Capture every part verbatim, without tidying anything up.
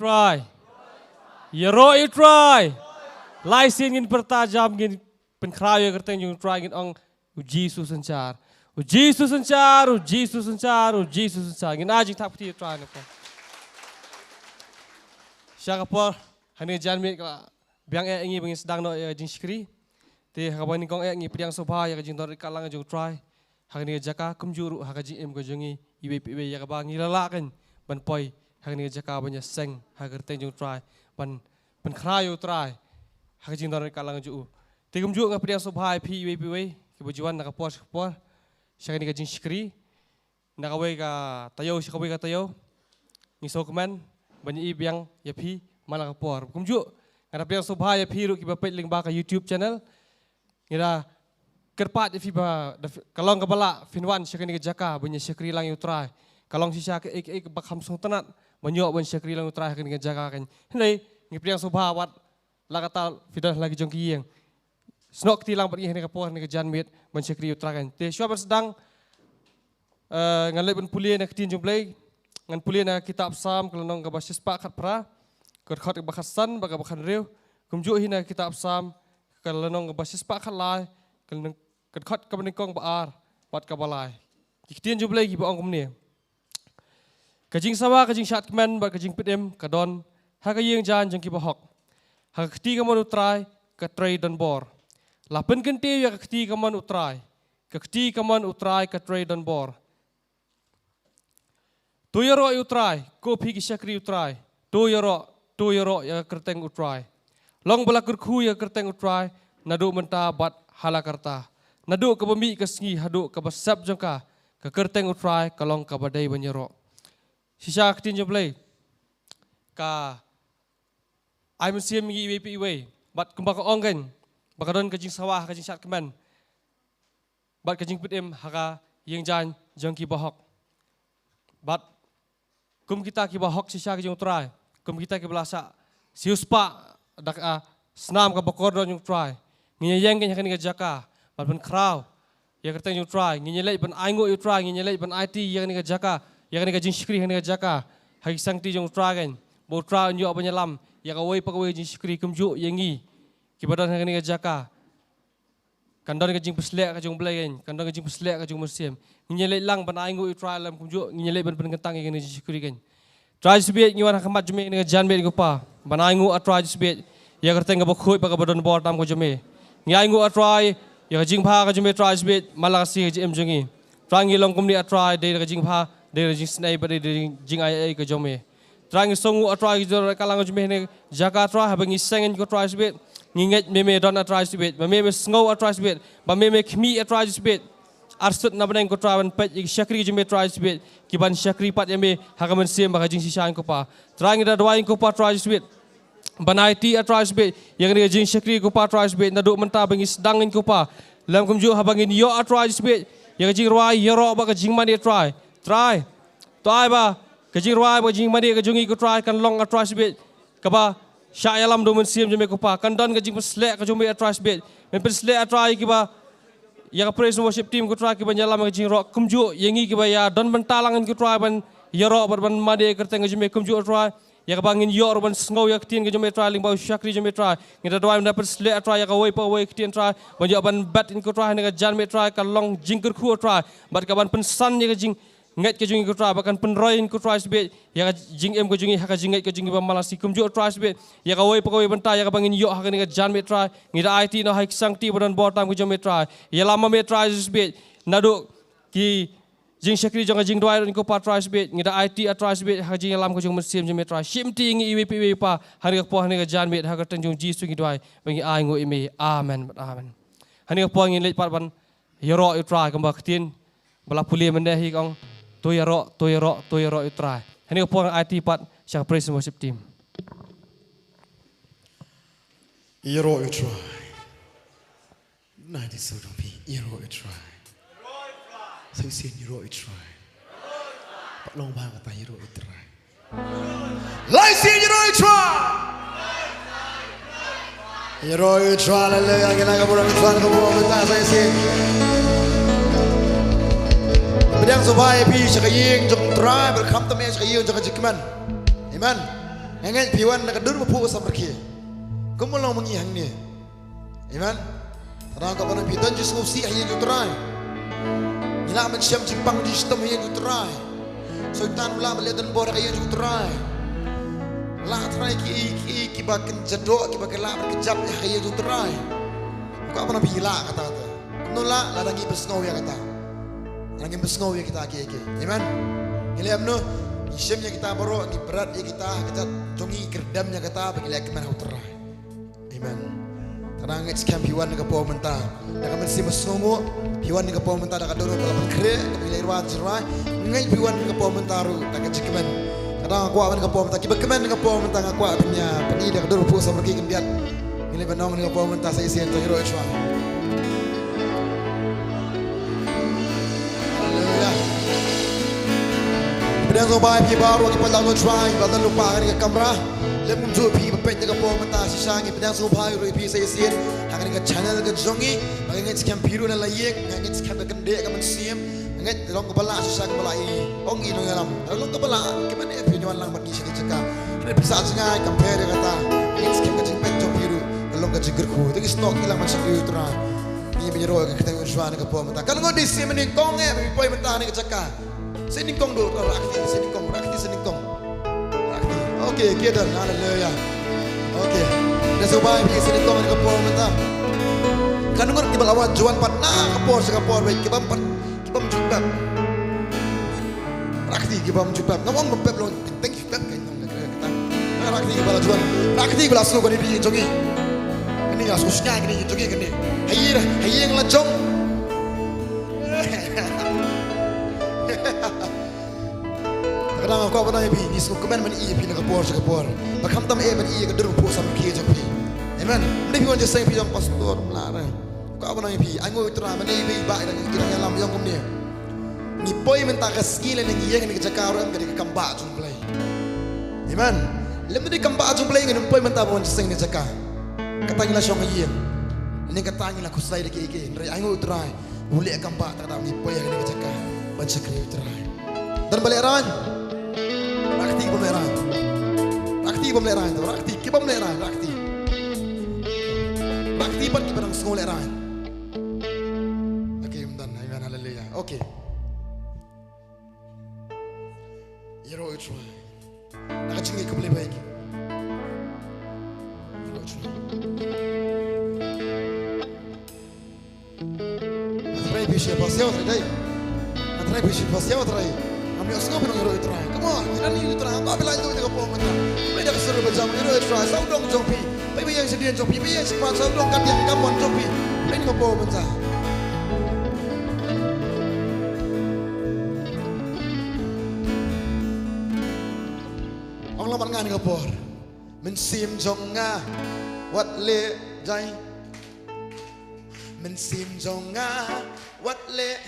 Trai. Ïaroh ïa u Trai. Lai sien ngin pyrta jam, ngin pynkhraw ïa ka kyrteng jong u Trai, ngin ong, "U Jisu synshar. U Jisu synshar, u Jisu synshar, u Jisu synshar." Ngin ai jingthap kti ïa u Trai na ka por. Sha ka por, hangne jan miet ka la biang eh ïa ngi ba ngin sdang noh ïa ka jingshakri. Te ha kaba nyngkong eh ngi pdiang sngewbha ïa ka jingdon ryngkat lang jong u Trai ha kane ka jaka, kumjuh ruh ha ka jingim ka jong ngi iwei pa iwei, ïa kaba ngi la lah kein ban poi ha kane ka jaka ban ïaseng ha ka kyrteng jong u Trai, ban pynkhraw ïa u Trai ha ka jingdon ryngkat lang jong u. Te kumjuh nga pdiang sngewbha ïa phi iwei pa iwei kiba ju wan na ka por sha ka por sha kane ka jingshakri. Na kawei ka taïew sha kawei ka taïew, ngi sngewkmen ban ïohi biang ïa phi man la ka por. Kumjuh, nga da pdiang sngewbha ïa phi ruh kiba peit lyngba ka YouTube channel. Ngi da kyrpad ïa phi ba da phi, ka long kaba lah phin wan sha kane ka jaka ban ïa shakri lang ïa u Trai. Ka long shisha kaei kaei kaba kham sngewtynnat ban ïoh ban shakri lang ïa u Trai ha kane ka jaka kan. Hynrei ngi pdiang sngewbha wat la katta phi don ha la ki jong ki ïing. Snoh kti lang bad ngi ha kane ka por, ha kane ka janmiet ban shakri ïa u Trai kan. Te shuwa ban sdang, eh, ngan leit ban pule na ka ktien jong u Blei. Ngan pule na ka kitab Salm, ka lynnong kaba shispah khatphra, ka dkhot kaba khatsan bad kaba khathynriew. Kumjuh hi na ka kitab Salm, ka lynnong kaba shispah khatlai, ka lynnong, ka dkhot kaba nyngkong, ba ar bad kaba lai. Ki ktien jong u Blei kiba ong kumne: Ka jingsawa, ka jingshad kmen bad ka jingpynim ka don ha ka ïing jaiñ jong ki bahok. Ha ka kti kamon u Trai ka trei donbor. La pynkyntiew ïa ka kti kamon u Trai. Ka kti kamon u Trai ka trei donbor. To ïaroh ïa u Trai, ko phi ki shakri u Trai. To ïaroh, to ïaroh ïa ka kyrteng u Trai. Long ba la kyrkhu ïa ka kyrteng u Trai naduh mynta bad ha la karta, naduh kaba mih ka sngi haduh kaba sep jong ka. Ka kyrteng u Trai ka long kaba dei ban ïaroh. Shisha ka ktien jong u Blei ka ai mynsiem ïa ngi iwei pa iwei. Bad kumba ka ong kan, ba ka don ka jingsawa ha ka jingshad kmen bad ka jingpynim ha ka ïing jaiñ jong ki bahok. Bad kum kita ki bahok shisha ki jong u Trai, kum kita kiba la shah siewspah da ka snam kaba kordor jong u Trai, ngin ïeng kan ha kane ka jaka ban pynkhraw ïa ka kyrteng jong u Trai. Ngin ïaleit ban ainguh ïa u Trai, ngin ïaleit ban aiti ïa kane ka jaka, ïa kane ka jingshakri ha kane ka jaka, ha ki sangti jong u Trai kan, ba u Trai un ïoh ban ïalam ïa kawei pa kawei ka jingshakri. Kumjuh ïa ngi kiba don ha kane ka jaka, kan don ka jingpynshlur ka jong u Blei kan, kan don ka jingpynshlur ka jong u Mynsiem. Ngin ïaleit lang ban ainguh ïa u Trai lem, kumjuh ngin ïaleit ban pynkyntang ïa kane ka jingshakri kan. Trai Jisu Blei, ngi wan ha khmat jong me ha kane ka janmiet ko Pa, ban ainguh, ah Trai Jisu Blei, ïa ka kyrteng kaba khuid bad kaba donbor tam ko jong me. Ngi ainguh, ah Trai, ïa ka jingbha ka jong me Trai Jisu Blei man la ka sngi ha ka jingim jong ngi. Trai, ngi long kumne, ah Trai, dei da ka jingbha, dei da ka jingisynei bad dei da ka jingaiei ka jong me. Trai, ngi sngewnguh, ah Trai, ki jingdon ryngkat lang jong me ha kane ka jaka Trai, haba ngi seng ko Trai Jisu Blei, ngi ngeit me, me don, ah Trai Jisu Blei, ba me, me sngew, ah Trai Jisu Blei, ba me, me khmih, ah Trai Jisu Blei, arsut na bneng ko Trai, ban peit ïa ki shakri jong me Trai Jisu Blei, ki ban shakri pat ïa me ha ka mynsiem bad ka jingshisha ko Pa. Trai, ngi da duwai ko Pa Trai Jisu Blei, ban aiti, ah Trai Jisu Blei, ïa kane ka jingshakri ko Pa Trai Jisu Blei, naduh mynta ba ngi sdang ko Pa, lem kumjuh haba ngin ïoh, ah Trai Jisu Blei, ïa ka jingrwai ïaroh bad ka jingmane Trai. Trai, to ai ba ka jingrwai bad ka jingmane ka jong ngi ko Trai kan long, ah Trai Jisu Blei, kaba shah ïalam da u Mynsiem jong me ko Pa. Kan don ka jingpynshlur ka jong me, ah Trai Jisu Blei, men pynslur, ah Trai, kiba ïa ka praise and worship team ko Trai, kiba ïalam ka jingïaroh, kumjuh ïa ngi kiba ïa don bynta lang ko Trai ban ïaroh bad ban mane ïa ka kyrteng ka jong me, kumjuh Trai ïa kaba ngin ïoh ruh ban sngew ïa ka ktien ka jong me Trai lyngba u shakri jong me Trai. Ngi da duwai, men da pynslur, ah Trai, ïa kawei pa kawei ka ktien Trai, ban ïoh ban bat ko Trai ha kane ka janmiet Trai, ka long jingkyrkhu Trai, bad ka ban pynsan ïa ka jing ngeit ka jong ngi ko Trai, ba kan pynroi ko Trai Jisu Blei ïa ka jingim ka jong ngi ha ka jingngeit ka jong ngi ba man la ka sngi, kumjuh Trai Jisu Blei, ïa kawei pa kawei bynta ïa kaba ngin ïoh ha kane ka janmiet Trai. Ngi da aiti noh ha ki sangti ba donbor tam ka jong me Trai, ïalam ma me Trai Jisu Blei, naduh ki jingshakri jong ka jingduwai ruh ko Pa Trai Jisu Blei, ngi da aiti, ah Trai Jisu Blei, ha ka jingïalam ka jong u Mynsiem jong me Trai. Shim ti ïa ngi iwei pa iwei Pa, ha kane ka por, ha kane ka janmiet, ha ka kyrteng jong u Jisu ngi duwai bad ngi ainguh ïa me. Amen bad amen. Ha kane ka por ngin leit pat ban ïaroh ïa u Trai, kumba ka ktien ba la pule mynne hi ka ong, to ïaroh, to ïaroh, to ïaroh ïa u Trai. Ha kane ka por ngan aiti pat sha ka praise and worship team. Ïaroh ïa u Trai. Nai di so dong pi, ïaroh ïa u Trai. Sa sien, ïaroh ïa u Trai. Pat long ba kata, ïaroh ïa u Trai. Lai sien, ïaroh ïa u Trai. Ïaroh ïa u Trai, haleluya, ngi la ka burom ïa u Trai, ka burom ïa u Trai, sa sien. Pdiang sngewbha ïa phi sha ka ïing jong u Trai, bad khamtam ïa sha ka ïing jong ka jingkmen. Amen. Nga ngeit phi wan na ka dur ba phuh samrkhie. Kum u long ma ngi hangne. Amen. Tang ba nang phi don jingsngewsih ha ïing U Trai. Ngi lah ban shem jingpang jingshitom ha ïing U Trai. Soitan u lah ban leh donbor ha ïing U Trai. Lah trai ki, ki, kiba kynja doh, kiba kylla ban kjat ha ïing U Trai. Ka ba nang phi lah kata kata. Kumno lah, lada ngi pynsngew ïa kata. Lada ngi pynsngew ïa kita kiei kiei. Amen. Ngi leh kumno, ngi shem ïa kita baroh, ngi bret ïa kita ha ka jait jong ngi, kyrdem ïa kata ba ngi leh kmen ha U Trai. Amen. Tang nga ngeit skhem phi wan ha ka por mynta da ka mynsiem sngewnguh, phi wan ha ka por mynta da ka dohnud ba la pynkhreh, kaba ngi la ïarap jingrwai. Nga ngeit phi wan ha ka por mynta ruh da ka jingkmen. Tang nga kwah ban ha ka por mynta, kiba kmen ha ka por mynta nga kwah ban ïa pyni da ka dur ba phuh samrkhie khyndiat. Ngi leh ban ong ha ka por mynta sa shisien to, ïaroh shuwa. Haleluya. Pdiang sngewbha ïa phi baroh kiba la don shuwa, ba don lypa ha kane ka kamra. Lem kumjuh phi ba peit ha ka por mynta shisha, ngi pdiang sngewbha ïa ruh ïa phi sa shisien ha kane ka channel ka jong ngi. Ba nga ngeit skhem phi ruh na la ïing, nga ngeit skhem ka kyndit ka mynsiem. Nga ngeit long kaba lah shisha kaba lah i ong i nongïalam. Long kaba lah, kiba ne phi nongïalam bad ngi sha kane ka jaka. Kane phi sah jngai compare ïa kata. Nga ngeit skhem ka jingpeit jong phi ruh ka long ka jingkyrkhu. Te ngi snoh ki lang ban shakri U Trai. Ngi ban ïaroh ïa ka kyrteng U Trai ha ka por mynta. Kan ngut dei shisien nyngkong eh, ba phi poi mynta ha kane ka jaka. Shisien nyngkong, dur, rakti, shisien nyngkong, rakti, shisien nyngkong. Rakti. Okay, kiew don, haleluya. Okay. Pdiang sngewbha ïa phi shisien nyngkong ha ka por mynta. Kan ngut kiba la wan juan pat na ka por sha ka por, bad kibym pat, kibym ju pep. Rakti, kibym ju pep. Ngam ong bym pep, long teng ju pep, kan ong. Rakti kiba la juan. Rakti kiba la sngewbha ïa phi jong ngi. Kane la sngewsih kane jong ngi kane. Ha ïing, ha ïing la jong. Ka dang kwah ban ong ïa phi, ngi sngewkmen ban ïohi ïa phi na ka por sha ka por. Ba khamtam eh ban ïohi ïa ka dur ba phuh samrkhie jong phi. Amen. Ym dei phi wan jingïaseng phi ong pastor, mla re. Kwah ban ong ïa phi, ai nguh U Trai, mynne ïa phi ba ïa ngi ki dang ïalam ïong kumne. Ngi poi mynta ka sngi lane ngi ïeng ha kane ka jaka ruh em, ka dei ka kam bah jong U Blei. Amen. Lym dei kam bah jong U Blei ngin ym poi mynta ban wan jingïaseng ha kane ka jaka. Kata ngi la shong ha ïing. Lane kata ngi la khuslai da kiei kiei. Hynrei ai nguh U Trai. U leh kam bah, tang da ngi poi ha kane ka jaka ban shakri U Trai. Don ba lehraiñ? Rakti kibym lehraiñ. Rakti kibym lehraiñ, to, rakti kibym lehraiñ, rakti. Rakti pat kiba dang sngew lehraiñ. Okay, ym don. Amen, haleluya. Okay. Ïaroh U Trai. Na ka jingngeit kaba leh bha ïa ki. Ïaroh U Trai. Nga tharai phi sngewbha sngewthuh dei. Nga tharai phi sngewbha sngewthuh dei. Ngam ïohsngew ban ong ïaroh U Trai. Come on, ïaroh U Trai. Ba phi la ïoh ïa ka por mynta. Phi da ka sur ba jam, ïaroh U Trai. Sawdong jong phi. Phi ba ïeng shadien jong phi. Phi ïeng shakhmat, sawdong ka diang ka mon jong phi. Phi da ka por mynta. Ong lang bad nga ha kane ka por. Mynsiem jong nga wat leh jai. Mynsiem jong nga wat leh.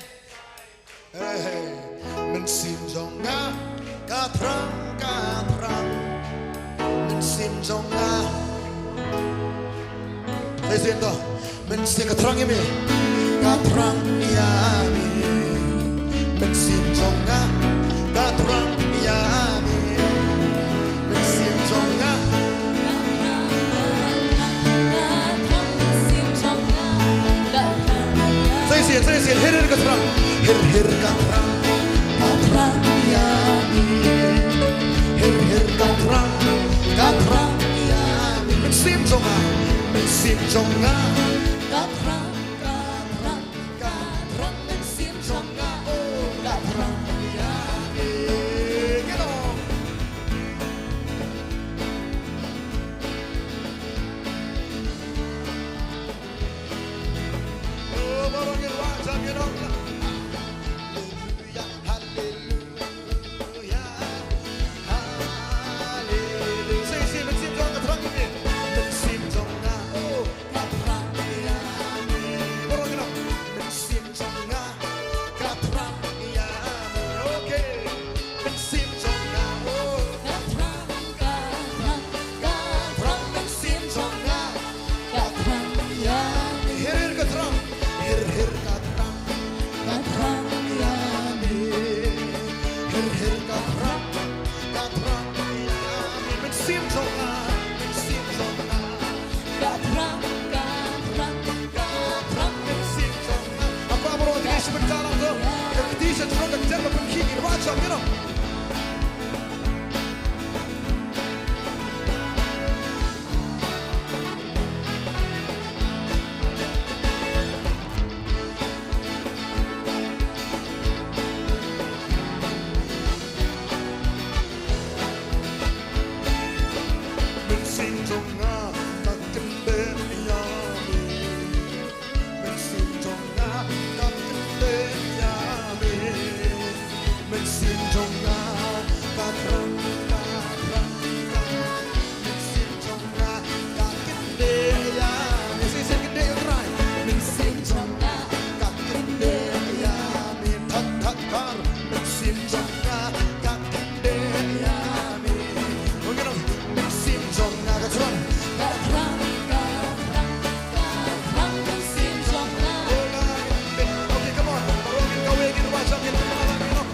Hey, mynsiem jong nga ka thrang, ka thrang. Mynsiem jong nga. Sa shisien to. Mynsiem ka thrang ïa me. Ka thrang ïa me. Mynsiem jong nga ka thrang ïa me. Mynsiem jong nga. Sa shisien, sa shisien, hir hir ka thrang. Hir hir ka thrang. Ka thrang ïa me. Hir hir ka thrang. Ka thrang ïa me. Mynsiem jong nga. Mynsiem jong nga. Ka thrang, ka thrang, ka thrang, mynsiem jong nga, oh, ka thrang ïa me. Get on. Oh, baroh ngin wad, jam, get on. Hallelujah, hallelujah. Hallelujah. Sa shisien, mynsiem jong nga ka thrang ïa me. Mynsiem jong nga, oh, ka thrang ïa Jump, get up. Mynsiem jong nga ka kyndit ïa me. Mynsiem jong nga ka kyndit ïa me. Mynsiem jong nga ka thrang, ka thrang, ka thrang. Mynsiem jong nga ka kyndit ïa me. Shisien kyndit ïa U Trai. Mynsiem jong nga ka kyndit ïa me. Thak thak thar. Mynsiem jong nga ka kyndit ïa me. Ong ïa u nong, mynsiem jong nga ka thrang. Ka thrang, ka thrang, ka thrang mynsiem jong nga. Oh, la, okay, come on. Baroh ngin kawei, ngin wad jam, ngin wad jam, you know.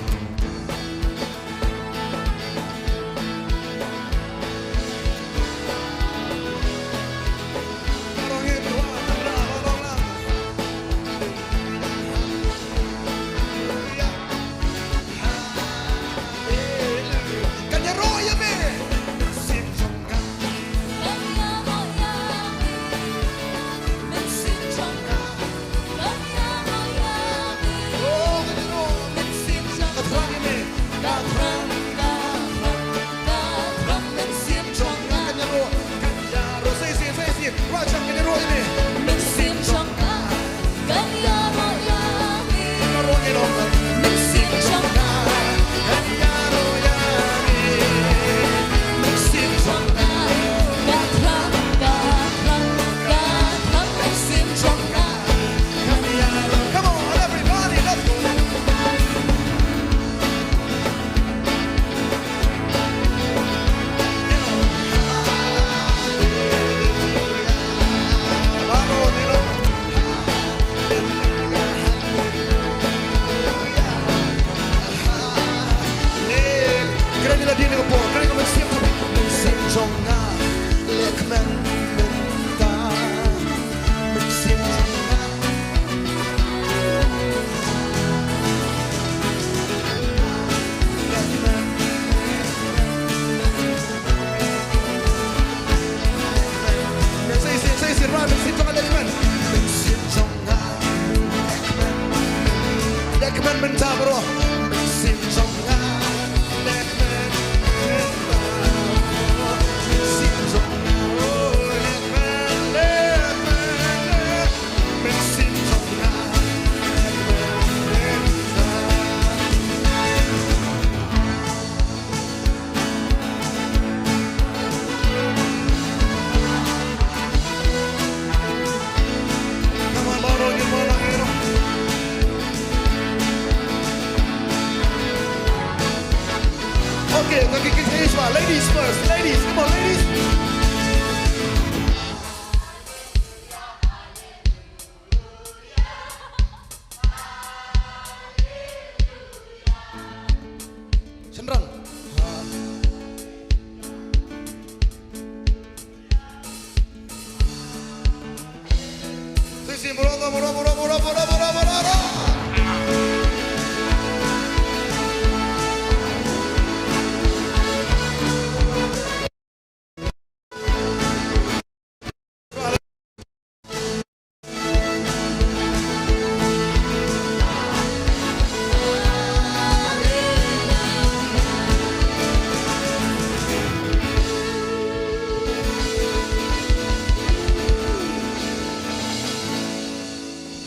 Come on, everybody, let's go. Okay, okay, okay, okay, ladies first, ladies, come on, ladies. Shynrang. Sisi, murada, murada, murada.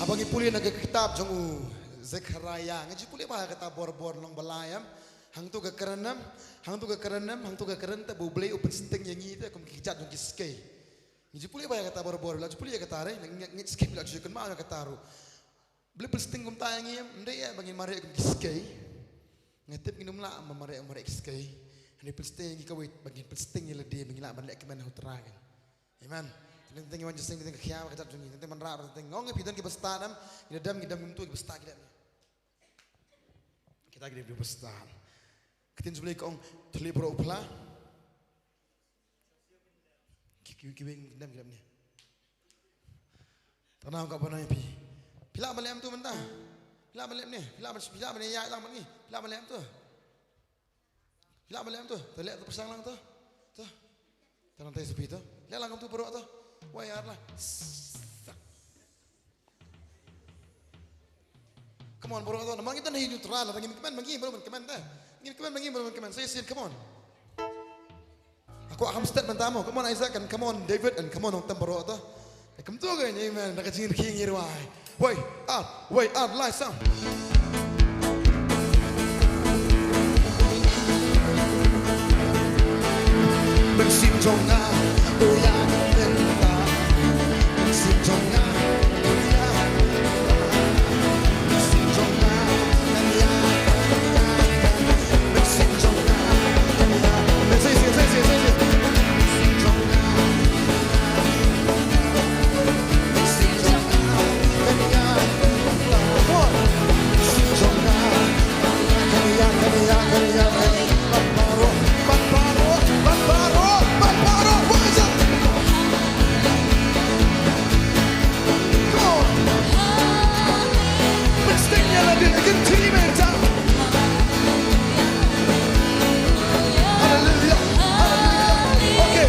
Haba ngi pule na ka kitab jong u Zekhariah, ngi ju pule ba ha kata bor bor long ba lai em. Hangto ka kren em, hangto ka kren em, hangto ka kren te ba U Blei u pynsting ïa ngi te kum ki kjat jong ki skei. Ngi ju pule ba ïa kata bor bor, la ju pule ïa kata re, ngi ngi skei la ju kynmaw ïa kata ruh. Blei pynsting kumta ïa ngi em, ym dei ïa ba ngin mareh kum ki skei. Nga tip ngin ym lah ban mareh mareh ki skei. Hynrei pynsting ïa ngi kawei ba ngin pynsting ïa lade ba ngin lah ban leh kmen ha U Trai. Amen. Teng teng wan jingïaseng teng ka khia ka jat jong ngi teng teng ban rah teng teng ngong phi don ki bastad em. Ngi dem ngi dem ngi tu ki bastad ki dem. Kita ki dem ki bastad. Ka ktien jong U Blei ka ong thylliej baroh u phla. Ki ki ki weng ki dem ki dem ni. Tang na ka ba na phi. Phi lah ban leh em tu mynta. Phi lah ban leh em ni. Phi lah ban phi lah ban ïa lang ban ngi. Phi lah ban leh em tu. Lah ba lem tu, te leh tu pyrshang lang tu. Tu. Te nang tai sepi tu. Leh lang tu baroh tu. Wai ar lah. Come on baroh tu. Namar ngi tu neutral lah, ngin kmen ma ngi, baroh men kmen te. Ngin kmen ma ngi, baroh men kmen. Sa shisien, come on. Nga kwah kham stet mynta mo. Come on Isaac and come on David and come on ong tam baroh tu. Kumto kein, amen. Da ka jingkyrkhu ngi rwai. Wei ar, wei ar, lai sam. Mynsiem jong nga, u ïa ka bynta. Mynsiem jong nga, u ïa ka bynta. Mynsiem jong nga, u ïa ka bynta. Mynsiem jong nga, u ïa ka bynta. Mynsiem jong nga, u ïa ka bynta. Hallelujah. Hallelujah. Okay.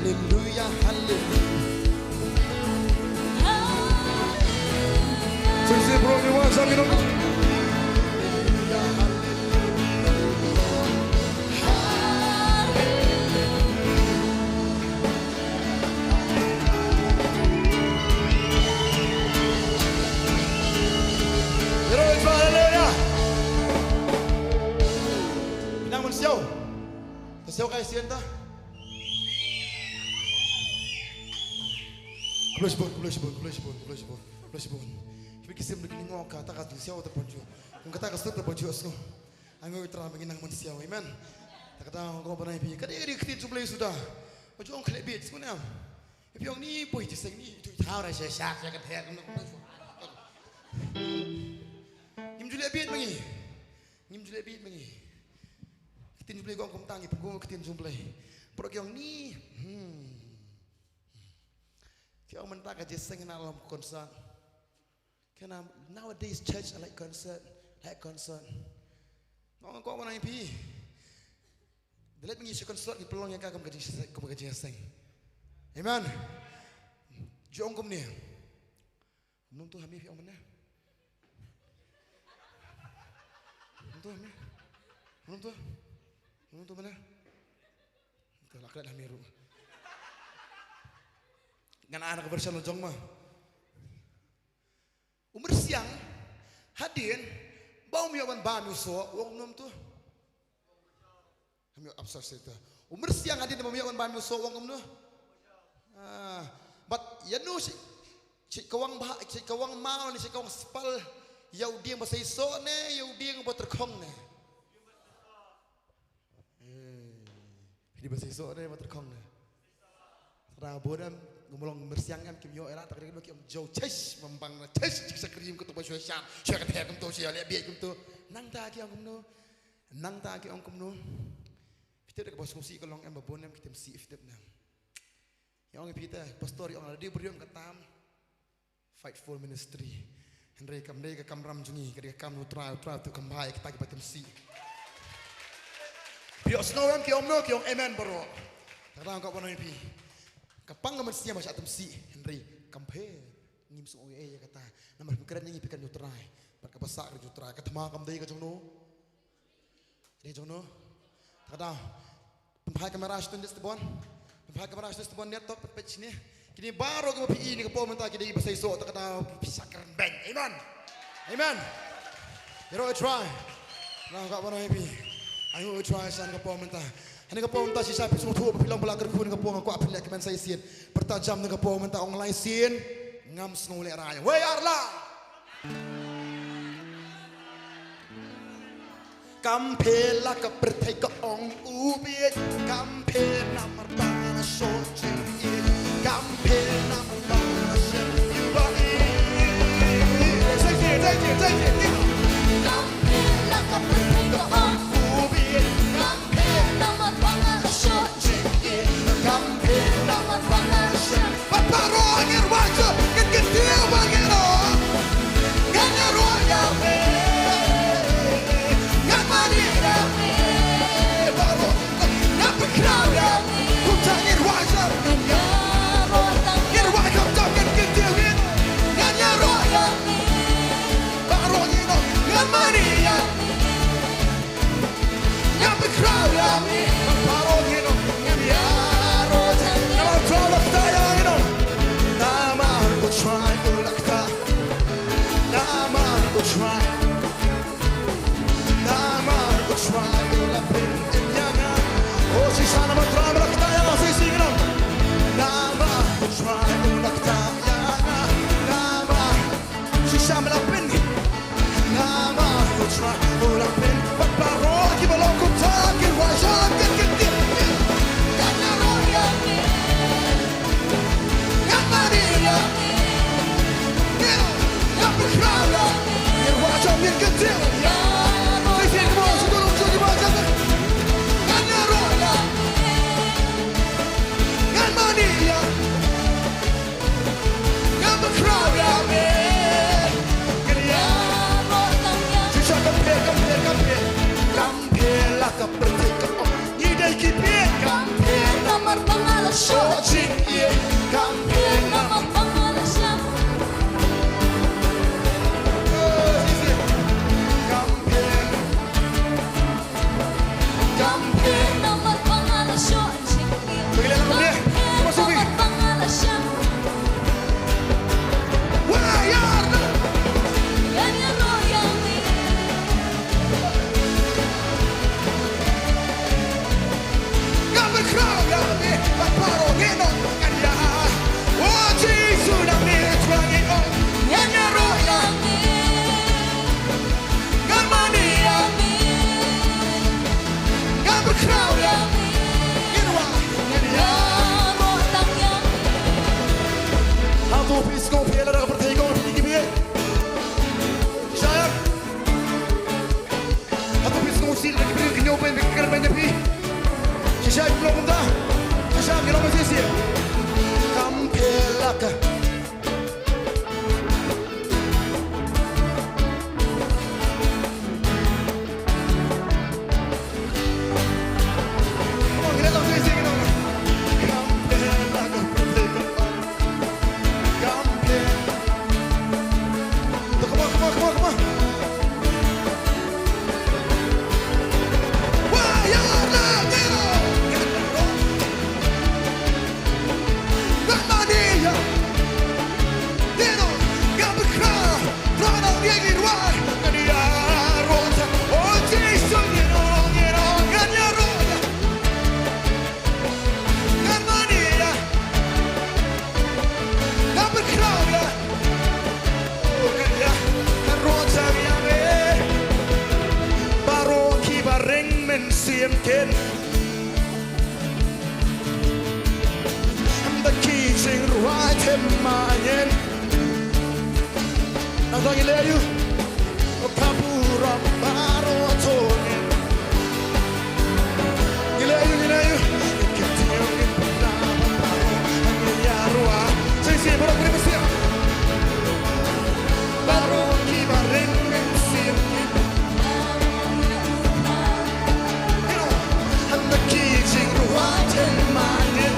Hallelujah, hallelujah. So you say, bro, you want something? Hallelujah. Nang mun siaw. Ta siaw kai sien ta. Khublei shibun, khublei shibun, khublei shibun, khublei shibun, khublei shibun. Ki bit ki sim da ki lyngngoh, kata ka jingsiaw ta pynjur. Kum kata ka sut ta pynjur sngew. Nga ïohi Trai ba ngi nang mynsiaw, amen. Ta kata nga kwah ban ai phi. Ka dei, ka dei ka ktien jong U Blei suda. Ba ju ong khleh bieit, sngewbha. Ïa phi ong ni poi jingïaseng ni tu thaw ra sha sha sha ka thek. Ngim ju leh bieit ma ngi. Ngim ju leh bit ma ngi. Ka ktien jong U Blei ka ong kumta, ngi pynkup ka ktien jong U Blei. Baroh ki ong ni. Hmm. Ki ong mynta ka jingïaseng na lum concert. Kane nowadays church like concert, like concert. Nga ong ko, wan ïa phi. Da leit ma ngi sha concert ngi pynlong ïa ka kum ka jingïaseng, kum ka jingïaseng. Amen. Ju ong kumne. Kumno to, ha me phi ong mynne? Kumno to, ha me? Kumno to? Kumno to mynne? To la klet ha me ruh. Ngan ai na ka version la jong ma. U myrsiang hadien ba um ïoh ban bam ïa u soh, u ong kumno to? Hynrei u ap sah seh ta. U myrsiang hadien ba um ïoh ban bam ïa u soh, u ong kumno? Ah, bad ïano shi, shi kawang bah, shi kawang maw ne shi kawang spal, ïa u dieng ba seisoh ne ïa u dieng ba tyrkhong ne? Eh, ïa u dieng ba seisoh ne ba tyrkhong ne? Ra bun em, ngam long myrsiang em, kim ïoh ïa la, ta ka dei ki ong jauh chesh, mambang na chesh, chesh sa krim kumto ba shwa shan, shwa ka thep kumto, shwa leh bieit kumto. Nangta ki ong kumno? Nangta ki ong kumno? Phi tip da kaba sngewsih ka long em, ba bun em ki tim sih, phi tip ne em. Ïa ong ïa phi te, pastor ïa ong la dei briew em ka tam. Faithful ministry. Hynrei kam dei ka kamram jong ngi, ka dei ka kam U Trai, U Trai u tu kam bha ïa kita kiba tim sih. Phi ïohsngew em, ki ong kumno, ki ong amen baroh. Kata ka wan ïa phi. Ka pang ka mynsiem ba shah tim sih, hynrei kam pher. Ngim sngew ei ei ïa kata. Namar phi kren ïa ngi, phi kren ïa U Trai. Bad kaba sah ka dei U Trai. Ka thma kam dei ka jong no. Dei jong no. Kata. Pynphai kamera sha Tony Stibon. Pynphai kamera sha Tony Stibon, net top pynpeit shane. Kine baroh kiba phi i ne ka por mynta ki dei ba seisoh, ta kata phi sa kren beiñ. Amen. Amen. Ïaroh ïa U Trai. Nang ka ban ïa phi. Ïaroh ïa U Trai sha ka por mynta. Hane ka por mynta shisha phi sngewthuh ba phi long ba la kyrkhu, ne ka por nga kwah phi leh kmen sa shisien. Pyrta jam ne ka por mynta, ong lai sien. Ngam sngew lehraiñ. Wei ar la. Kam pher la ka pyrthei ka ong u bieit, kam pher namar ba nga la shong jingïeit, kam pher namar ba nga la shong jingïeit. Take it, take it, take it, take it. Kam pher la ka pyrthei ka ong u bieit, kam pher namar ba nga la shong jingïeit, kam pher namar ba nga la shong. Bad baroh ngin rwai shuh, ngin kyntiew bad ngin ong, ngan ïaroh ïa me, ngan mane ïa me, baroh, ngan pynkhraw ïa me. Kumta ngin rwai shuh, ngin rwai khamtam, ngin kyntiew, ngin, ngan ïaroh ïa me. Baroh ngin ong, Pyn pyn kren pyn pyn. Shisha blok kumta. Shisha ki long shisha. Kam phelaka. Baroh kiba ring mynsiem kin. Ym da ki jingrwai te ma ngin. Nangta ngi leh aïu? Ka burom baroh to ngin. Ngi leh aïu, ngi leh aïu? Ki tieng ngin pynda baroh ngin ïarwai. Shisha baroh kren mynsiem. Baroh kiba ring mynsiem kin. Ym da ki jingrwai te ma ngin.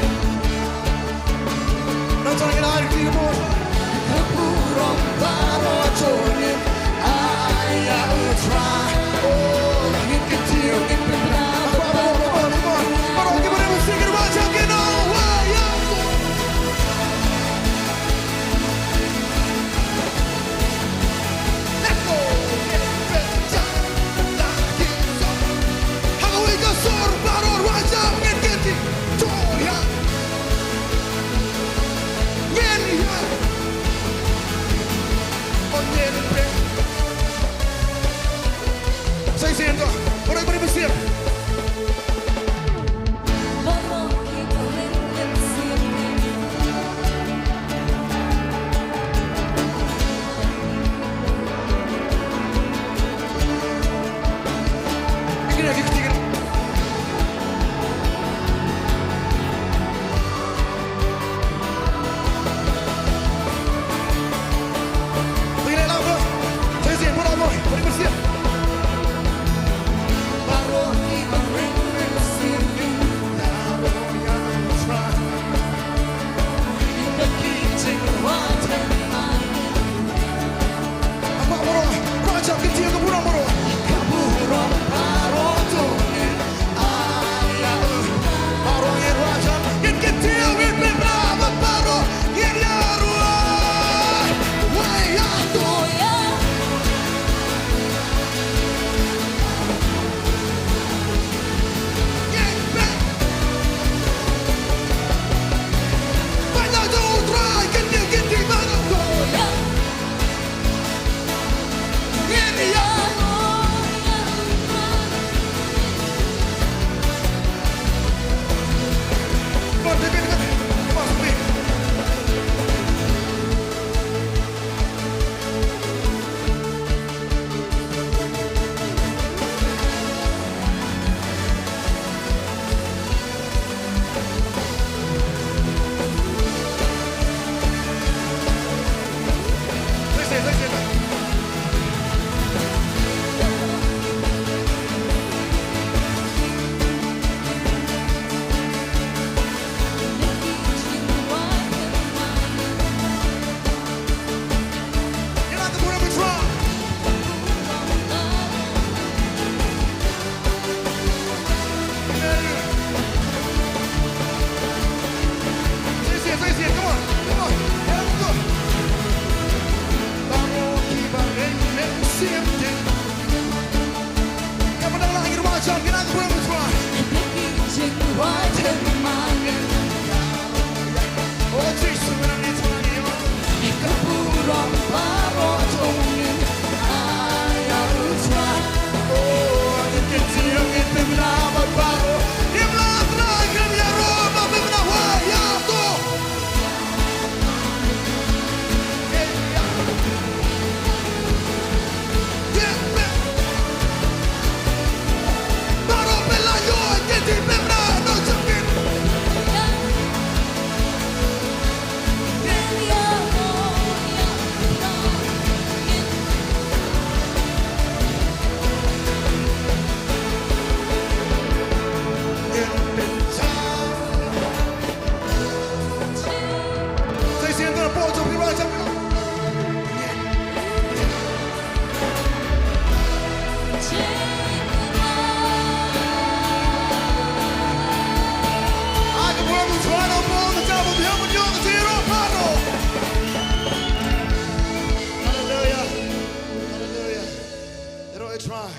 Try.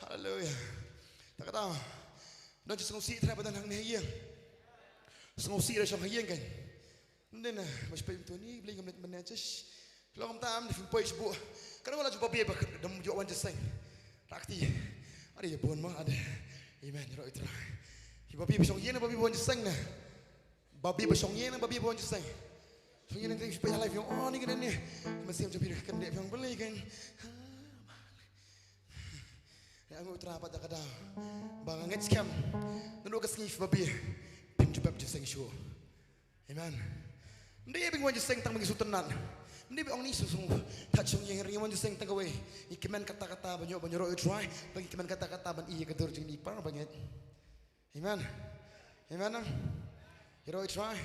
Hallelujah. Ta ka daw. Don ju sngewsih trai ba don hangne ha ïing. Sngewsih da shong ha ïing kan. Ym dei na ba shu peit mynta ni Blei ngam leit mynne, jish. Long kumta, ym dei phim poi shuh. Ka dang la ju babe ba ka dang ïoh wan jingïaseng. Rakti. Ade ïa bun mo ade. Amen. Ïaroh ïa u Trai. Phi babe ba shong ïing na babe ba wan jingïaseng na. Babe ba shong ïing na babe ba wan jingïaseng. Shong ïing na, phi peit ha live, ïoh, oh, ni ka dei ni. Mynsiem jong phi ka kyndiah, phi ong balei kan. Ïa, nga ong u Trai pat da ka daw ba nga ngeit skhem, naduh ka sngi phi babe, phim ju pep jingïaseng shuh. Amen. Ym dei ba ngin wan jingïaseng tang ba ngin sngewtynnat. Ym dei ba ong ni shu shu thait shong ïing, ngin wan jingïaseng tang kawei. Ngin kmen katta katta ban ïoh ban ïaroh ïa u Trai, ba ngin kmen katta katta ban ïoh ïa ka dur jong ngi para bangeit. Amen. Amen. Ïaroh ïa u Trai.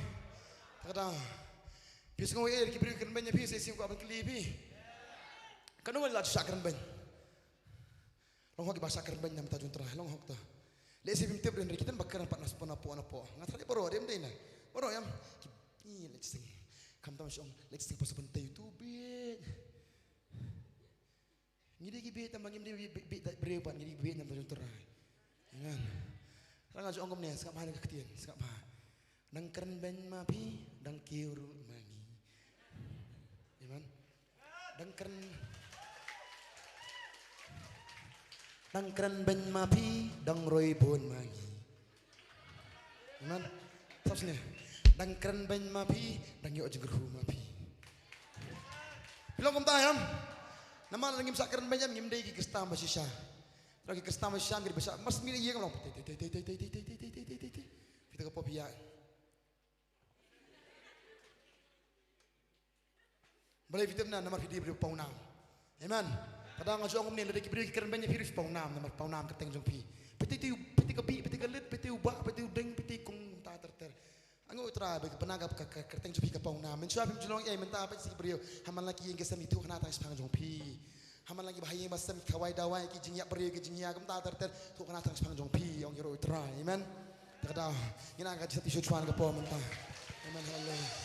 Ta ka daw. Phi sngew ïa ki briew ki kren beiñ ïa phi, sa shisien kwah ban kylli ïa phi. Kano la ju shah kren beiñ? Long hok kiba shah kren beiñ na ka bynta jong u Trai, long hok ta. Lehse phim tip, hynrei ki don ba kren pat na spah na poh na poh. Nga tharai baroh, ym dei na baroh, ïam. Ki, ki leh sing. Khamtam shong leh sing, pas ban tei tu bit. Ngi dei ki bit, tang ba ngim dei bit, bit, bit briew pat, ngi dei ki bit na ka bynta jong u Trai. Amen. Tang nga ju ong kumne, sngap bha ïa ka ktien, sngap bha. Dang kren beiñ ma phi, dang kiew ruh ma ngi. Amen. Dang kren, dang kren beiñ ma phi, dang roi bun ma ngi. Amen. Sap sini. Dang kren beiñ ma phi, dang ïoh jingkyrkhu ma phi. Phi long kumta ïam? Namar lada ngim shah kren beiñ ïam, ngim dei ki Khristan ba shisha. Lada ki Khristan ba shisha, ngim dei ba shah, mas ngi ïa ka long. Tei, tei, tei. Phi ta ka pop ïa. Balei phi tip na, namar phi dei briew pawnam. Amen. Ka dang nga ju ong kumne, lada ki briew ki kren beiñ ïa phi ruh phi pawnam, namar pawnam kyrteng jong phi. Phi tei, phi tei u, phi tei ka bih, phi tei ka lid, phi tei u bah, phi tei u deng, phi tei kong, ta ter ter. Nga ong u Trai ba ka bynta ka, ka, ka kyrteng jong phi ka pawnam. Mynshuwa phim ju long ei mynta, peit sha ki briew. Ha man la ki ïing ki sem ki thuh khana tang shaphang jong phi. Ha man la ki ba ha ïing ba sem ki khawai dawai, ki jingïap briew, ki jingïap kumta ter ter, thuh khana tang shaphang jong phi, ong ïaroh u Trai. Amen. Ta ka daw. Ngin nang ka jingthmu shuwa ka por mynta. Amen. Hallelujah.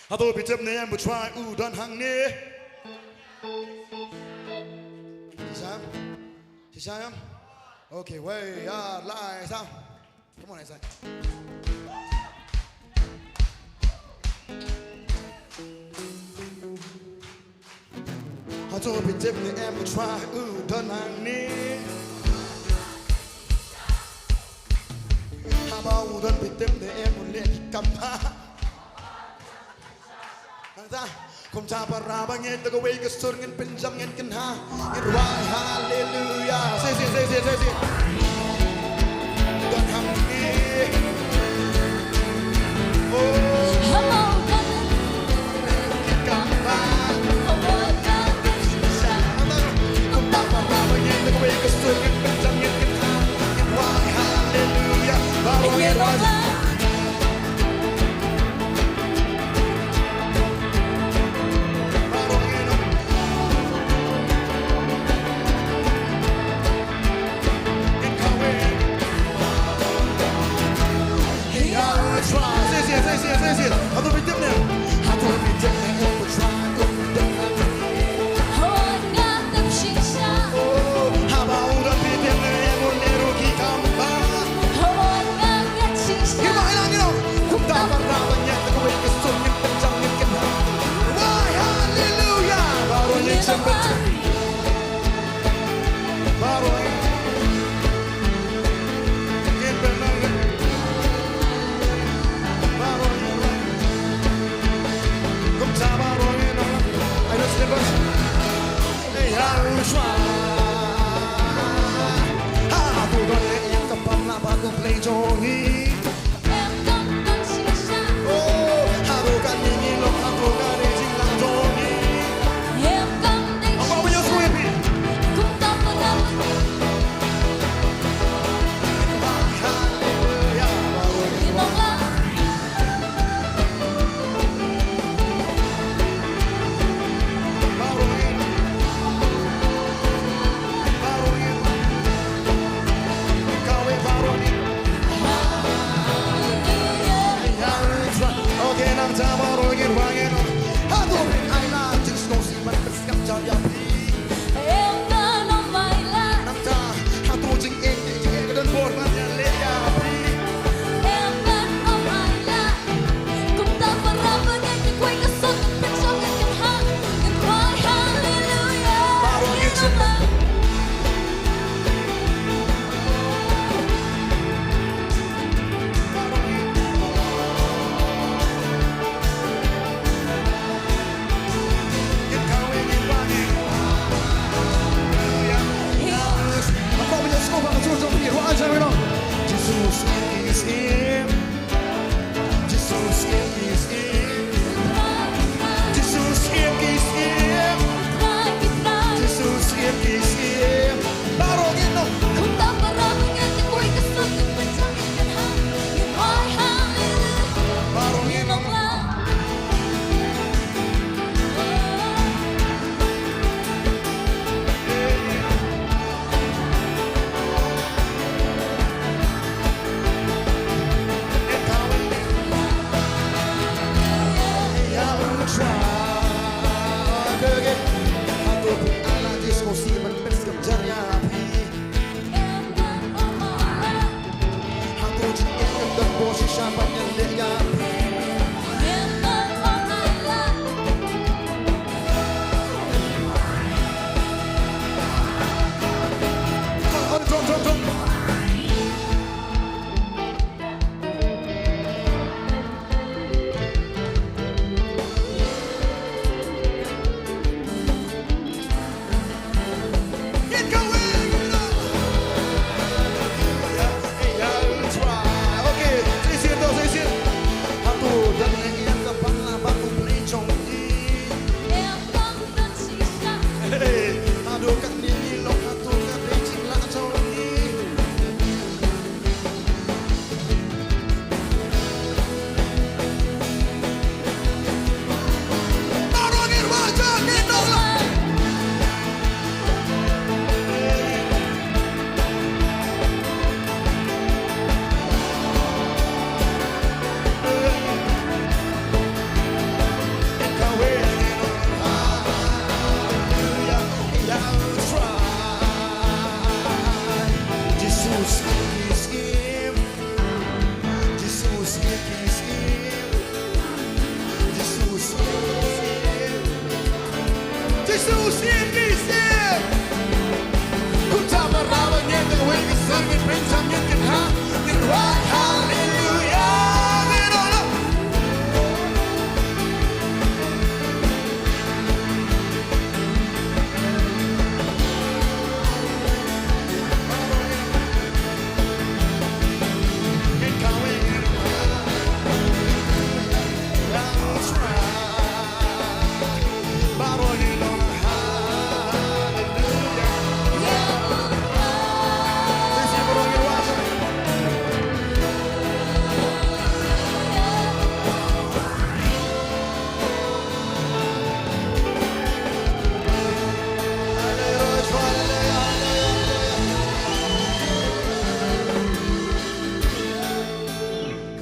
Hato phi tip ne em ba u Trai u don hangne? Shisha? Shisha ïam? Okay, wei, ar, lai, saw. Come on, Isaac. Hato phi tip ne em ba u Trai u don hangne? Haba u don phi tip ne em u leh ki kam bha? Nangta, kumta para bangeit, da kawei ka sur ngin pynjam, ngin kynha, ngin rwai haleluya. Sesi, sesi, sesi. Don hangne. Oh. Ki kam bha. Nangta, kumta para bangeit, da kawei ka sur ngin pynjam, ngin kynha, ngin rwai haleluya. Baroh ngin rwai.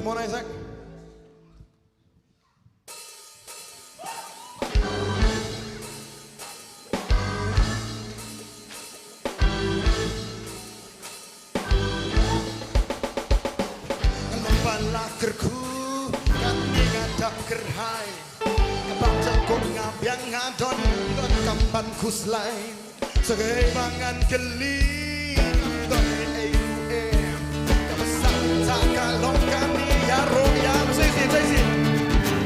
Come on, Isaac. Nga long ba la kyrkhu, kane nga dap kyrhai. Ka bam jong ka nga biang, nga don, don kam ban khuslai. Sa kaei ba ngan kylli, don ei ei u em. Ka basa mynta ka long kane, ïaroh ïa, sa shisien, sa shisien.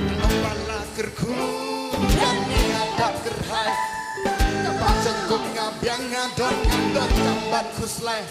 Nga long ba la kyrkhu, kane nga dap kyrhai. Ka bam jong ka nga biang, nga don, nga don kam ban khuslai.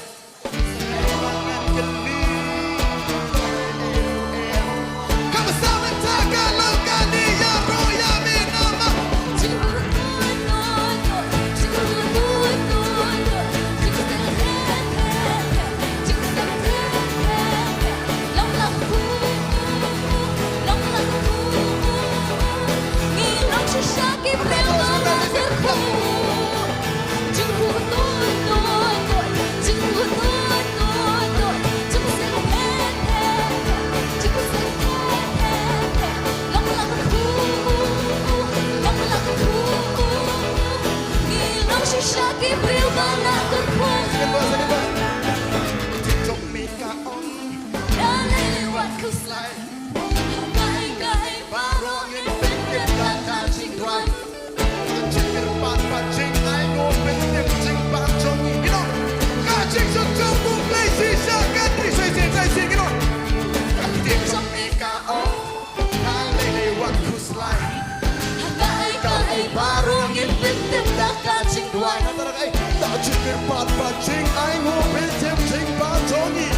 Pat pat jingainguh, pynthiem jingpynjong ïa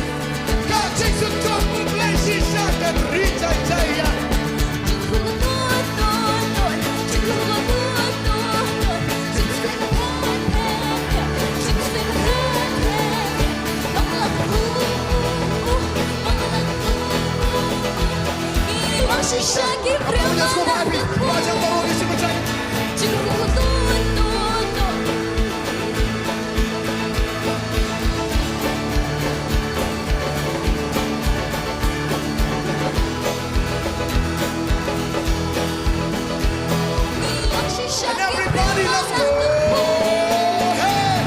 ka jingsngewthuh U Blei shisha kan ri jai jai ïa. Shisha ki briew. Let's go, my people. Ba jam baroh ki sngewthuh. And everybody, let's go. Hey.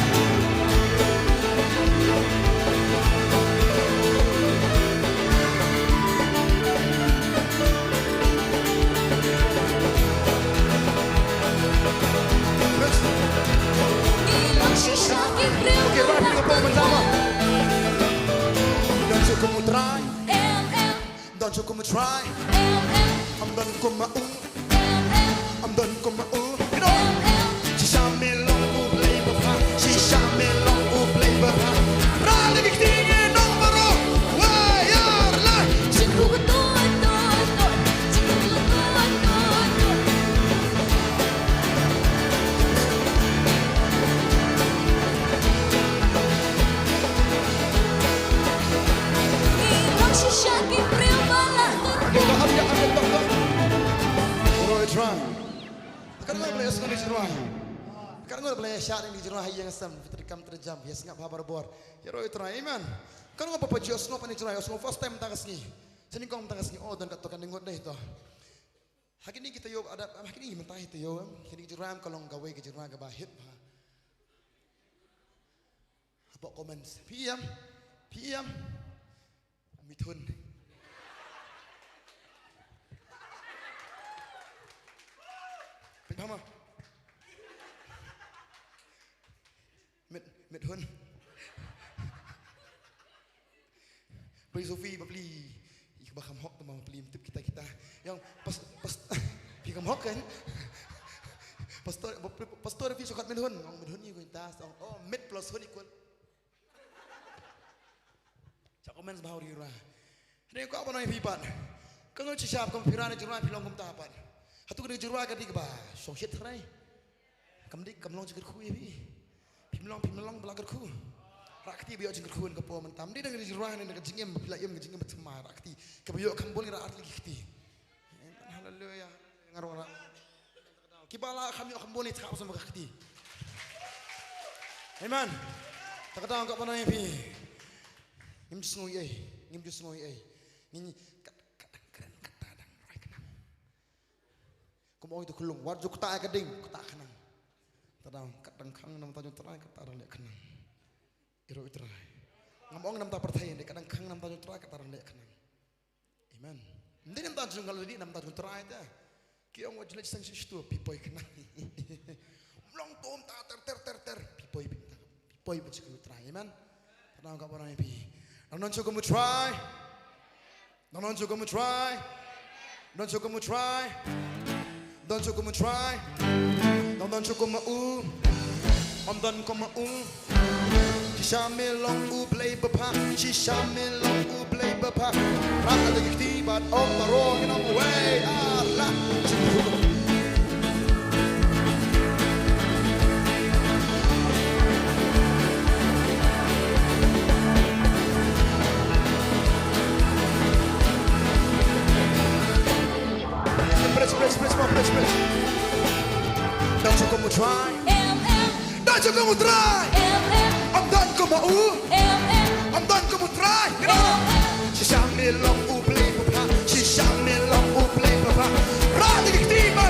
Okay, right, bring the ball, Madama. Don shu kum u Trai. Don shu kum u Trai. Am don kum ma u. Am don kum ma u. Shisha me long U Blei ba bha. Shisha me long U Blei ba bha. Ra le ki kti ngi nong baroh. Wa ya la. Ro Trai. Kan ngor Blei sngap ni Trai. Kan ngor Blei sha ni Trai, ïa nga sam, fitri kam terjam, ïa sngap ha barabor. Ïa ro Trai, amen. Kan ngor papa ju sngap ni Trai, sngap first time mynta ka sngi. Sini kong mynta ka sngi, oh, don ka to kan ngot dei to. Ha kine kita ïoh ada, ha kine mynta kita ïoh, kine Trai ka long kawei ka Trai kaba hit bha. Hapoh comments. P M. P M. Mithun. Pynphama. Mit, mit hun. Bai Sophie bapli. Ïa kaba kham hok tang bapli, tip kita kita. Ïa pas, pas, phi kham hok kan? Pastor, pastor phi sokot mit hun. Ong mit hun ïa ko tas. Ong, oh, mit plus hun equal. Chak comments bha uri ura. Hynrei ka ban ong ïa phi pat. Ka ngut shisha kam phi ran jingruai phi long kumta pat. Hato ka jingruai ka dei kaba shong shit trai. Kam dei kam long jingkyrkhu ïa phi. Phim long phim long ba la kyrkhu. Rak kti ba ïoh jingkyrkhu ka por mynta. Dei dang jingruai ne ka jingim phi la im ka jingim ba thymmai rak kti. Kaba ïoh kham bun ïa rak artylli ki kti. Haleluya. Ngarwara. Kiba la kham ïoh kham bun ïa tkhap sum ka kti. Amen. Ta ka dang ka ban ong ïa phi. Ngim ju sngew ei, ngim ju sngew ei. Ngin kat kat dang kren kat dang roi khnang. Kum ong ïa tu khulung, wat ju kata ka ding, kata khnang. Ta dang kat dang khang nam ta ju trai kat dang leh khnang. Ïa ro Trai. Ngam ong nam ta pyrthei ne kat dang khang nam ta ju trai kat dang leh khnang. Amen. Mdei nam ta jong ka lei nam ta jong Trai ta. Ki ong wat jlej sang shi shtu phi poi khnang. Mlong tom ta ter ter ter ter phi poi phi ta. Phi poi ba jong Trai. Amen. Tang ka ba rai phi. Nang non chukum Trai. Nang non chukum Trai. Don chukum Trai. Don chukum Trai. Don don chukum u. Om don kum u. Shisha me long U Blei ba bha. Shisha me long U Blei ba bha. Rak ka dei kti bad om ta ro ngi nong wei. Ar la. Bridge, bridge, bridge, mo, bridge, bridge. Don chukum Trai. Em, em. Don chukum Trai. Em, em. Om don kum u. Em, em. Om don kum Trai. Em, em. Shisha me long U Blei ba bha. Shisha me long U Blei ba bha. Rak ka dei kti ba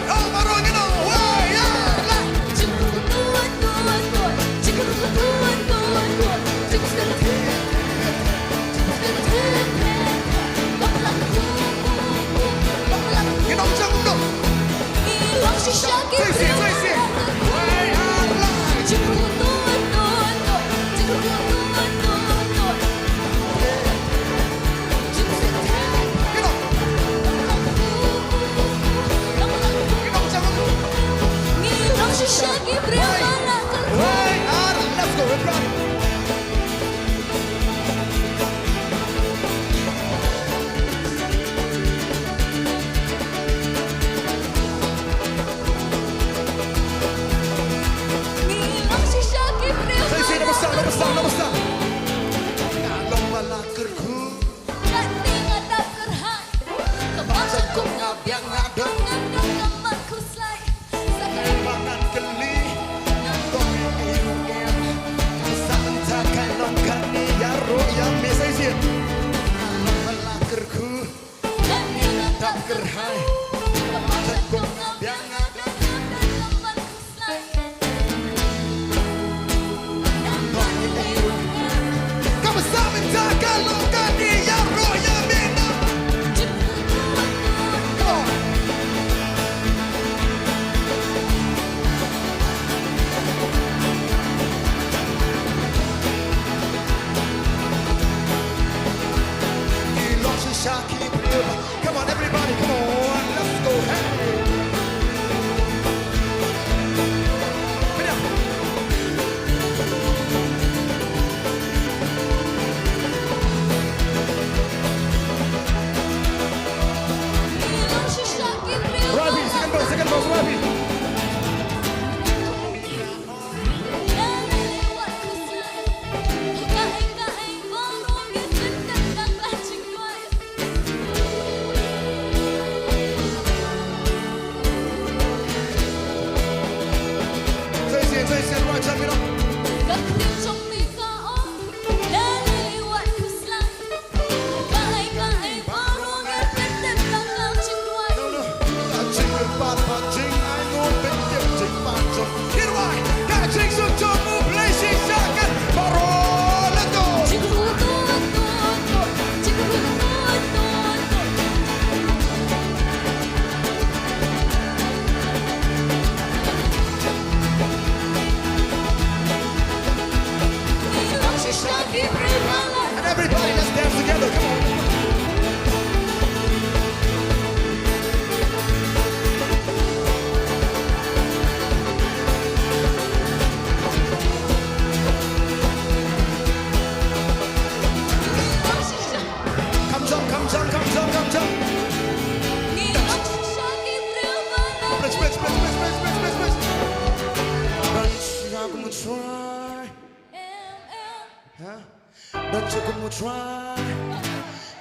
Huh? Don't you come and try.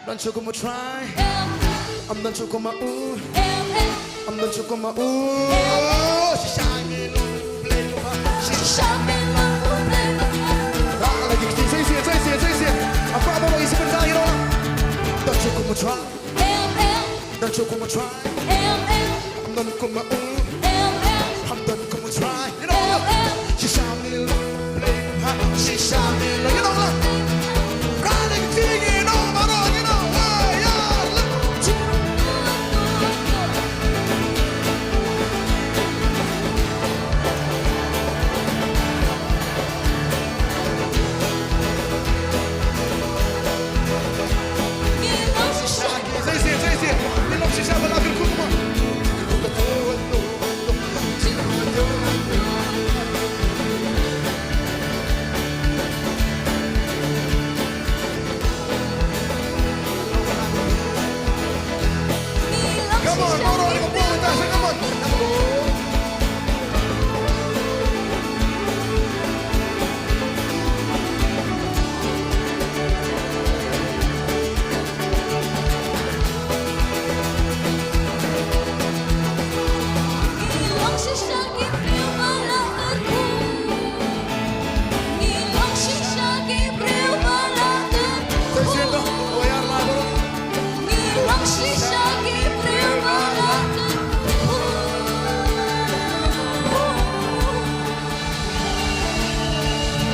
Don't you come and try. I'm don't you come out. I'm don't you come out. She shine me long, play to her. She shine me long, play to her. Ah, like you say, say it, say it, say it. Apa, apa, apa, isi benda, you know. Don't you come and try. Don't you come and try. Don't come and, mm. Don't come and try. You know, she shot me low, play, huh? She shot me low. You know, like, right, like, you know, you know, hey, yeah, look. Come on, come on, come on, come on.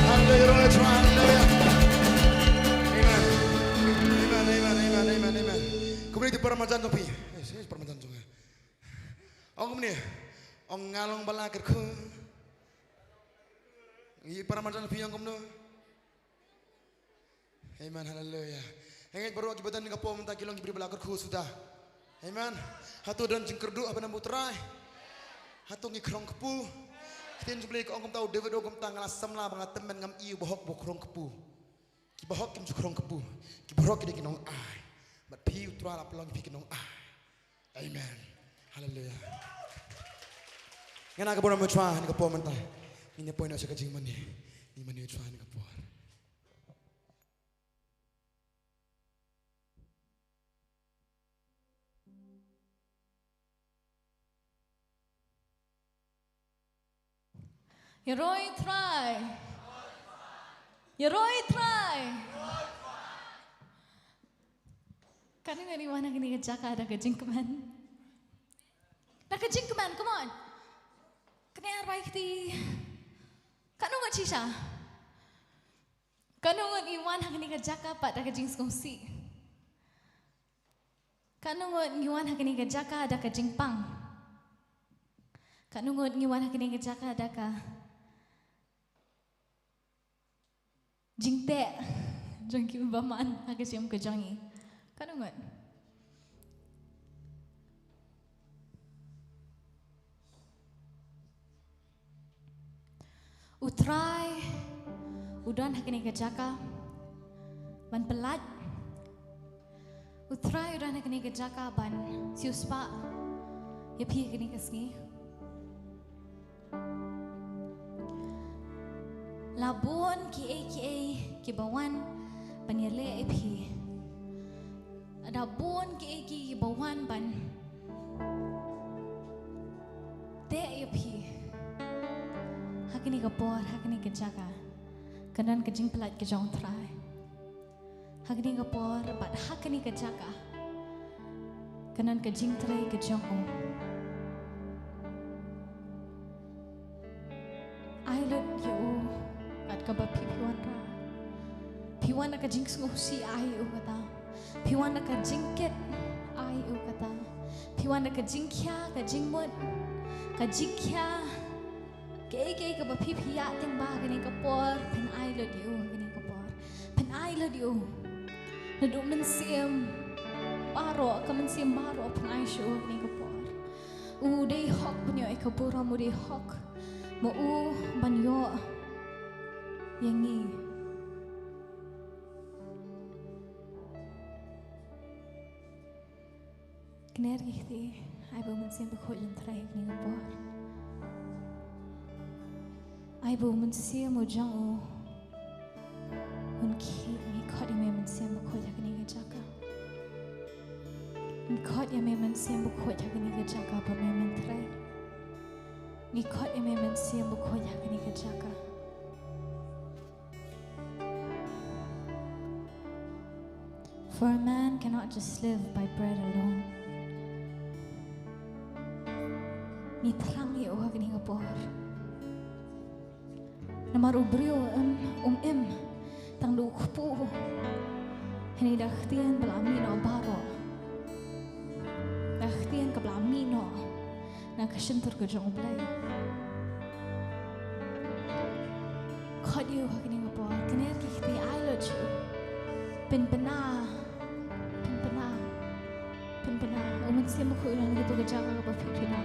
Hallelujah, hallelujah. Amen. Amen, amen, amen, amen, amen. Kumne ïa ki para marjan jong phi. Yes, yes, para marjan jong nga. Ong kumne. Ong nga long ba la kyrkhu. Ïa ki para marjan jong phi ong kumno. Amen, haleluya. Hynrei baroh kiba don ha kane ka por mynta ki long ki briew ba la kyrkhu suda. Amen. Hato don jingkyrduh hapdeng U Trai? Hato ngi khong kpu? Ktien jong U Blei ka ong kumta, u David u ong kumta, nga la samla ba nga tymmen, ngam i u bahok ba u khong kpu. Ki bahok kim ju khong kpu. Ki baroh ki dei ki nong-ai. Bad phi U Trai la pynlong ïa phi ki nong-ai. Amen. Haleluya. Ngin ïa ka burom U Trai ha kane ka por mynta. Ngin ïa poi noh sha ka jingmane. Ngin mane U Trai ha kane ka por. Ïaroh ïa U Trai. Ïaroh ïa U Trai. Katno ngut i wan ha kane ka jaka da ka jingkmen? Da ka jingkmen, come on. Kane ar bai kti. Katno ngut shisha? Katno ngut i wan ha kane ka jaka pat da ka jingsngewsih? Katno ngut ngi wan ha kane ka jaka da ka jingpang? Katno ngut ngi wan ha kane ka jaka da ka jingteh jong ki bymman ha ka jingim ka jong ngi? Katno ngut? U Trai u don ha kane ka jaka ban pyllait. U Trai u don ha kane ka jaka ban siewspah ïa phi ha kane ka sngi. La bun kiei kiei kiba wan ban ïaleh ïa phi. Da bun kiei kiei kiba wan ban teh ïa phi. Ha kane ka por, ha kane ka jaka, kan don ka jingpyllait ka jong U Trai. Ha kane ka por bad ha kane ka jaka, kan don ka jingtrei ka jong u. Ai lut ïa u kat kaba phi, phi wanrah. Phi wan da ka jingsngewsih, ai ïa u kata. Phi wan da ka jingkit, ai ïa u kata. Phi wan da ka jingkhia, ka jingmut, ka jingkhia. Kaei kaei kaba phi, phi ïaid tang ba ha kane ka por, phin ai lut ïa u ha kane ka por. Phin ai lut ïa u. Naduh mynsiem baroh, ka mynsiem baroh phin ai sha u ha kane ka por. U dei hok ban ïoh ïa ka burom, u dei hok ma u ban ïoh ïa ngi. Kner ki kti, ai ba u Mynsiem Bakhuid un trei ha kane ka por. Ai ba u mynsiem u jong u Ngi khot ïa me Mynsiem Bakhuid ha kane ka jaka ba me men trei. Ngi khot ïa me Mynsiem Bakhuid ha kane ka jaka. For a man cannot just live by bread alone. Ngi thrang ïa u ha kane ka por. Namar u briew um, um im tang da u kpu. Hynrei da ka ktien ba la mih noh baroh. Da ka ktien kaba la mih noh na ka shyntur ka jong U Blei. Khot ïa u ha kane ka por. Kner ki kti, ai lut sha u. Pynbna. Pynbna. Pynbna. U Mynsiem Bakhuid u long kito ka jaka kaba phi phi na.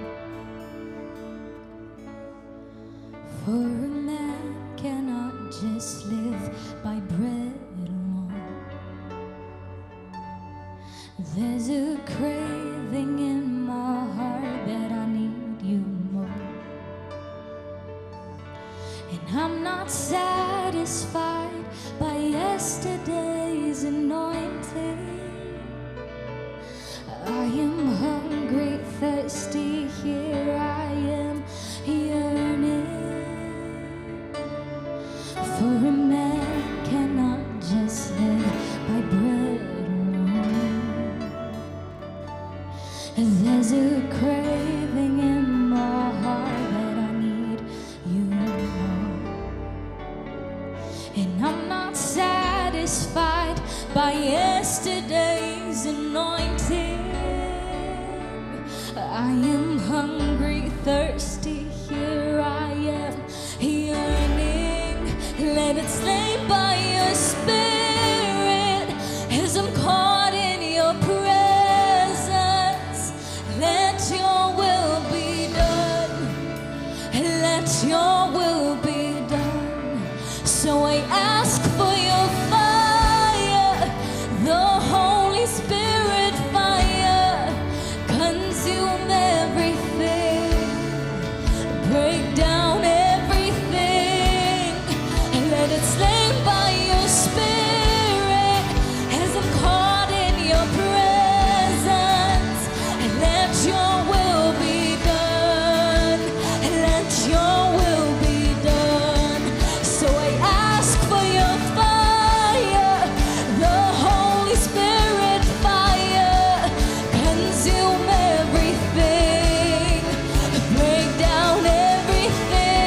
For a man cannot just live by bread alone. There's a craving in my heart that I need you more. And I'm not satisfied by yesterday's anointing. I am hungry, thirsty, here I am yearning. For a man cannot just live by bread alone. There's a craving in my heart that I need you more. And I'm not satisfied by yesterday's anointing. I am hungry, thirsty, here I am yearning. Let it slay by your spirit as I'm caught in your presence. Let your will be done. Let your will be done. So I ask for your fire, the Holy Spirit fire. Consume everything. Break down everything. Let it slay by your spirit as I'm caught in your presence. Let your will be done. Let your will be done. So I ask for your fire, the Holy Spirit fire. Consume everything. Break down everything.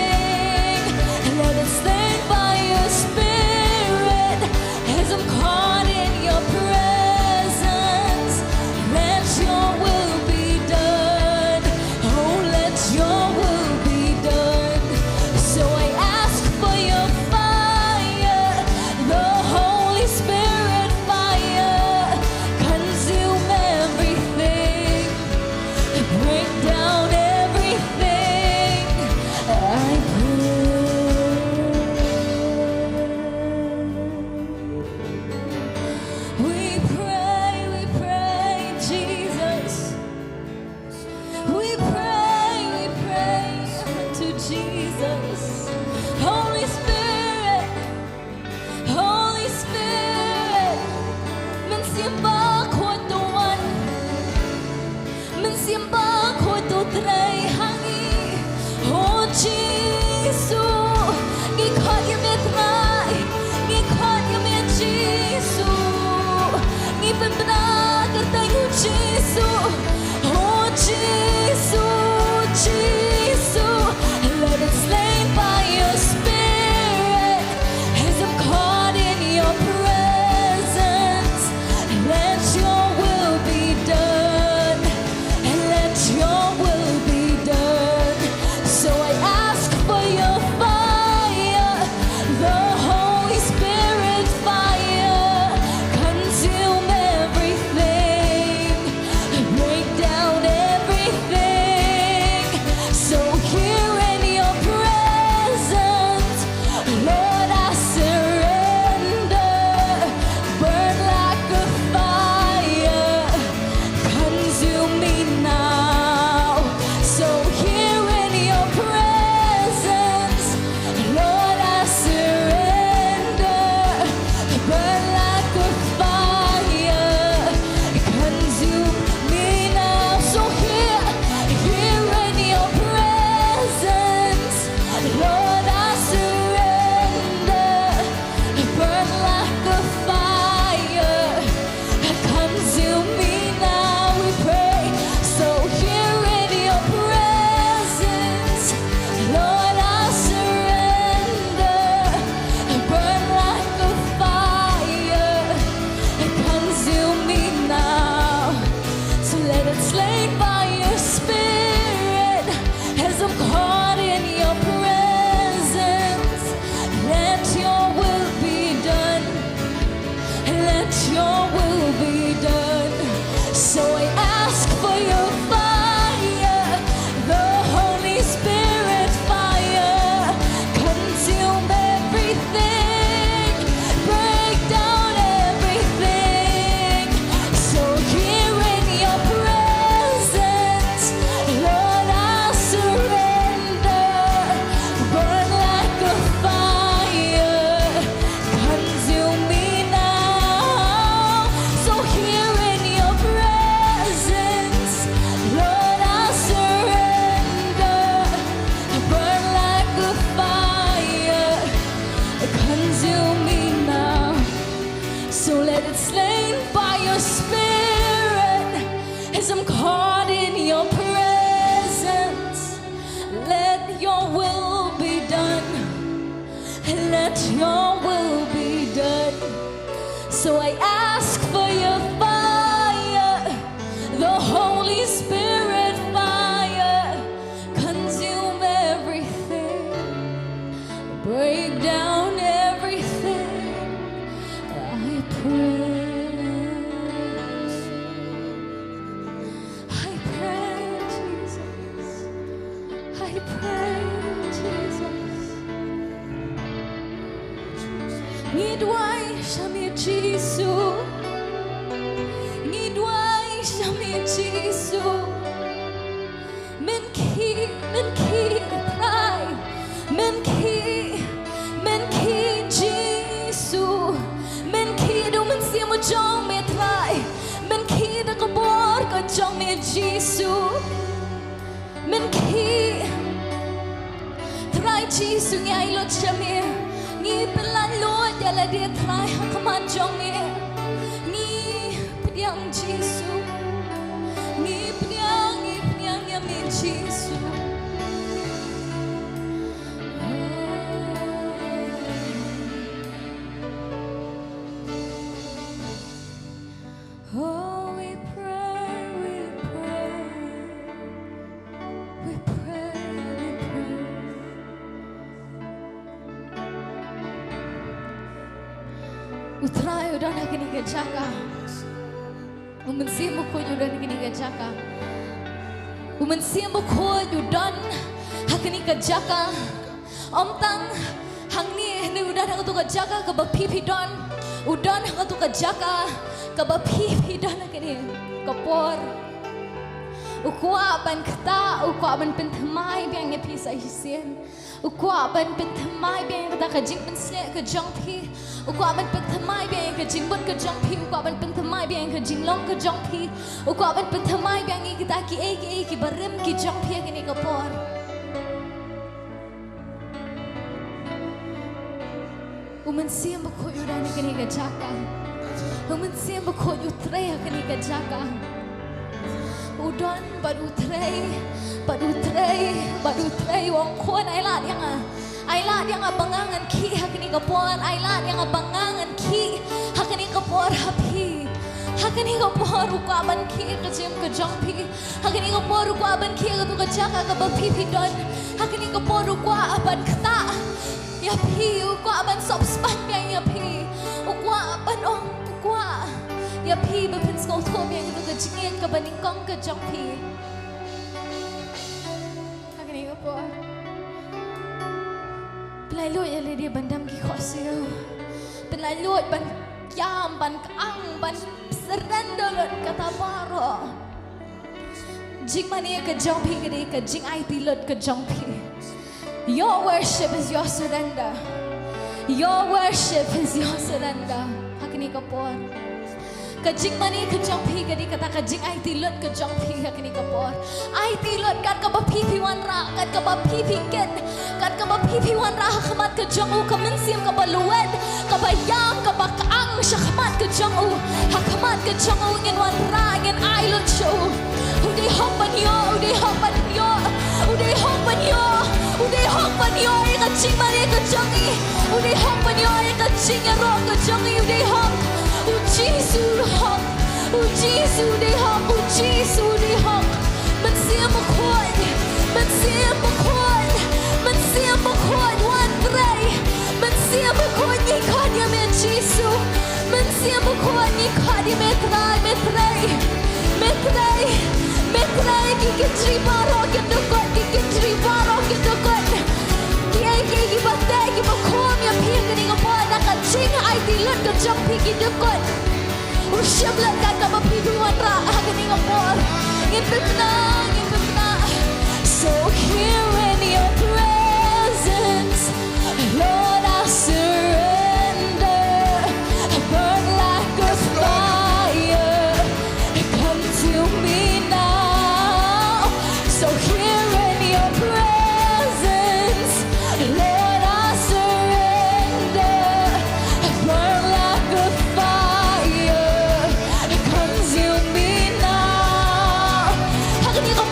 Let it slay by your spirit as I'm caught in your presence. Let your will be done. Oh, let your will be done. So I ask for your fire, the Holy Spirit fire. Consume everything. Break down everything. I pray. We pray, we pray, Jesus. We pray, we pray to Jesus. Holy Spirit, Holy Spirit, Mynsiem Bakhuid to wan. Mynsiem Bakhuid to trei ha ngi. Oh Jisu, ngi khot ïa me trai, ngi khot ïa me Jisu. Ngi pynbna kyrteng u Jisu. Oh Jisu, Jisu, let it slay by your spirit. As I'm caught in your presence, let your will be done. Let your will be So I ask for your fire, the Holy Spirit fire, consume everything, break down everything. I pray. I pray, Jesus. I pray, Jesus. Ngi duwai sha me Jisu. Ngi duwai sha me Jisu. Men khih, men khih Trai. Men khih, men khih Jisu. Men khih da u Mynsiem u jong me Trai. Men khih da ka bor ka jong me Jisu. Men khih. Trai Jisu ngi ai lut sha me. Ngi pynlait lut ïa lade Trai ha khmat jong me. Ngi pdiang Jisu. Ngi pdiang, ngi pdiang ïa me Jisu. Oh, we pray, we pray. We pray, we pray. U Trai u don ha kane ka jaka. U Mynsiem Bakhuid u don ha kane ka jaka. U Mynsiem Bakhuid u don ha kane ka jaka. Ym tang hangne, hangne u don ha katu ka jaka kaba phi phi don. U don ha katu ka jaka kaba phi phi don ha kane ka por. U kwah ban ktah, u kwah ban pynthymmai biang ïa phi sa shisien. U kwah ban pynthymmai biang ïa kata ka jingpynshlur ka jong phi. U kwah ban pynthymmai biang ïa ka jingmut ka jong phi. U kwah ban pynthymmai biang ïa ka jinglong ka jong phi. U kwah ban pynthymmai biang ïa kita kiei kiei kiba rim ki jong phi ha kane ka por. U Mynsiem Bakhuid u don ha kane ka jaka. U Mynsiem Bakhuid u trei ha kane ka jaka. U don bad u trei, bad u trei, bad u trei. U ong, Khun, ai lad ïa nga. Ai lad ïa nga ba nga ngan khih ha kane ka por. Ai lad ïa nga ba nga ngan khih ha kane ka por ha phi. Ha kane ka por u kwah ban khih ka jingim ka jong phi. Ha kane ka por u kwah ban khih ha katu ka jaka kaba phi phi don. Ha kane ka por u kwah ban ktah ïa phi, u kwah ban sop span biang ïa phi. U kwah ban ong, u kwah ïa phi ba phin sngewthuh biang ïa katu ka jingngeit kaba nyngkong ka jong phi. Ha kane ka por pynlait lut ïa lade ban dam ki khohsiew. Pynlait lut ban ïam, ban kyang, ban surrender lut kata baroh. Jingmane ka jong phi ka dei ka jingaiti lut ka jong phi. Your worship is your surrender. Your worship is your surrender. Ha kane ka por ka jingmane ka jong phi ka dei kata ka jingaiti lut ka jong phi ha kane ka por. Aiti lut kat kaba phi phi wanrah, kat kaba phi phi kit, kat kaba phi phi wanrah ha khmat ka jong u, ka mynsiem kaba lwet, kaba ïam, kaba kyang sha khmat ka jong u. Ha khmat ka jong u ngin wanrah, ngin ai lut sha u. U dei hok ban ïoh, u dei hok ban ïoh, u dei hok ban ïoh, u dei hok ban ïoh ïa ka jingmane ka jong ngi. U dei hok ban ïoh ïa ka jingïaroh ka jong ngi, u dei hok. U Jisu u hok. U Jisu u dei hok, u Jisu u dei hok. Mynsiem Bakhuid, Mynsiem Bakhuid, Mynsiem Bakhuid wan trei. Mynsiem Bakhuid ngi khot ïa me Jisu. Mynsiem Bakhuid ngi khot ïa me Trai, me trei. Me trei, me trei, ki kynjri baroh kin dukut, ki kynjri baroh kin dukut. Kiei kiei kiba teh kiba khum ïa phi ha kane ka por, na ka jingaiti lut ka jong phi ki dukut. U shim lut kat kaba phi phi wanrah ha kane ka por. Ngin pynbna, ngin pynbna. So here in your presence, Lord, I surrender. Burn like a fire, consume me now. So here in your presence, Lord, I surrender. Burn like a fire, consume me now. Ha kane ka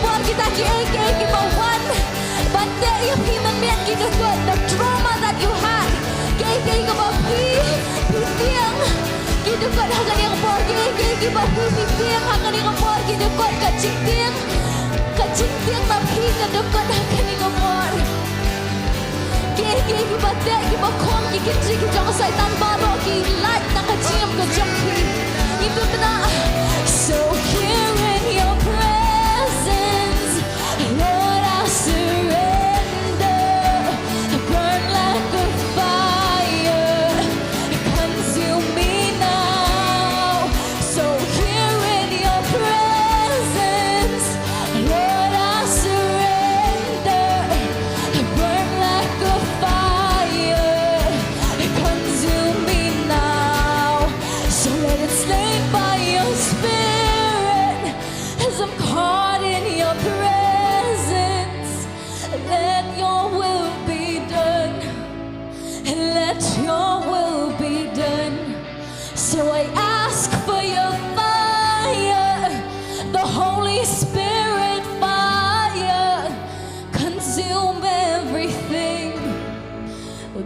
Ki tieng ha kane ka por ki dei kot ka jingtieng. Ka jingtieng na phi ka dei kot ha kane ka por. Kiei kiei kiba teh kiba khong ki kynji ki jong Satan baroh ki lait na ka jingim ka jong phi. Ngi pynbna. So here in your presence, Lord, I surrender. Burn like a fire, consume me now. So here in your presence, Lord, I surrender. Burn like a fire, consume me now. So let it slay by your spirit, as I'm caught in your presence. Let your will be done. Let your will be done. So I ask for your fire, the Holy Spirit fire. Consume everything.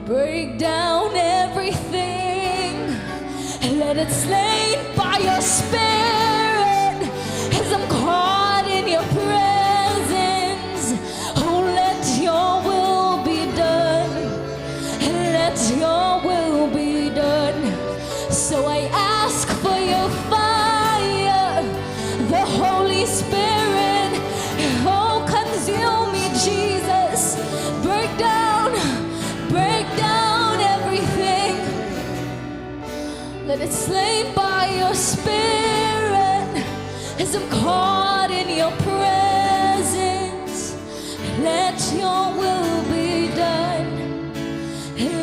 Break down everything. Let it slay by your spirit, as I'm caught in your presence. Oh, let your will be done. Let your will be done. So I ask for your fire, the Holy Spirit. Oh, consume me, Jesus. Break down, break down everything. Let it slay by your spirit, as I'm caught in your presence. Let your will be done.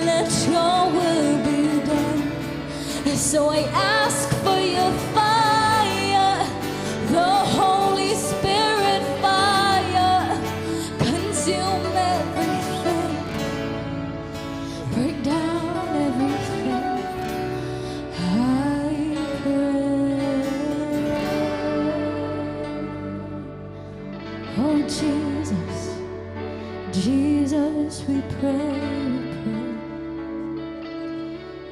Let your will be done. So I ask for your fire, the Holy Spirit fire. Consume everything. Break down everything. I pray. Oh, Jesus, Jesus, we pray, we pray.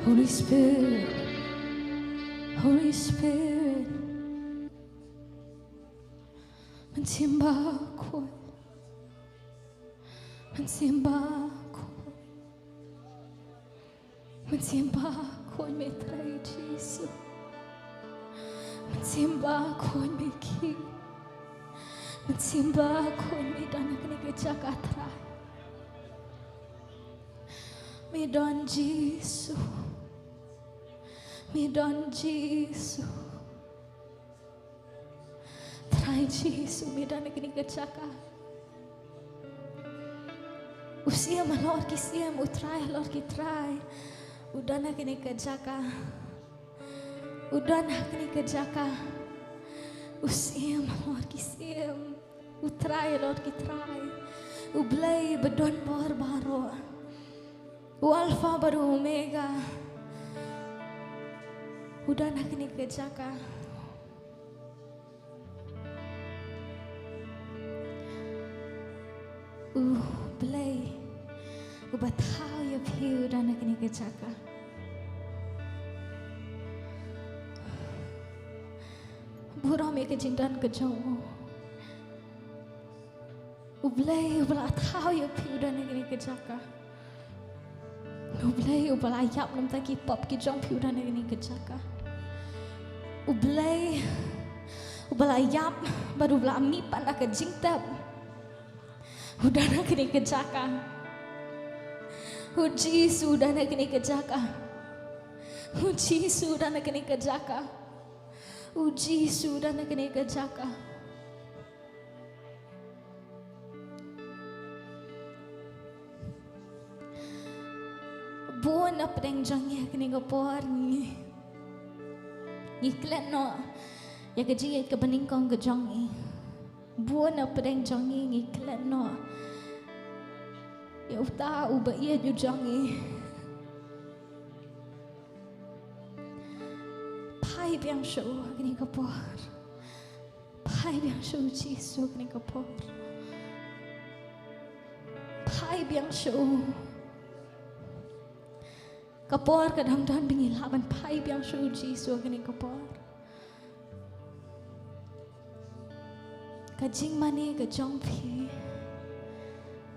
Holy Spirit, Holy Spirit. Mynsiem Bakhuid. Mynsiem Bakhuid. Mynsiem Bakhuid, me Trai Jisu. Mynsiem Bakhuid, me King. Mynsiem Bakhuid, me don ha kane ka jaka, Trai. Me don, Jisu. Me don, Jisu. Trai Jisu, me don ha kane ka jaka. U Siem halor ki siem, U Trai halor ki trai, u don ha kane ka jaka. U don ha kane ka jaka. U Siem halor ki siem, U Trai halor ki trai, U Blei ba don bor baroh, U Alpha bad U Omega, u don ha kane ka jaka. U Blei uba thaw ïa phi u don ha kane ka jaka. Burom ïa ka jingdon ka jong u. U Blei uba la thaw ïa phi u don ha kane ka jaka. U Blei uba la ïap namar ki pop ki jong phi u don ha kane ka jaka. U Blei uba la ïap bad uba la mihpat da ka jingtep u don ha kane ka jaka. U Jisu u don ha kane ka jaka. U Jisu u don ha kane ka jaka. U Jisu u don ha kane ka jaka. Bun na pdeng jong ngi ha kane ka por ngi, ngi klet noh ïa ka jingïeit kaba nyngkong ka jong ngi. Bun na pdeng jong ngi ngi klet noh ïa uta uba ïeit u jong ngi. Phai biang sha u ha kane ka por. Phai biang sha u Jisu ha kane ka por. Phai biang sha u. Ka por ka dang don ba ngi lah ban phai biang sha u Jisu ha kane ka por. Ka jingmane ka jong phi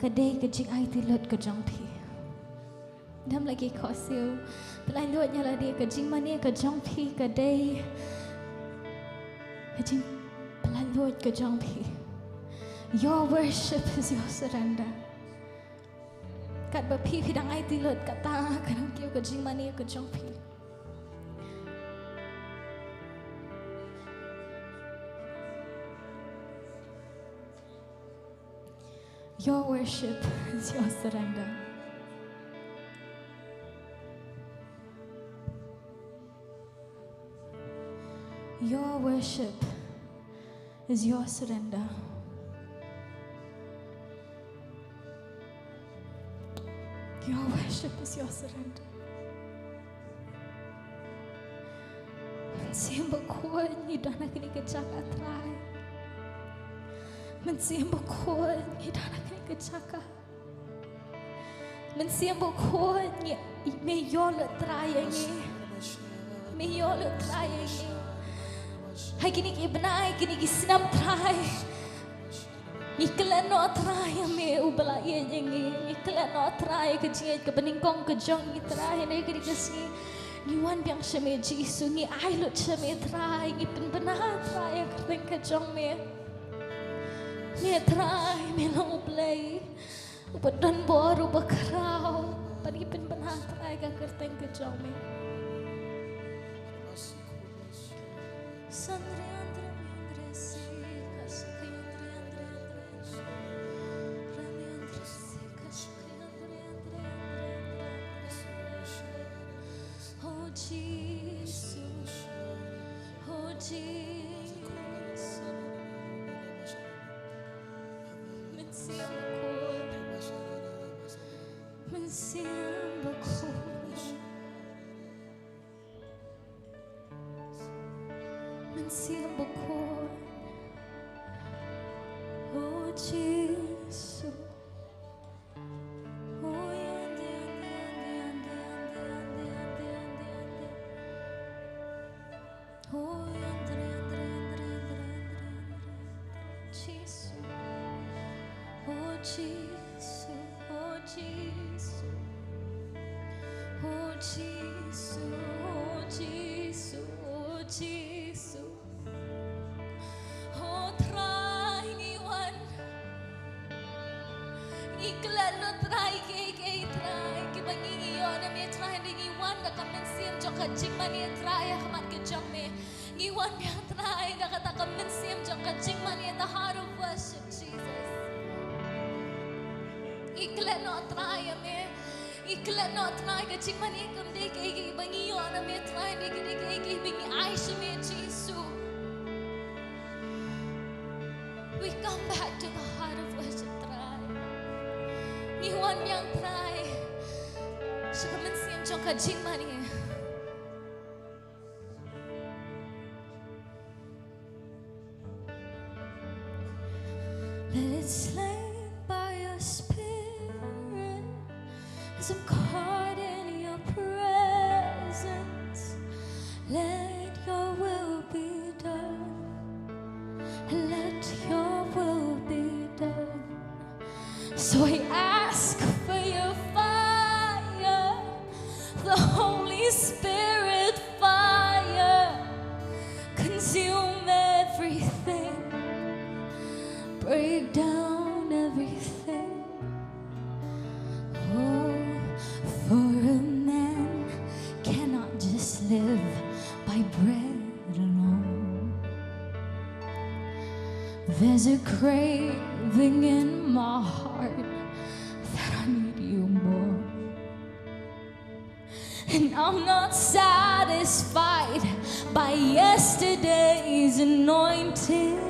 ka dei ka jingaiti lut ka jong phi. Dam lagi khohsiew. Pyllait luid ïa lade, ka jingmane ka jong phi ka dei ka jingpyllait luid ka jong phi. Your worship is your surrender. Katba phi phi dang aiti lut, kata ka dang kiew ka jingmane ka jong phi. Your worship is your surrender. Your worship is your surrender. Your worship is your surrender. Mynsiem Bakhuid, ngi don ha kane ka jaka, Trai. Mynsiem Bakhuid, ngi don ha kane ka jaka. Mynsiem Bakhuid, ngi, me ïoh lut, Trai, ïa ngi. Me ïoh lut, Trai, ïa ngi. Ha kine ki bnai, kine ki snem, Trai, ngi klet noh, Trai, ïa me uba la ïeit ïa ngi. Ngi klet noh, Trai, ïa ka jingïeit kaba nyngkong ka jong ngi, Trai, ha kane ka sngi. Ngi wan biang sha me, Jisu, ngi ai lut sha me, Trai, ngi pynbna, Trai, ïa ka kyrteng ka jong me. Me, Trai, me long U Blei uba don bor, uba khraw, bad ngi pynbna, Trai, ïa ka kyrteng ka jong me. Oh, Jisu. Oh, Jisu. Mynsiem Bakhuid. Mynsiem Bakhuid. Mynsiem Bakhuid. Oh, Jisu. Oh, yandi, yandi, yandi. Oh, yandi, yandi, yandi. Jisu. Oh, Jisu. Oh, Jisu. Oh, Jisu. Oh, Jisu. Oh, Jisu. Oh, Trai, ngi wan. Ngi klet lut, Trai, kiei kiei, Trai, kiba ngi, ngi ïoh na me, Trai, hynrei ngi wan da ka mynsiem jong ka jingmane, Trai, ha khmat ka jong me. Ngi wan biang, Trai, da kata ka mynsiem jong ka jingmane, the heart of worship, Jesus. Ngi klet noh, Trai, ïa me. Ngi klet noh, Trai, ka jingmane kam dei kaei kaei ba ngi ïoh na me, Trai, dei kaei kaei ba ngi ai sha me, Jisu. We come back to the heart of worship, Trai. Ngi wan biang, Trai, sha ka mynsiem jong ka jingmane. Let it slay by your spirit as I'm caught in your presence. Let your will be done. Let your will be done. So I ask for your fire, the Holy Spirit fire. Consume everything, break down everything. Oh, for a man cannot just live by bread alone. There's a craving in my heart that I need you more. And I'm not satisfied by yesterday's anointing.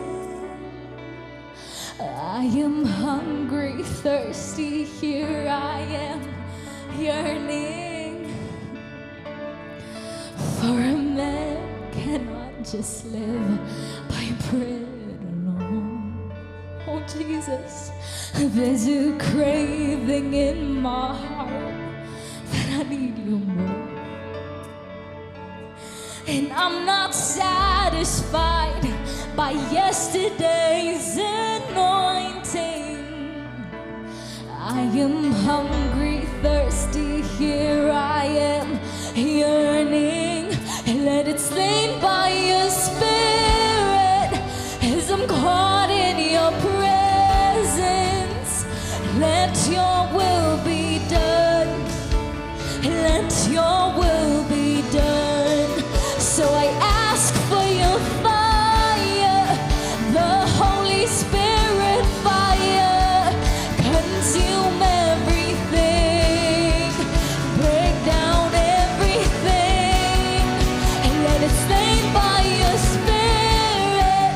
I am hungry, thirsty, here I am yearning. For a man cannot just live by bread alone. Oh, Jesus, there's a craving in my heart that I need you more. And I'm not satisfied By yesterday's anointing, I am hungry, thirsty, here I am yearning. Let it slain by your spirit as I'm caught in your presence. Let your will be done. Let your will be done. So I ask for your fire, the Holy Spirit fire. Consume everything, break down everything, and let it slain by your spirit.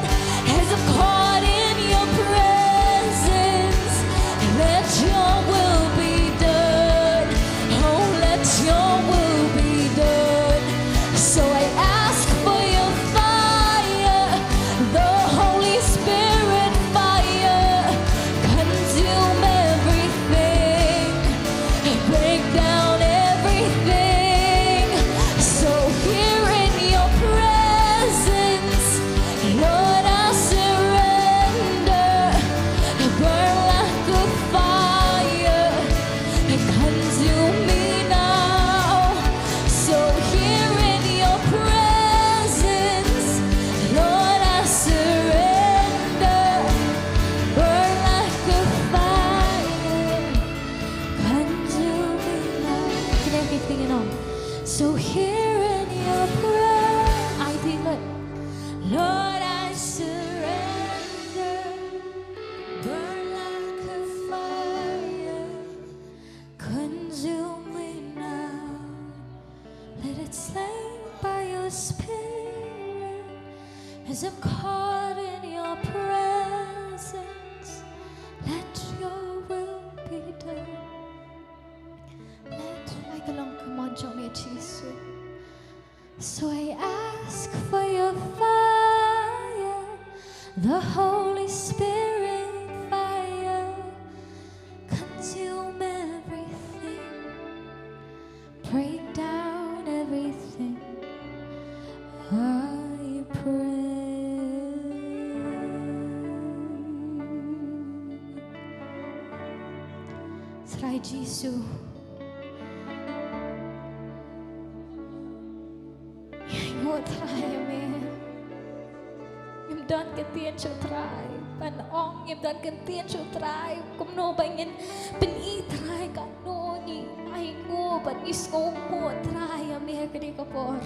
As I'm caught in your presence, let your will be done. Oh, let your will be done. So I ask for your fire, the Holy Spirit fire. Consume everything, break down everything. So here in your presence, Lord, I surrender. Burn like a fire, consume me now. So here in your presence, Lord, I surrender. Burn like a fire, consume me now. Can I get the, you know? So here in your presence, I feel it. Lord, I surrender. Burn like a fire, consume me now. Let it slay by your spirit. As I'm caught in your presence, let your will be done. Let my kalong kamon jong me Jisu. So I ask for your fire, the Holy Spirit fire. Consume everything, break down everything, I pray. Trai Jisu. Ngi ainguh Trai ïa me. Ngim don kyntien sha u Trai ban ong, ngim don kyntien sha u Trai kumno ba ngin pyni Trai katno ngi ainguh bad ngi sngewnguh Trai ïa me ha kane ka por.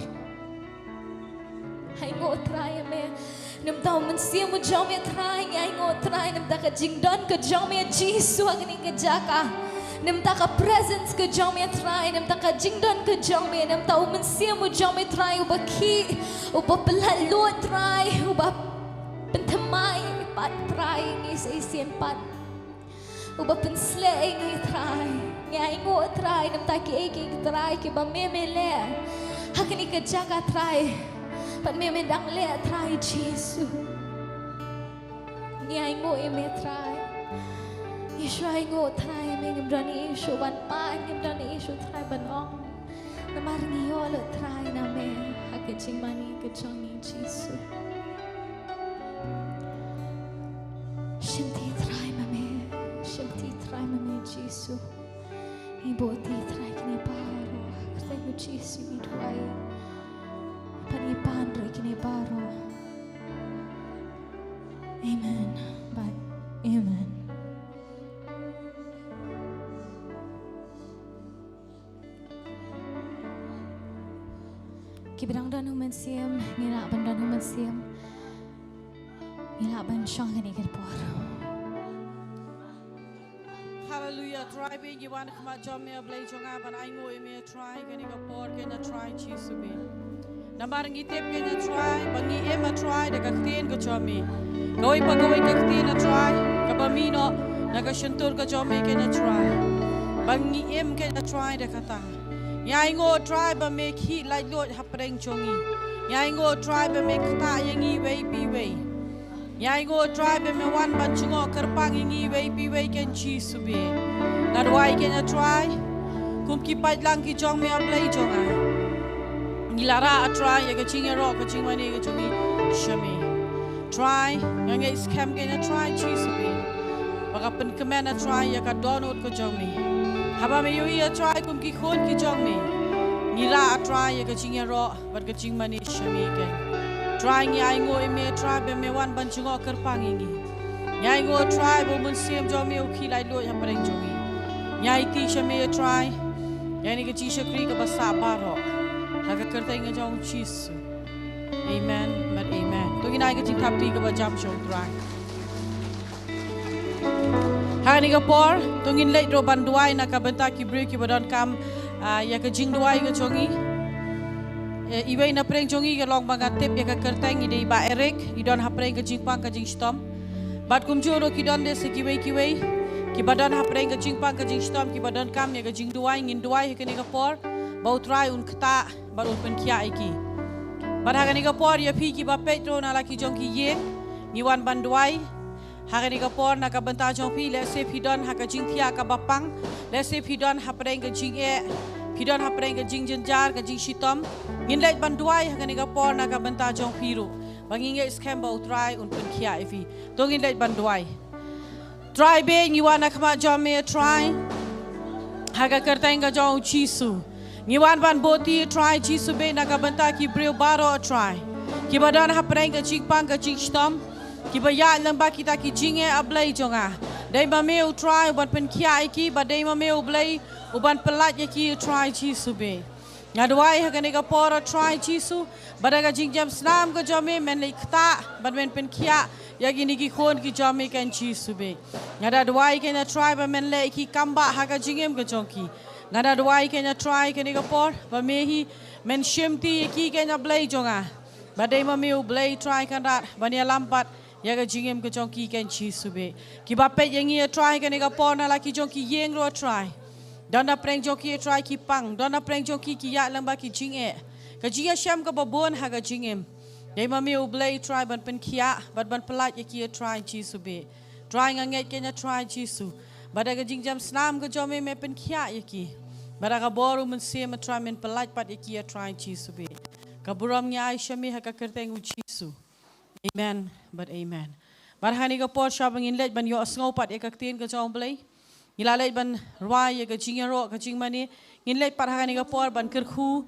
Ainguh Trai ïa me. Namar u Mynsiem u jong me Trai, ngi ainguh Trai, namar ka jingdon ka jong me Jisu ha kane ka jaka. Namar ka presence ka jong me Trai, namar ka jingdon ka jong me, namar u Mynsiem u jong me Trai, uba khih, uba pyllait luid Trai, uba pynthymmai pat Trai, ngi sa shisien pat. Uba pynshlur ïa ngi Trai. Ngi ainguh Trai, namar kiei kiei Trai, kiba me me leh. Ha kane ka jaka Trai. Bad me me dang leh Trai Jisu. Ngi ainguh ïa me Trai. Ngi shu ainguh Trai, me ngim don ei ei shuh ban pan, ngim don ei ei shuh Trai ban ong. Namar ngi ïoh lut Trai na me, ha ka jingmane ka jong ngi Jisu. Shimti Trai ma me, shimti Trai ma me Jisu. Ngi buh ïa Trai kine baroh, ha ka kyrteng u Jisu ngi duwai. Bad ngi pan ruh ïa kine baroh. Amen. Bad amen. Kiba dang don u Mynsiem, ngi lah ban don u Mynsiem. Ngi lah ban shong kane ka por. Hallelujah, Trai ba ngi wan ha khmat jong me, Blei jong nga, ban ainguh ïa me Trai, kane ka por kane Trai Jisu me. Namar ngi tip kane Trai, ba ngi im Trai da ka ktien ka jong me. Kawei pa kawei ka ktien Trai, kaba mih noh na ka shyntur ka jong me kane Trai. Ba ngi im kane Trai da kata. Ngi ainguh Trai ba me khih laitluid hapdeng jong ngi. Ngi ainguh Trai ba me ktah ïa ngi iwei pa iwei. Ngi ainguh Trai ba me wan ban jngoh kyrpang ïa ngi iwei pa iwei kane Jisu me. Nga duwai kane Trai. Kum ki paidlang ki jong me, A Blei jong nga. Ngi la rah Trai ïa ka jingïaroh ka jingmane ka jong ngi sha me. Trai, nga ngeit skhem kein A Trai Jisu bad ba ka pynkmen A Trai ïa ka dohnud ka jong me. Haba me ïohi A Trai kum ki khun ki jong me, ngi rah A Trai ïa ka jingïaroh bad ka jingmane sha me kein. Trai, ngi ainguh ïa me A Trai ba me wan ban jngoh kyrpang ïa ngi. Ngi ainguh A Trai ba u Mynsiem jong me u khie laitluid hapdeng jong ngi. Ngi aiti sha me A Trai ïa kane ka jingshakri kaba sah baroh ha ka kyrteng ka jong u Jisu. Amen bad amen. To ngin ai ka jingthap kti kaba jam sha U Trai. Ha kane ka por to ngin leit ruh ban duwai na ka bynta ki briew kiba donkam, ah, ïa ka jingduwai ka jong ngi. Eh, iwei na pdeng jong ngi ka long ba nga tip ïa ka kyrteng, i dei i Bah Eric, i don hapdeng ka jingpang ka jingshitom. Bad kumjuh ruh ki don de sa kiwei kiwei kiba don hapdeng ka jingpang ka jingshitom kiba donkam ïa ka jingduwai. Ngin duwai ha kane ka por ba U Trai un ktah bad un pynkhiah ïa ki. Bad ha kane ka por ïa phi kiba peit ruh na la ki jong ki ïing, ngi wan ban duwai ha kane ka por na ka bynta jong phi. Lehse phi don ha ka jingthiah kaba pang, lehse phi don hapdeng ka jingeh, phi don hapdeng ka jingjynjar, ka jingshitom. Ngin leit ban duwai ha kane ka por na ka bynta jong phi ruh, ba ngi ngeit skhem ba U Trai un pynkhiah ïa phi. To ngin leit ban duwai. Trai bad ngi wan ha khmat jong me A Trai ha ka kyrteng ka jong U Jisu. Ngi wan ban bud ïa U Trai Jisu bad na ka bynta ki briew baroh A Trai kiba don hapdeng ka jingpang ka jingshitom, kiba ïaid lyngba kita ki jingeh A Blei jong nga. Dei ma me U Trai uban pynkhiah ïa ki bad dei ma me U Blei uban pyllait ïa ki A Trai Jisu bad. Nga duwai ha kane ka por A Trai Jisu ba da ka jingjem snam ka jong me men leit ktah bad men pynkhiah ïa kine ki khun ki jong me kein Jisu bad. Nga da duwai kein A Trai ba men leh ïa ki kam bah ha ka jingim ka jong ki. Nga da duwai kein A Trai kane ka por ba me hi men shimti ïa ki kein A Blei jong nga. Ba dei ma me U Blei Trai Kynrad ban ïalam pat ïa ka jingim ka jong ki kein Jisu bad. Kiba peit ïa ngi A Trai kane ka por na la ki jong ki ïing ruh A Trai, don hapdeng jong ki A Trai ki pang, don hapdeng jong ki ki ïaid lyngba ki jingeh, ka jingïashem kaba bun ha ka jingim. Dei ma me U Blei Trai ban pynkhiah bad ban pyllait ïa ki A Trai Jisu bad. Trai nga ngeit kein A Trai Jisu ba da ka jingjem snam ka jong me men pynkhiah ïa ki. Ba da ka bor U Mynsiem A Trai men pyllait pat ïa ki A Trai Jisu bad. Ka burom ngi ai sha me ha ka kyrteng U Jisu. Amen bad amen. Bad ha kane ka por shwa ba ngin leit ban ïohsngew pat ïa ka ktien ka jong U Blei, ngi la leit ban rwai ïa ka jingïaroh ka jingmane, ngin leit pat ha kane ka por ban kyrkhu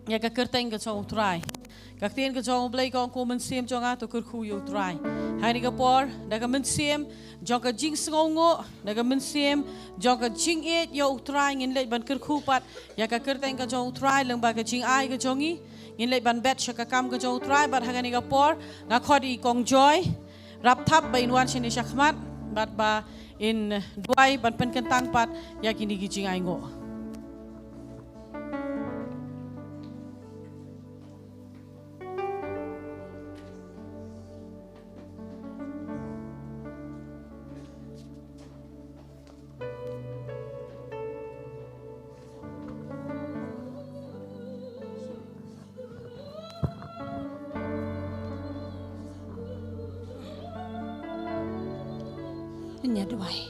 ïa ka kyrteng ka jong U Trai. Ka ktien ka jong U Blei ka ong, ko mynsiem jong nga to kyrkhu ïa U Trai. Ha kane ka por da ka mynsiem jong ka jingsngewnguh, da ka mynsiem jong ka jingïeit ïa U Trai ngin leit ban kyrkhu pat ïa ka kyrteng ka jong U Trai lyngba ka jingai ka jong ngi. Ngin leit ban bet sha ka kam ka jong U Trai bad ha kane ka por nga khot ïa i Kong Joy Rapthap ba in wan shane shakhmat bad ba in duwai ban pynkyntang pat ïa kine ki jingainguh. Ngi duwai.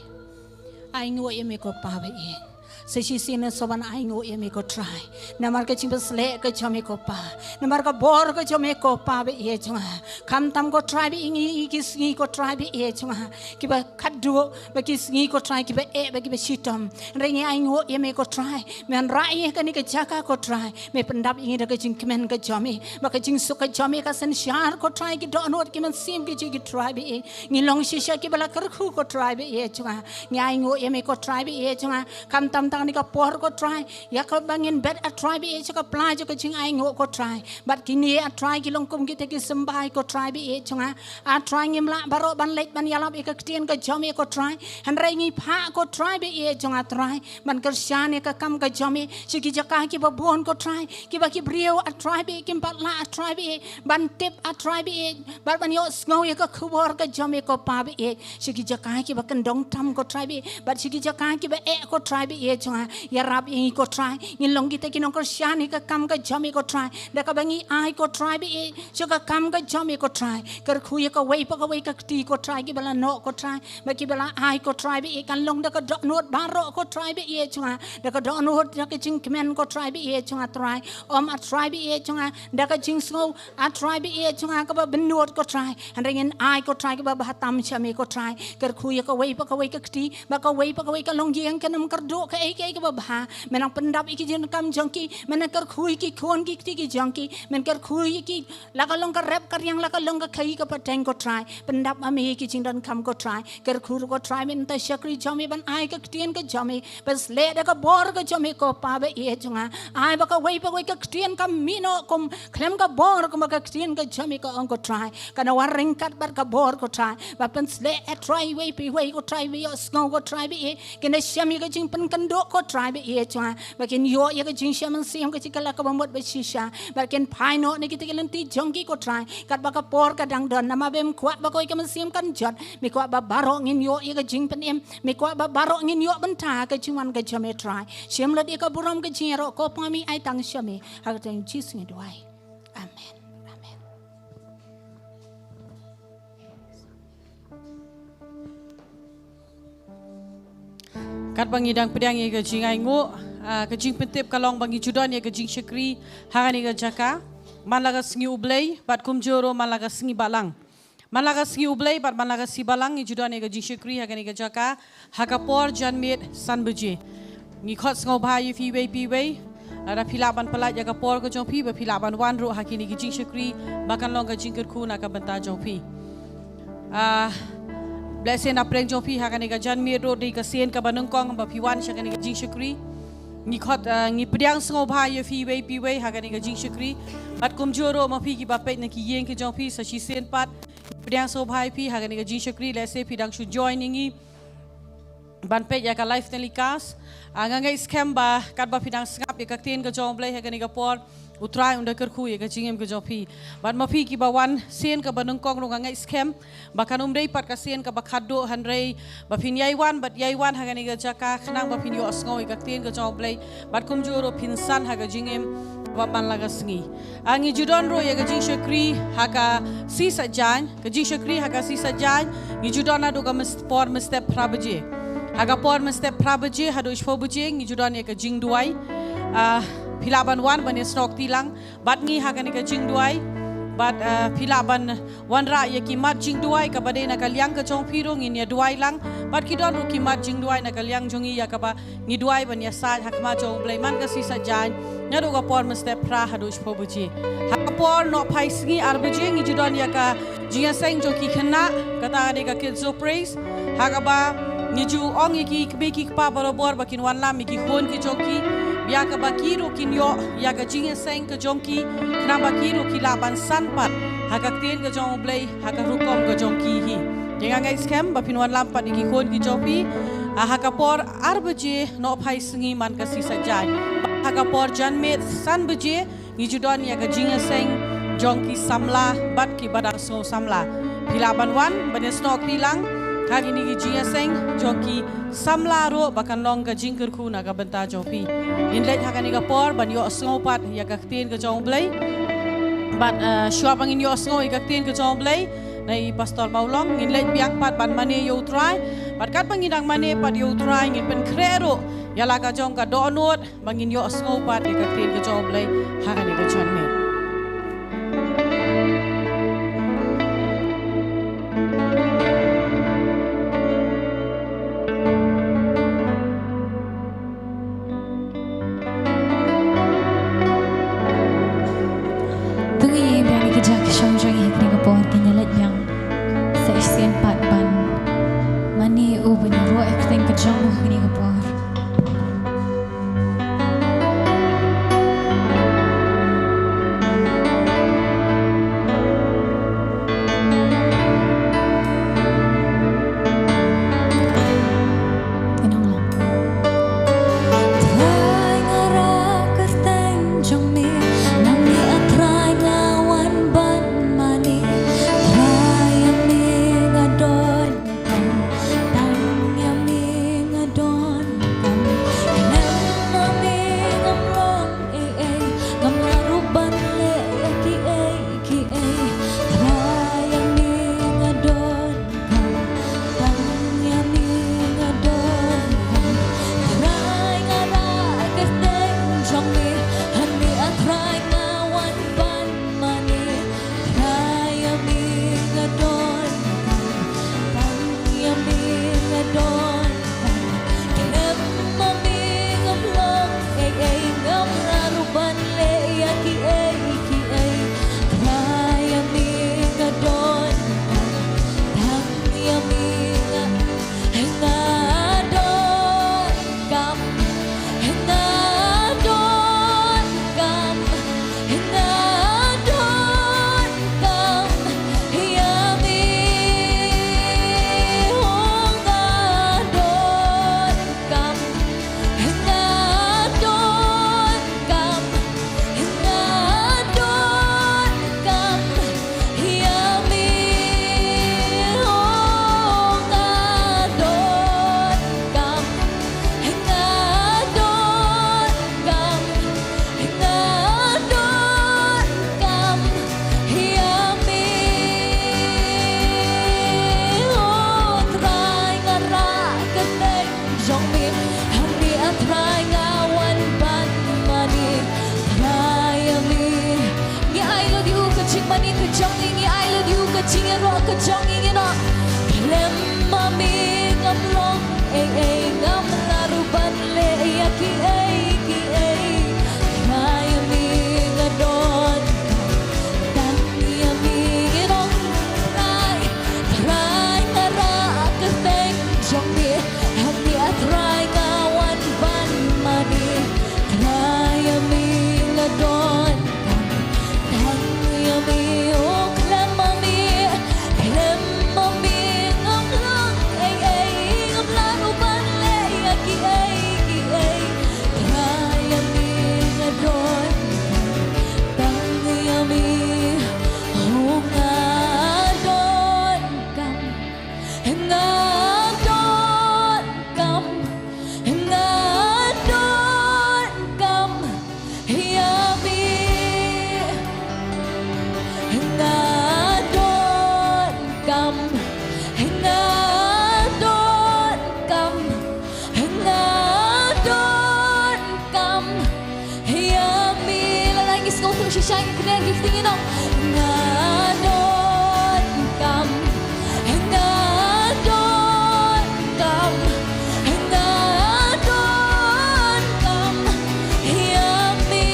Ainguh ïa me ko Pa ba ïeit. Sa shisien sa ban ainguh ïa me ko Trai. Namar ka jingbasleh ka jong me ko Pa. Namar ka bor ka jong me ko Pa ba ïeit jong nga. Khamtam ko Trai ba ïeit ngi ki sngi ko Trai ba ïeit jong nga. Kiba khadduh ba ki sngi ko Trai kiba eh ba kiba shitom. Hynrei ngi ainguh ïa me ko Trai. Men rah ïa kane ka jaka ko Trai. Me pyndap ïa ngi da ka jingkmen ka jong me. Ba ka jingsuk ka jong me ka synshar ko Trai ki dohnud ki mynsiem ki jong ki Trai ba ïeit. Ngi long shisha kiba la kyrkhu ko Trai ba ïeit jong nga. Ngi ainguh ïa me ko Trai ba ïeit jong nga. Khamtam tang kane ka por ko Trai. Ïa kaba ngin bet A Trai ba ïeit sha ka pla jong ka jingainguh ko Trai. Bad kine A Trai ki long kum kita ki symbai ko Trai ba ïeit jong nga. A Trai ngim lah baroh ban leit ban ïalap ïa ka ktien ka jong me ko Trai. Hynrei ngi phah ko Trai ba ïeit jong nga Trai. Ban kyrshan ïa ka kam ka jong me sha ki jaka kiba bun ko Trai. Kiba ki briew A Trai ba ïeit kim pat lah A Trai ba ïeit ban tip A Trai ba ïeit bad ban ïohsngew ïa ka khubor ka jong me ko Pa ba ïeit. Sha ki jaka kiba kyndong tam ko Trai ba ïeit bad sha ki jaka kiba eh ko Trai ba ïeit. ïeit jong nga, ïarap ïa ngi ko Trai. Ngin long kita ki nongkyrshan ïa ka kam ka jong me ko Trai. Da kaba ngi ai ko Trai ba ïeit sha ka kam ka jong me ko Trai. Kyrkhu ïa kawei pa kawei ka kti ko Trai kiba la noh ko Trai. Ba kiba la ai ko Trai ba ïeit kan long da ka dohnud baroh ko Trai ba ïeit jong nga. Da ka dohnud da ka jingkmen ko Trai ba ïeit jong nga Trai. Ym A Trai ba ïeit jong nga da ka jingsngew A Trai ba ïeit jong nga kaba bynnud ko Trai. Hynrei ngin ai ko Trai kaba bha tam sha me ko Trai. Kyrkhu ïa kawei pa kawei ka kti, ba kawei pa kawei ka longïing kan ym kyrduh kaei kaei kaba bha. Men nang pyndap ïa ki jingdonkam jong ki, men nang kyrkhu ïa ki khun ki kti ki jong ki, men kyrkhu ïa ki la ka long ka rep ka riang la ka long ka khaii ka pateng ko Trai. Pyndap ma me ïa ki jingdonkam ko Trai. Kyrkhu ruh ko Trai mynta shakri jong me ban ai ka ktien ka jong me. Pynshlur da ka bor ka jong me ko Pa ba ïeit jong nga. Ai ba kawei pa kawei ka ktien ka mih noh kum khlem ka bor kum ka ktien ka jong me ka ong ko Trai. Kan wan ryngkat bad ka bor ko Trai. Ba pynshlur A Trai iwei pa iwei ko Trai ba ïohsngew ko Trai ba ïeit. Kin da shem ïa ka jingpynkynduh ko Trai ba ïeit jong nga. Ba kin ïoh ïa ka jingshem mynsiem ka jingkylla kaba mut ba shisha. Ba kin phai noh na kita ki lynti jong ki ko Trai. Katba ka por ka dang don namar ba me kwah ba kawei ka mynsiem kan jot. Me kwah ba baroh ngin ïoh ïa ka jingpynim. Me kwah ba baroh ngin ïoh bynta ka jingwan ka jong me Trai. Shim lut ïa ka burom ka jingïaroh ko Pa me ai tang sha me. Ha ka kyrteng Jisu ngi duwai. Amen. Amen. Katba ngi dang pdiang ïa ka jingainguh, ah, ka jingpyntip ka long ba ngi ju don ïa ka jingshakri ha kane ka jaka. Man la ka sngi U Blei bad kumjuh ruh man la ka sngi Balang. Man la ka sngi U Blei bad man la ka sngi Balang ngi ju don ïa ka jingshakri ha kane ka jaka ha ka por janmiet san baje. Ngi khot sngewbha ïa phi iwei pa iwei. Lada phi lah ban pyllait ïa ka por ka jong phi ba phi lah ban wan ruh ha kine ki jingshakri ba kan long ka jingkyrkhu na ka bynta jong phi. Ah, blessing na pdeng jong phi ha kane ka janmiet ruh dei ka sien kaba nyngkong ba phi wan sha kane ka jingshakri. Ngi khot, ah, ngi pdiang sngewbha ïa phi iwei pa iwei ha kane ka jingshakri. Bad kumjuh ruh ma phi kiba peit na ki ïing ki jong phi sa shisien pat. Pdiang sngewbha ïa phi ha kane ka jingshakri lehse phi dang shu join ïa ngi ban peit ïa ka live telecast. Ah, nga ngeit skhem ba katba phi dang sngap ïa ka ktien ka jong U Blei ha kane ka por U Trai un da kyrkhu ïa ka jingim ka jong phi. Bad ma phi kiba wan sien kaba nyngkong ruh nga ngeit skhem ba kan ym dei pat ka sien kaba khatduh hynrei ba phin ïai wan bad ïai wan ha kane ka jaka khnang ba phin ïohsngew ïa ka ktien ka jong U Blei. Bad kumjuh ruh phin san ha ka jingim ba man la ka sngi. Ah, ngi ju don ruh ïa ka jingshakri ha ka Sisajaiñ, ka jingshakri ha ka Sisajaiñ ngi ju don haduh ka mes-, por mynstep phra baje. Ha ka por mynstep phra baje haduh shiphew baje ngi ju don ïa ka jingduwai. Ah, phi lah ban wan ban ïasnoh kti lang bad ngi ha kane ka jingduwai. Bad, ah, phi lah ban wanrah ïa ki mat jingduwai kaba dei na ka liang ka jong phi ruh ngin ïa duwai lang. Bad ki don ruh ki mat jingduwai na ka liang jong ngi ïa kaba ngi duwai ban ïasaid ha khmat jong U Blei man ka Sisajaiñ naduh ka por mynstep phra haduh shiphew baje. Ha ka por nohphai sngi ar baje ngi ju don ïa ka jingïaseng jong ki khynnah kata ka dei ka Kids of Praise. Ha kaba ngi ju ong ïa ki kmie ki kpa barabor ba kin wanlam ïa ki khun ki jong ki ïa kaba ki ruh kin ïoh ïa ka jingïaseng ka jong ki khnang ba ki ruh ki lah ban san pat ha ka ktien ka jong U Blei ha ka rukom ka jong ki hi. Te nga ngeit skhem ba phin wanlam pat ïa ki khun ki jong phi, ah, ha ka por ar baje nohphai sngi man ka Sisajaiñ. Ha ka por janmiet san baje ngi ju don ïa ka jingïaseng jong ki samla bad kiba dang sngew samla. Phi lah ban wan ban ïasnoh kti lang ha kine ki jingïaseng jong ki samla ruh ba kan long ka jingkyrkhu na ka bynta jong phi. Ngin leit ha kane ka por ban ïohsngew pat ïa ka ktien ka jong U Blei. Bad, eh, shuwa ba ngin ïohsngew ïa ka ktien ka jong U Blei na i Pastor Mawlong ngin leit biang pat ban mane ïa U Trai. Bad katba ngi dang mane pat ïa U Trai ngin pynkhreh ruh ïa la ka jong ka dohnud ba ngin ïohsngew pat ïa ka ktien ka jong U Blei ha kane ka janmiet. To ngin ïa biang ïa ki jaka shong jong ngi ha kane ka por, ngin ïa leit biang sa shisien pat ban mane ïa u, ban ïaroh ïa ka ktien ka jong u ha kane ka por. ïaroh ka jong ngi ngi ong. Khlem ma me ngam long ei ei, ngam lah ruh ban leh ïa ki ei ki ei. Trai ïa me nga don, tang ïa me ngi ong. Trai, Trai nga rah kyrteng jong me, hangne a Trai nga wan ban mane. Trai ïa me nga don, tang ïa me, oh, khlem ma me, khlem ma me ngam long ei ei, ngam lah ruh ban leh ïa ki ei ki ei. Trai ïa me nga don, tang ïa me, oh, nga donkam, nga donkam, nga donkam ïa me. Nga donkam, nga donkam, nga donkam ïa me. Lada ngi sngewthuh shisha, ngi kren, ngi kti, ngi ong. Nga donkam, nga donkam, nga donkam ïa me.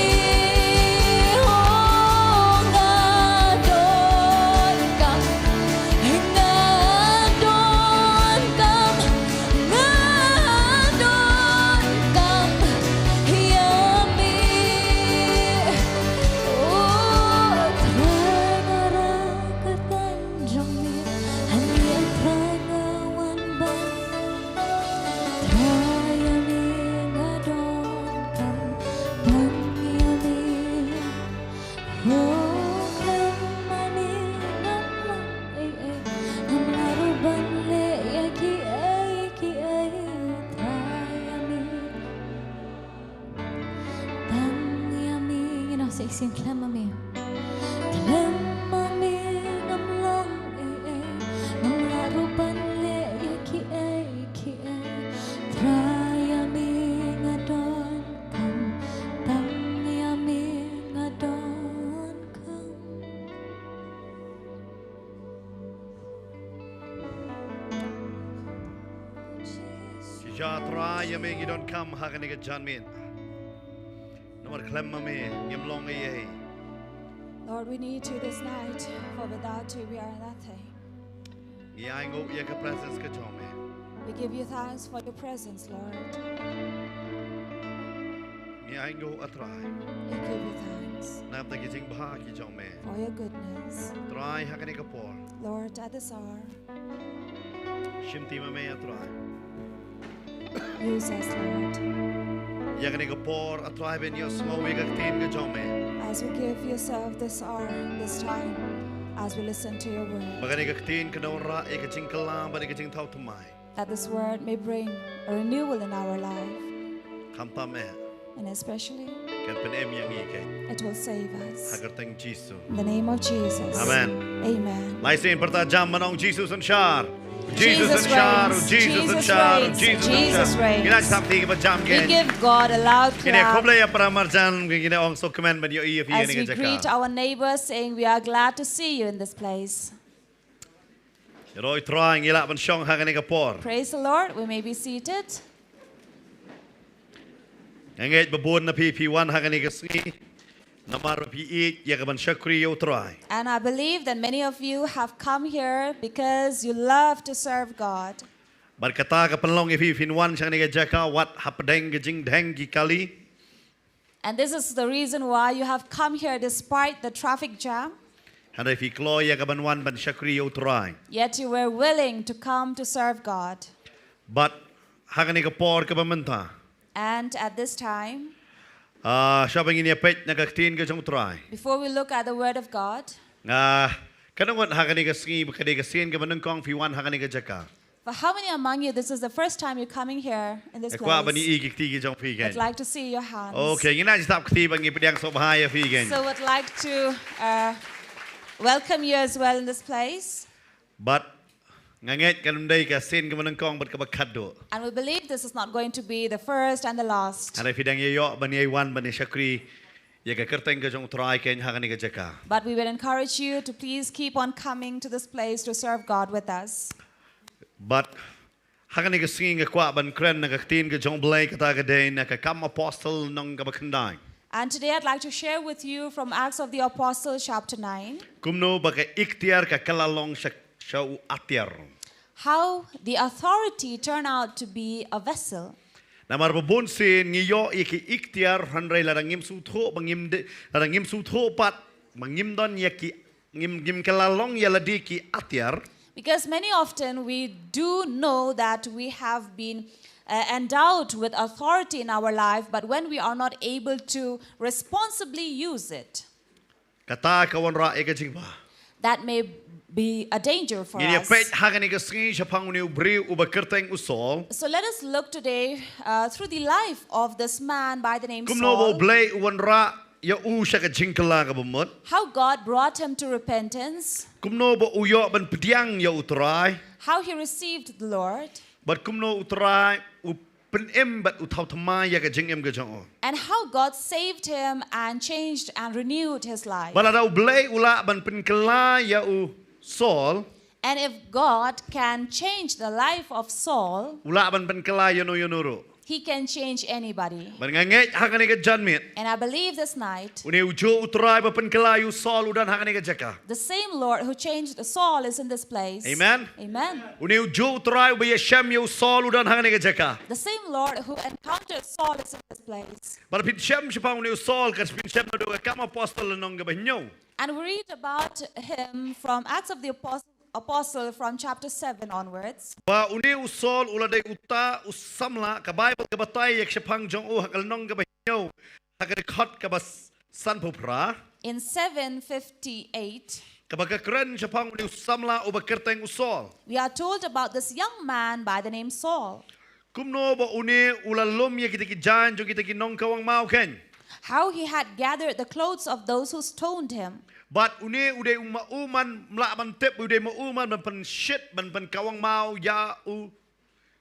Oh, nga donkam, nga donkam, nga donkam ïa me. Oh, Trai nga rah kyrteng jong me, hangne a Trai nga wan ban. Trai ïa me nga donkam, tang ïa me. Oh, khlem ma me ngam long ei ei, ngam lah ruh ban leh ïa ki ei ki ei. Trai ïa me, tang ïa me. Ngin ong sa shisien. Khlem ma me, khlem ma me ngam long ei ei, ngam lah ruh ban leh ïa ki ei ki ei. Trai ïa me nga donkam, tang ïa me nga donkam. Shisha Trai ïa me ngi donkam ha kane ka janmiet. Namar khlem ma me ngim long ei ei. Lord, we need you this night, for without you we are nothing. Ngi ainguh ïa ka presence ka jong me. We give you thanks for your presence, Lord. Ngi ainguh, a Trai. We give you thanks. Na ka bynta ki jingbha ki jong me. For your goodness. Trai, ha kane ka por. Lord, at this hour. Shimti ma me, a Trai. Use us, Lord. Ïa kane ka por, a Trai, ba ngin ïohsngew ïa ka ktien ka jong me. As we give yourself this hour, this time, as we listen to your word. Ba kane ka ktien kan wanrah ïa ka jingkylla bad ïa ka jingthaw thymmai. That this word may bring a renewal in our life. Khamtam eh. And especially, kan pynim ïa ngi, kan, it will save us. Ha ka kyrteng Jisu. In the name of Jesus. Amen. Amen. Lai sien pyrta jam ban ong, Jisu synshar. Jisu synshar, Jisu synshar, Jisu synshar. Ngin ïa sngap kti kaba jam, kan. We give God a lout clap. Ngin ïa khublei ïa para marjan, ngin ïa ong sngewkmen ban ïohi ïa phi ha kane ka jaka. As we greet our neighbors, saying, "We are glad to see you in this place." Ïaroh ïa u Trai, ngi lah ban shong ha kane ka por. Praise the Lord. We may be seated. Nga ngeit ba bun na phi phi wan ha kane ka sngi namar ba phi ïeit ïa ka ban shakri ïa u Trai. And I believe that many of you have come here because you love to serve God. Bad kata ka pynlong ïa phi phin wan sha kane ka jaka wat hapdeng ka jingdheng ki kali. And this is the reason why you have come here despite the traffic jam. Hynrei phi kloi ïa ka ban wan ban shakri ïa u Trai. Yet you were willing to come to serve God. Bad ha kane ka por kaba mynta. And at this time, ah, shwa ba ngin ïa peit na ka ktien ka jong u Trai, before we look at the word of God, nga, katno ngut ha kane ka sngi, ba ka dei ka sien kaba nyngkong phi wan ha kane ka jaka? For how many among you, this is the first time you're coming here in this place? Nga kwah ban ïohi ki kti ki jong phi, kan. I'd like to see your hands. Okay, ngin ïa sngap kti bad ngin pdiang sngewbha ïa phi, kan. So would like to, uh, welcome you as well in this place. Bad nga ngeit kan ym dei ka sien kaba nyngkong bad kaba khatduh. And we believe this is not going to be the first and the last. Hynrei phi dang ïa ïoh ban ïa wan ban ïa shakri ïa ka kyrteng ka jong U Trai kein ha kane ka jaka. But we will encourage you to please keep on coming to this place to serve God with us. Bad ha kane ka sngi nga kwah ban kren na ka ktien ka jong U Blei, kata ka dei na ka Kam Apostol lynnong kaba khyndai. And today I'd like to share with you from Acts of the Apostles, chapter nine, Kumno ba ka iktiar ka kylla long sha, sha u atiar. how the authority turned out to be a vessel. Namar ba bun sien ngi ïoh ïa ki iktiar hynrei lada ngim sngewthuh, ba ngim de, lada ngim sngewthuh pat, ba ngim don ïa ki, ngim, ngim kylla long ïa lade ki atiar. Because many often we do know that we have been uh, endowed with authority in our life, but when we are not able to responsibly use it, Kata ka wanrah ïa ka jingma. that may be a danger for Ngin ïa us. peit ha kane ka sngi shaphang une u briew uba kyrteng u Saul. So let us look today uh, through the life of this man by the name Kumno ba U Saul. Blei u wanrah ïa u sha ka jingkylla kaba mut. How God brought him to repentance, Kumno ba u ïoh ban pdiang ïa U Trai. how he received the Lord, Bad kumno U Trai u pynim bad u thaw thymmai ïa ka jingim ka jong u. and how God saved him and changed and renewed his life. Bad lada U Blei u lah ban pynkylla ïa u Saul, And if God can change the life of Saul, u lah ban pynkylla ïano ïano ruh. he can change anybody. Bad nga ngeit ha kane ka janmiet, And I believe this night, une ujuh U Trai ba pynkylla ïa u Saul u don ha kane ka jaka. the same Lord who changed Saul is in this place. Amen. Amen. Une ujuh U Trai uba ïashem ïa u Saul u don ha kane ka jaka. The same Lord who encountered Saul is in this place. Bad phin shem shaphang une u Saul, ka phin shem naduh ka Kam Apostol lynnong kaba hynñiew. And we read about him from Acts of the Apostle, Apostle from chapter seven onwards. Ba une u Saul u la dei uta u samla, ka Baibl ka batai ïa ka shaphang jong u ha ka lynnong kaba hynñiew, ha ka dkhot kaba s-, sanphew phra. In seven fifty-eight, Kaba ka kren shaphang une u samla uba kyrteng u Saul. we are told about this young man by the name Saul. Kumno ba une u la lum ïa kita ki jaiñ jong kita ki nongkawang maw kein. How he had gathered the clothes of those who stoned him. Bad une u dei u ma u man, mlah ban tip u dei ma u man ban pynshit, ban pynkawang maw ïa u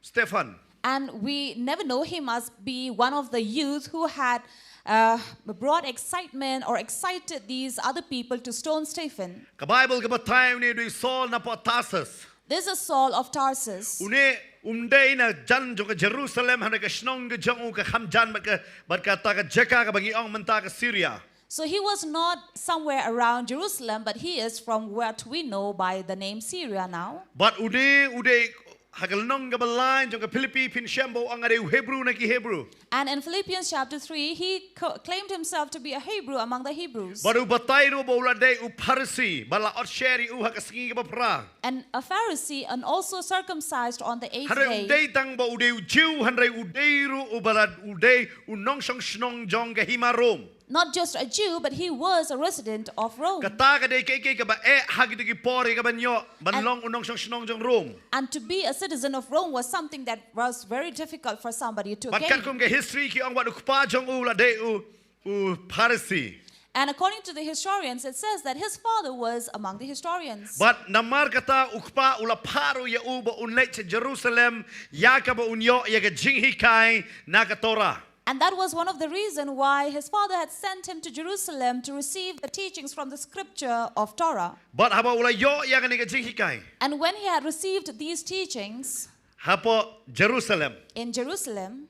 Stephan. And we never know, he must be one of the youth who had uh, brought excitement or excited these other people to stone Stephen. Ka Baibl ka batai une u dei Saul na pdeng Tarsus. This is Saul of Tarsus. Une um dei na jan jong ka Jerusalem, hynrei ka shnong ka jong u ka kham jan bad ka, bad kata ka jaka kaba ngi ong mynta ka Syria. So he was not somewhere around Jerusalem, but he is from what we know by the name Syria now. Bad une u dei, ha ka lynnong kaba lai jong ka Philippi phin shem ba u ong nga dei u Hebru na ki Hebru. And in Philippians chapter three, he co- claimed himself to be a Hebrew among the Hebrews. Bad u batai ruh ba u la dei u Pharisi, ba la ot sher ïa u ha ka sngi kaba phra. And a Pharisee, and also circumcised on the eighth Hynrei um day. dei tang ba u dei u Jiw, hynrei u dei ruh uba la, u dei u nongshong shnong jong ka hima Rom. Not just a Jew, but he was a resident of Rome. Kata ka dei kaei kaei kaba eh ha kito ki por ïa ka ban ïoh, ban And long u nongshong shnong jong Rom. And to be a citizen of Rome was something that was very difficult for somebody to Bad gain. katkum ka history ki ong ba u kpa jong u la dei u, u Pharisi. And according to the historians, it says that his father was among the historians. Bad namar kata u kpa u la phah ruh ïa u ba un leit sha Jerusalem, ïa kaba un ïoh ïa ka jinghikai na ka Torah. And that was one of the reasons why his father had sent him to Jerusalem to receive the teachings from the scripture of Torah. Bad haba u la ïoh ïa kane ka jinghikai. And when he had received these teachings Hapoh Jerusalem. In Jerusalem,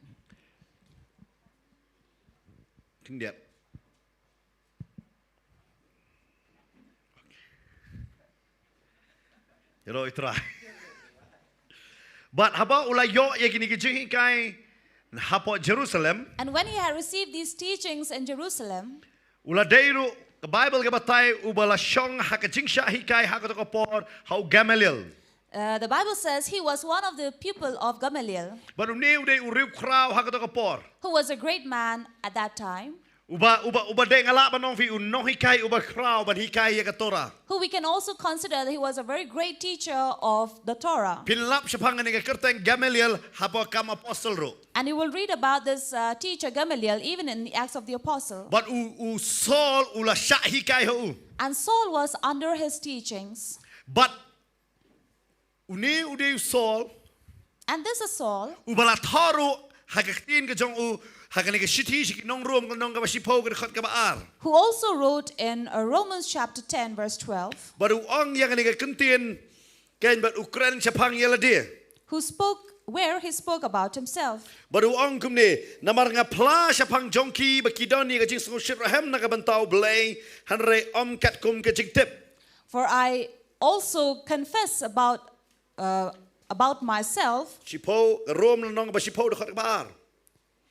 Khyndiat. Ïaroh ïa U Trai. Bad haba u la ïoh ïa kine ki jinghikai hapoh Jerusalem. And when he had received these teachings in Jerusalem, U la dei ruh, ka Baibl ka batai, uba la shong ha ka jingshah hikai ha kato ka por, ha u Gamaliel. Uh, the Bible says he was one of the pupil of Gamaliel, Bad une u dei u riewkhraw ha kato ka por. Who was a great man at that time, Uba, uba, uba dei, nga lah ban ong ïa phi, u nonghikai uba khraw ban hikai ïa ka Torah. Who we can also consider that he was a very great teacher of the Torah. Phin lap shaphang ïa kane ka kyrteng Gamaliel hapoh Kam Apostol ruh. And you will read about this uh, teacher Gamaliel even in the Acts of the Apostle. Bad u, u Saul u la shah hikai ha u. And Saul was under his teachings. Bad une u dei u Saul. And this is Saul. Uba la thoh ruh ha ka ktien ka jong u, Ha kane ka shithi sha ki nong Rom, ka lynnong kaba shiphew, ka dkhot kaba ar. who also wrote in uh, Romans chapter ten, verse twelve, Bad u ong ïa kane ka kyntien, keiñ bad u kren shaphang ïa lade. who spoke, where he spoke about himself. Bad u ong kumne, namar nga phla shaphang jong ki ba ki don ïa ka jingsngewshitrhem na ka bynta U Blei, hynrei ym katkum ka jingtip. For I also confess about, uh, about myself, Shiphew, Rom lynnong ba shiphew, dkhot kaba ar.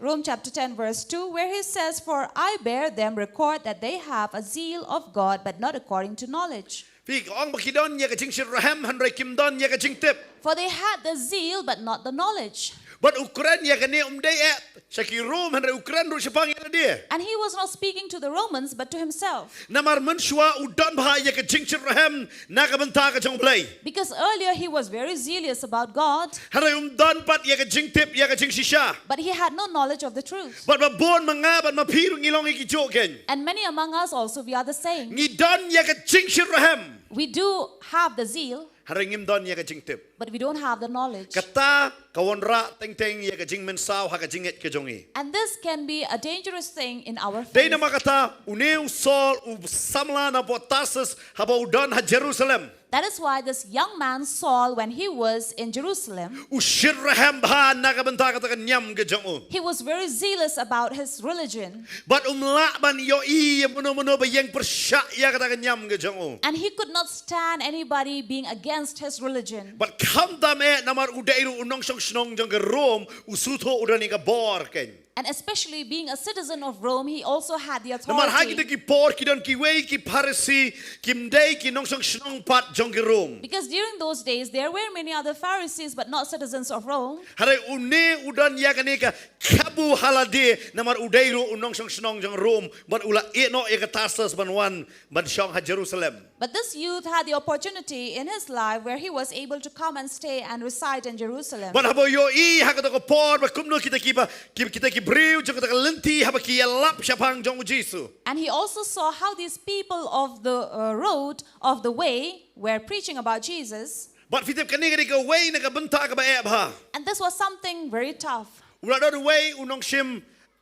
Rome chapter ten, verse two, where he says, "For I bear them record that they have a zeal of God, but not according to knowledge." Phi, ka ong ba ki don ïa ka jingshitrhem, hynrei kim don ïa ka jingtip. For they had the zeal, but not the knowledge. Bad u kren ïa kane um dei eh sha ki Rom, hynrei u kren ruh shaphang ïa lade. And he was not speaking to the Romans, but to himself. Namar mynshuwa u don bha ïa ka jingshitrhem na ka bynta ka jong U Blei. Because earlier he was very zealous about God, Hynrei um don pat ïa ka jingtip, ïa ka jingshisha. but he had no knowledge of the truth. Bad ma bun ma nga bad ma phi ruh ngi long ïa ki juh, keiñ. And many among us also, we are the same. Ngi don ïa ka jingshitrhem, We do have the zeal, hynrei ngim don ïa ka jingtip. but we don't have the knowledge. Kata ka wanrah teng teng ïa ka jingmynsaw ha ka jingngeit ka jong ngi. And this can be a dangerous thing in our Dei faith. namar kata, une u Saul, u samla na pdeng Tarsus, haba u don ha Jerusalem, That is why this young man, Saul, when he was in Jerusalem, u shitrhem bha na ka bynta kata ka niam ka jong u. he was very zealous about his religion. Bad um lah ban ïohi ïa mano mano ba ïeng pyrshah ïa kata ka niam ka jong u. And he could not stand anybody being against his religion. Bad khamtam eh namar u dei ruh u nongshong shnong jong ka Rom, u shu thoh u don ïa ka bor, keiñ. And especially being a citizen of Rome, he also had the Namar ha kita authority. ki por ki don kiwei ki Pharisi, kim dei ki nongshong shnong pat jong ka Rom. Because during those days, there were many other Pharisees, but not citizens of Rome. Hynrei une u don ïa kane ka kabu ha lade, namar u dei ruh u nongshong shnong jong Rom, bad u la ïeh noh ïa ka Tarsus ban wan ban shong ha Jerusalem. But this youth had the opportunity in his life where he was able to come and stay and reside in Jerusalem. Bad haba u ïohi ha kata ka por ba kumno kita ki ba, ki, kita ki briew jong kata ka lynti haba ki ïalap shaphang jong u Jisu. And he also saw how these people of the uh, road, of the way, were preaching about Jesus. Bad phi tip, kane ka dei kawei na ka bynta kaba eh bha. And this was something very tough. U la don uwei u nongshim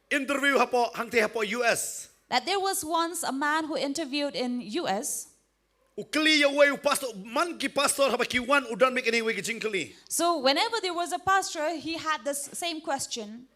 interview hapoh, hangtei hapoh U S. That there was once a man who interviewed in U S. U kylli ïa uwei u pastor, man ki pastor haba ki wan u don beit kane kawei ka jingkylli. So whenever there was a pastor, he had this same question.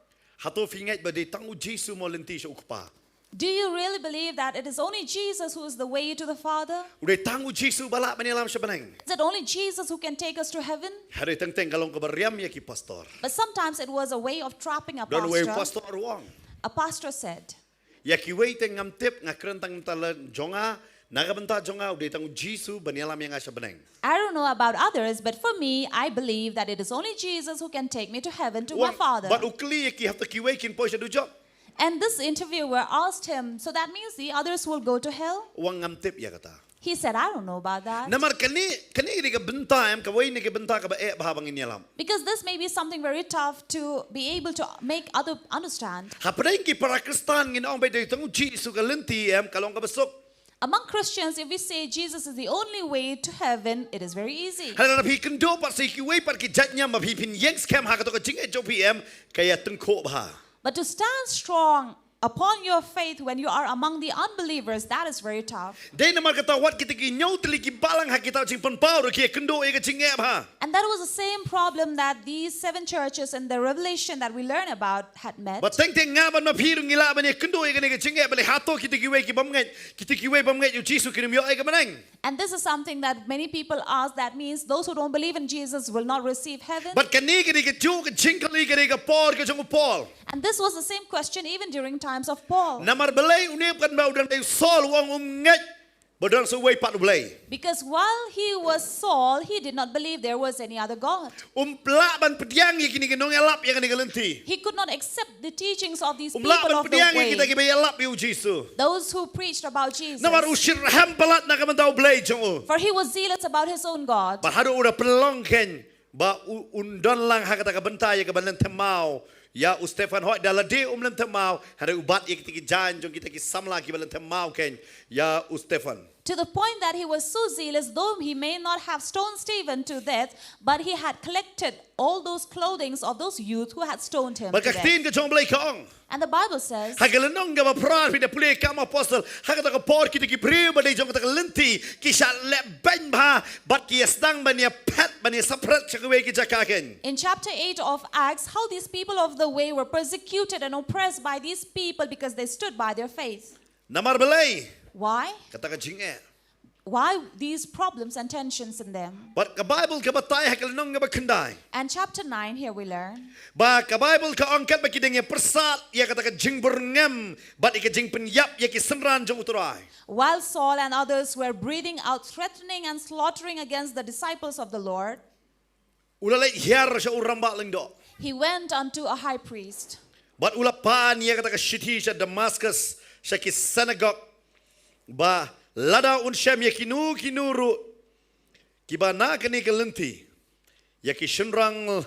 Hato phi ngeit ba dei tang u Jisu mo lynti sha u Kpa? Do you really believe that it is only Jesus who is the way to the Father? U dei tang u Jisu ba lah ban ïalam sha bneng? Is it only Jesus who can take us to heaven? Hynrei teng teng ka long kaba riam ïa ki pastor. But sometimes it was a way of trapping a Don uwei u pastor. Pastor u ong, A pastor said, ïa kiwei te ngam tip, nga kren tang na ka bynta jong nga, na ka bynta jong nga u dei tang u Jisu ban ïalam ïa nga sha bneng. "I don't know about others, but for me, I believe that it is only Jesus who can take me to heaven, to my Wan, Father." Bad u kylli ïa ki, hato kiwei kin poi sha dujok? And this interviewer asked him, "So that means the others will go to hell?" Wan, ngam tip ïa kata. He said, "I don't know about that." Namar kane, kane ka dei ka bynta em, kawei na ka bynta kaba eh bha ba ngin ïalam. Because this may be something very tough to be able to make other understand. Hapdeng ki para Khristan ngin ong ba dei tang u Jisu ka lynti em, ka long kaba suk. Among Christians, if we say Jesus is the only way to heaven, it is very easy. Hynrei lada phi kynduh pat sha kiwei pat ki jait niam ba phi phin ïeng skhem ha kato ka jingeh jong phi em, ka ïa tyngkhuh bha. But to stand strong upon your faith when you are among the unbelievers, that is very tough. Dei namar kata wat kita ki hynñiew tylli ki balang ha kitab Jingpynpaw ruh ki ïa kynduh ïa ka jingeh bha. And that was the same problem that these seven churches in the Revelation that we learn about had met. Bad teng teng nga bad ma phi ruh ngi lah ban ïa kynduh ïa kane ka jingeh, balei hato kita kiwei ki bym ngeit, kita kiwei bym ngeit ïa u Jisu kin ym ïoh ïa ka bneng. And this is something that many people ask. That means those who don't believe in Jesus will not receive heaven. Bad kane ka dei kajuh ka jingkylli, ka dei ka por ka jong u Paul. And this was the same question even during times of Paul. Namar balei une u kynmaw u dang dei u Saul, u ong um ngeit ba don sa uwei pat u Blei. Because while he was Saul, he did not believe there was any other God. Um lah ban pdiang ïa kine ki nongïalap ïa kane ka lynti. He could not accept the teachings of these Um people lah ban of the pdiang ïa kita way, kiba ïalap ïa u Jisu. those who preached about Jesus. Namar u shitrhem palat na ka bynta u Blei jong u. For he was zealous about his own God. Bad haduh u da pynlong keiñ ba u, un don lang ha kata ka bynta ïa kaban lynthem maw ïa u Stephan. Hooid, da lade um lynthem maw, hynrei u bat ïa kita ki jaiñ jong kita ki samla kiba lynthem maw keiñ ïa u Stephan. To the point that he was so zealous, though he may not have stoned Stephen to death, but he had collected all those clothings of those youth who had stoned him. Bad ka ktien ka jong U Blei ka ong, and the Bible says, ha ka lynnong kaba phra, phi da pule Kam Apostol, ha kata ka por kita ki briew ba dei jong kata ka lynti ki shah leh beiñ bha bad ki ïa sdang ban ïa phet ban ïa saphriang sha kawei ka jaka kein. In chapter eight of Acts, how these people of the way were persecuted and oppressed by these people because they stood by their faith. Namar balei? Why? Kata ka jingeh. Why these problems and tensions in them? Bad ka Bible ka batai ha ka lynnong kaba khyndai. And chapter nine, here we learn. Ba ka Bible ka ong katba ki dang ïa pyrsad ïa kata ka jingbyrngem bad ïa ka jingpynïap ïa ki synran jong U Trai. While Saul and others were breathing out threatening and slaughtering against the disciples of the Lord, u la leit hiar sha u rangbah lyngdoh. He went unto a high priest. Bad u la pan ïa kata ka shithi sha Damascus, sha ki synagogue, ba lada un shem ïa kino kino ruh kiba na kane ka lynti, ïa ki shynrang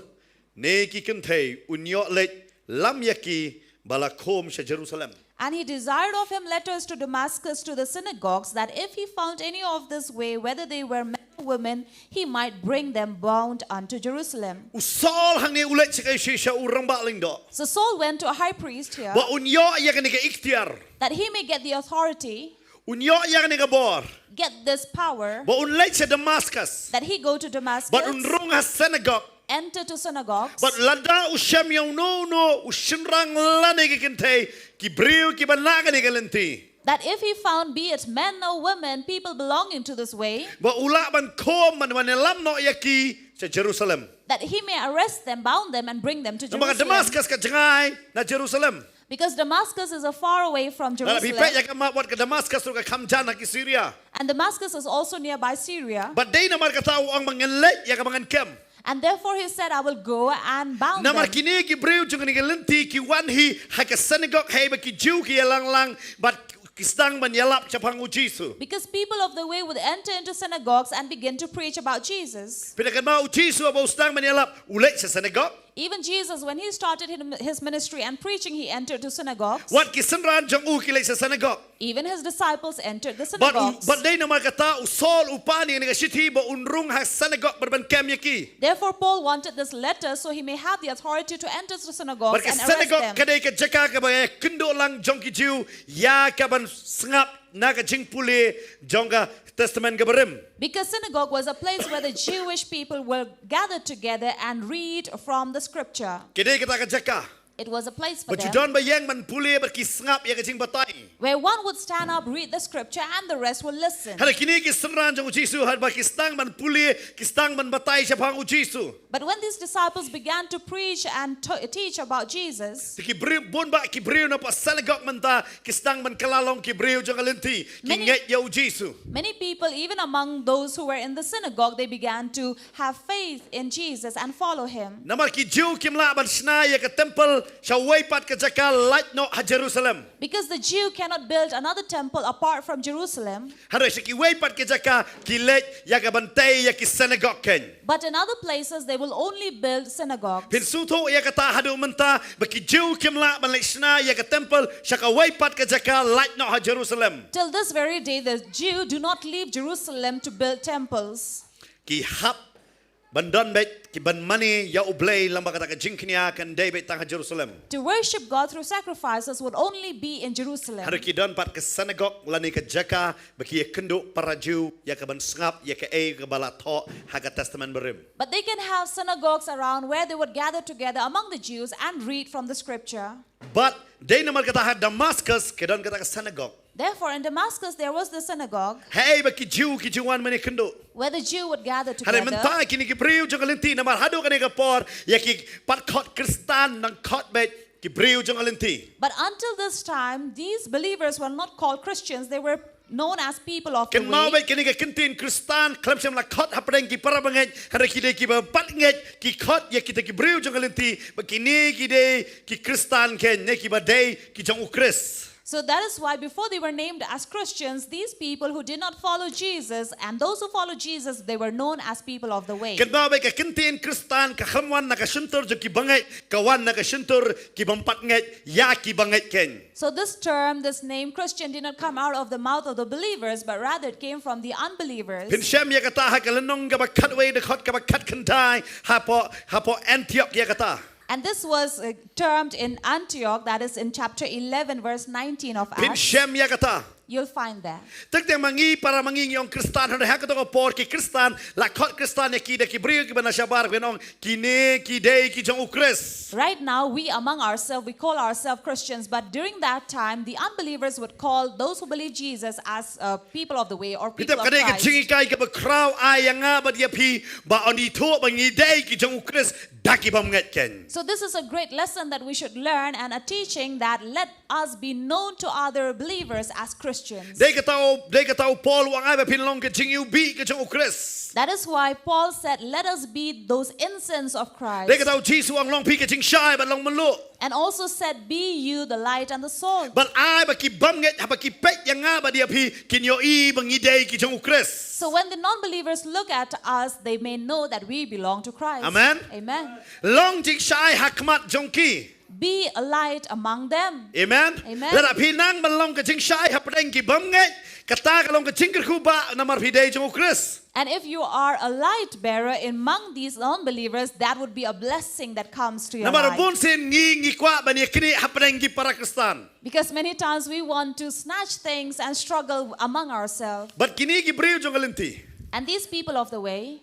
ne ki kynthei, un ïoh leit lam ïa ki ba la khum sha Jerusalem. And he desired of him letters to Damascus to the synagogues, that if he found any of this way, whether they were men or women, he might bring them bound unto Jerusalem. U Saul hangne u leit sha ka, sha, sha u rangbah lyngdoh. So Saul went to a high priest here, ba un ïoh ïa kane ka iktiar, that he may get the authority, un ïoh ïa kane ka bor, get this power, ba un leit sha Damascus, that he go to Damascus, bad un rung ha synagogue, enter to synagogues, bad lada u shem ïa uno uno u shynrang lane ki kynthei, ki briew kiba na kane ka lynti, that if he found, be it men or women, people belonging to this way, ba u lah ban khum, ban wan ïalam noh ïa ki sha Jerusalem. That he may arrest them, bound them, and bring them to Jerusalem. Namar ka Damascus ka jngai na Jerusalem. Because Damascus is a far away from Jerusalem. Lada phi peit ïa ka map, wat ka Damascus ruh ka kham jan ha ki Syria. And Damascus is also nearby Syria. Bad dei namar kata u ong ba ngan leit ïa kaba ngan kem. And therefore he said, "I will go and bound them." Namar kine ki briew jong kane ka lynti ki wan hi ha ka synagogue, haba ki Jiw ki ïalang lang bad ki sdang ban ïalap shaphang U Jisu. Because people of the way would enter into synagogues and begin to preach about Jesus. Phi da kynmaw U Jisu haba u sdang ban ïalap, u leit sha synagogue. Even Jesus, when he started his his ministry and preaching, he entered to synagogues. Wat ki synran jong u ki leit sha synagogue. Even his disciples entered the Bad, synagogues. Bad dei namar kata u Saul u pan ïa kane ka shithi ba un rung ha synagogue bad ban kem ïa ki. Therefore, Paul wanted this letter so he may have the authority to enter the synagogues and arrest them. Bad ka synagogue ka dei ka jaka kaba ïakynduh lang jong ki Jiw ïa kaban sngap na ka jingpule jong ka Testament kaba rim. Because synagogue was a place where the Jewish people were gathered together and read from the scripture. Ka dei kata ka jaka. It was a place for them. Ba ju don ba ïeng ban pule bad ki sngap ïa ka jingbatai. Where one would stand up, read the scripture, and the rest will listen. Haba kine ki synran jong U Jisu, haba ki sdang ban pule, ki sdang ban batai shaphang U Jisu. But when these disciples began to preach and to teach about Jesus, te ki briew, bun bah ki briew na ka synagogue mynta ki sdang ban kylla long ki briew jong ka lynti, ki ngeit ïa U Jisu. Many people, even among those who were in the synagogue, they began to have faith in Jesus and follow him. Namar ki Jiw kim lah ban shna ïa ka temple sha kawei pat ka jaka lait noh ha Jerusalem. Because the Jew cannot build another temple apart from Jerusalem. Hynrei sha kiwei pat ki jaka ki leit ïa kaban tei ïa ki synagogue kein. But in other places they will only build synagogues. Phin sngewthuh ïa kata haduh mynta ba ki Jiw kim lah ban leit shna ïa ka temple sha kawei pat ka jaka lait noh ha Jerusalem. Till this very day the Jew do not leave Jerusalem to build temples. Ki hap ban don beit, ki ban mane ïa U Blei lyngba kata ka jingkñia kan dei beit tang ha Jerusalem. To worship God through sacrifices would only be in Jerusalem. Hynrei ki don pat ka synagogue lane ka jaka ba ki ïakynduh para Jiw ïa kaban sngap ïa kaei kaba la thoh ha ka Testament barim. But they can have synagogues around where they would gather together among the Jews and read from the scripture. Bad dei namar kata ha Damascus ka don kata ka synagogue. Therefore, in Damascus there was the synagogue, haei ba ki Jiw ki ju wan ban ïakynduh. Where the Jew would gather together. Hynrei mynta kine ki briew jong ka lynti, namar haduh kane ka por ïa ki pat khot Khristan nang khot beit ki briew jong ka lynti. But until this time, these believers were not called Christians. They were known as people of the way. Kynmaw beit, kane ka kyntien Khristan khlem shym la khot hapdeng ki para bangeit, hynrei ki dei kiba pat ngeit, ki khot ïa kita ki briew jong ka lynti ba kine ki dei ki Khristan kein, ne kiba dei ki jong U Khrist. So that is why before they were named as Christians, these people who did not follow Jesus and those who follow Jesus, they were known as people of the way. Kynmaw ba ka kyntien Khristan ka khlem wan na ka shyntur jong ki bangeit, ka wan na ka shyntur ki bym pat ngeit ïa ki bangeit kein. So this term, this name Christian, did not come out of the mouth of the believers, but rather it came from the unbelievers. Phin shem ïa kata ha ka lynnong kaba khatwei, dkhot kaba khatkhyndai, hapoh, hapoh Antioch ïa kata. And this was uh, termed in Antioch, that is in chapter eleven, verse nineteen of Acts. Phin shem ïa kata. You'll find there. Teng teng ma ngi para ma ngi ngi ong Khristan, hynrei ha kato ka por ki Khristan la khot Khristan ïa ki da ki briew kiba na shabar, kiba ong kine ki dei ki jong u Khrist. Right now, we among ourselves, we call ourselves Christians, but during that time, the unbelievers would call those who believe Jesus as uh, people of the way or people of Christ. Ka dei ka jinghikai kaba khraw ai ïa nga bad ïa phi ba yn ithuh ba ngi dei ki jong u Khrist da ki bym ngeit kein. So this is a great lesson that we should learn and a teaching that let us be known to other believers as Christians. Dei kata u, dei kata u Paul u ong ai ba phin long ka jingiwbih ka jong u Khrist. That is why Paul said, let us be those incense of Christ. Dei kata u Jisu u ong long phi ka jingshai bad long mluh. And also said, be you the light and the salt. Bad ai ba ki bym ngeit haba ki peit ïa nga bad ïa phi kin ïohi ba ngi dei ki jong u Khrist. So when the non-believers look at us, they may know that we belong to Christ. Amen. Amen. Long jingshai ha khmat jong ki. Be a light among them. Amen. Amen. Lada phi nang ban long ka jingshai hapdeng ki bym ngeit, kata ka long ka jingkyrkhu ba namar phi dei jong u Khrist. And if you are a light bearer among these non-believers, that would be a blessing that comes to your life. Namar bunsien ngi ngi kwah ban ïa knieh hapdeng ki para Khristan. Because many times we want to snatch things and struggle among ourselves. Bad kine ki briew jong ka lynti. And these people of the way.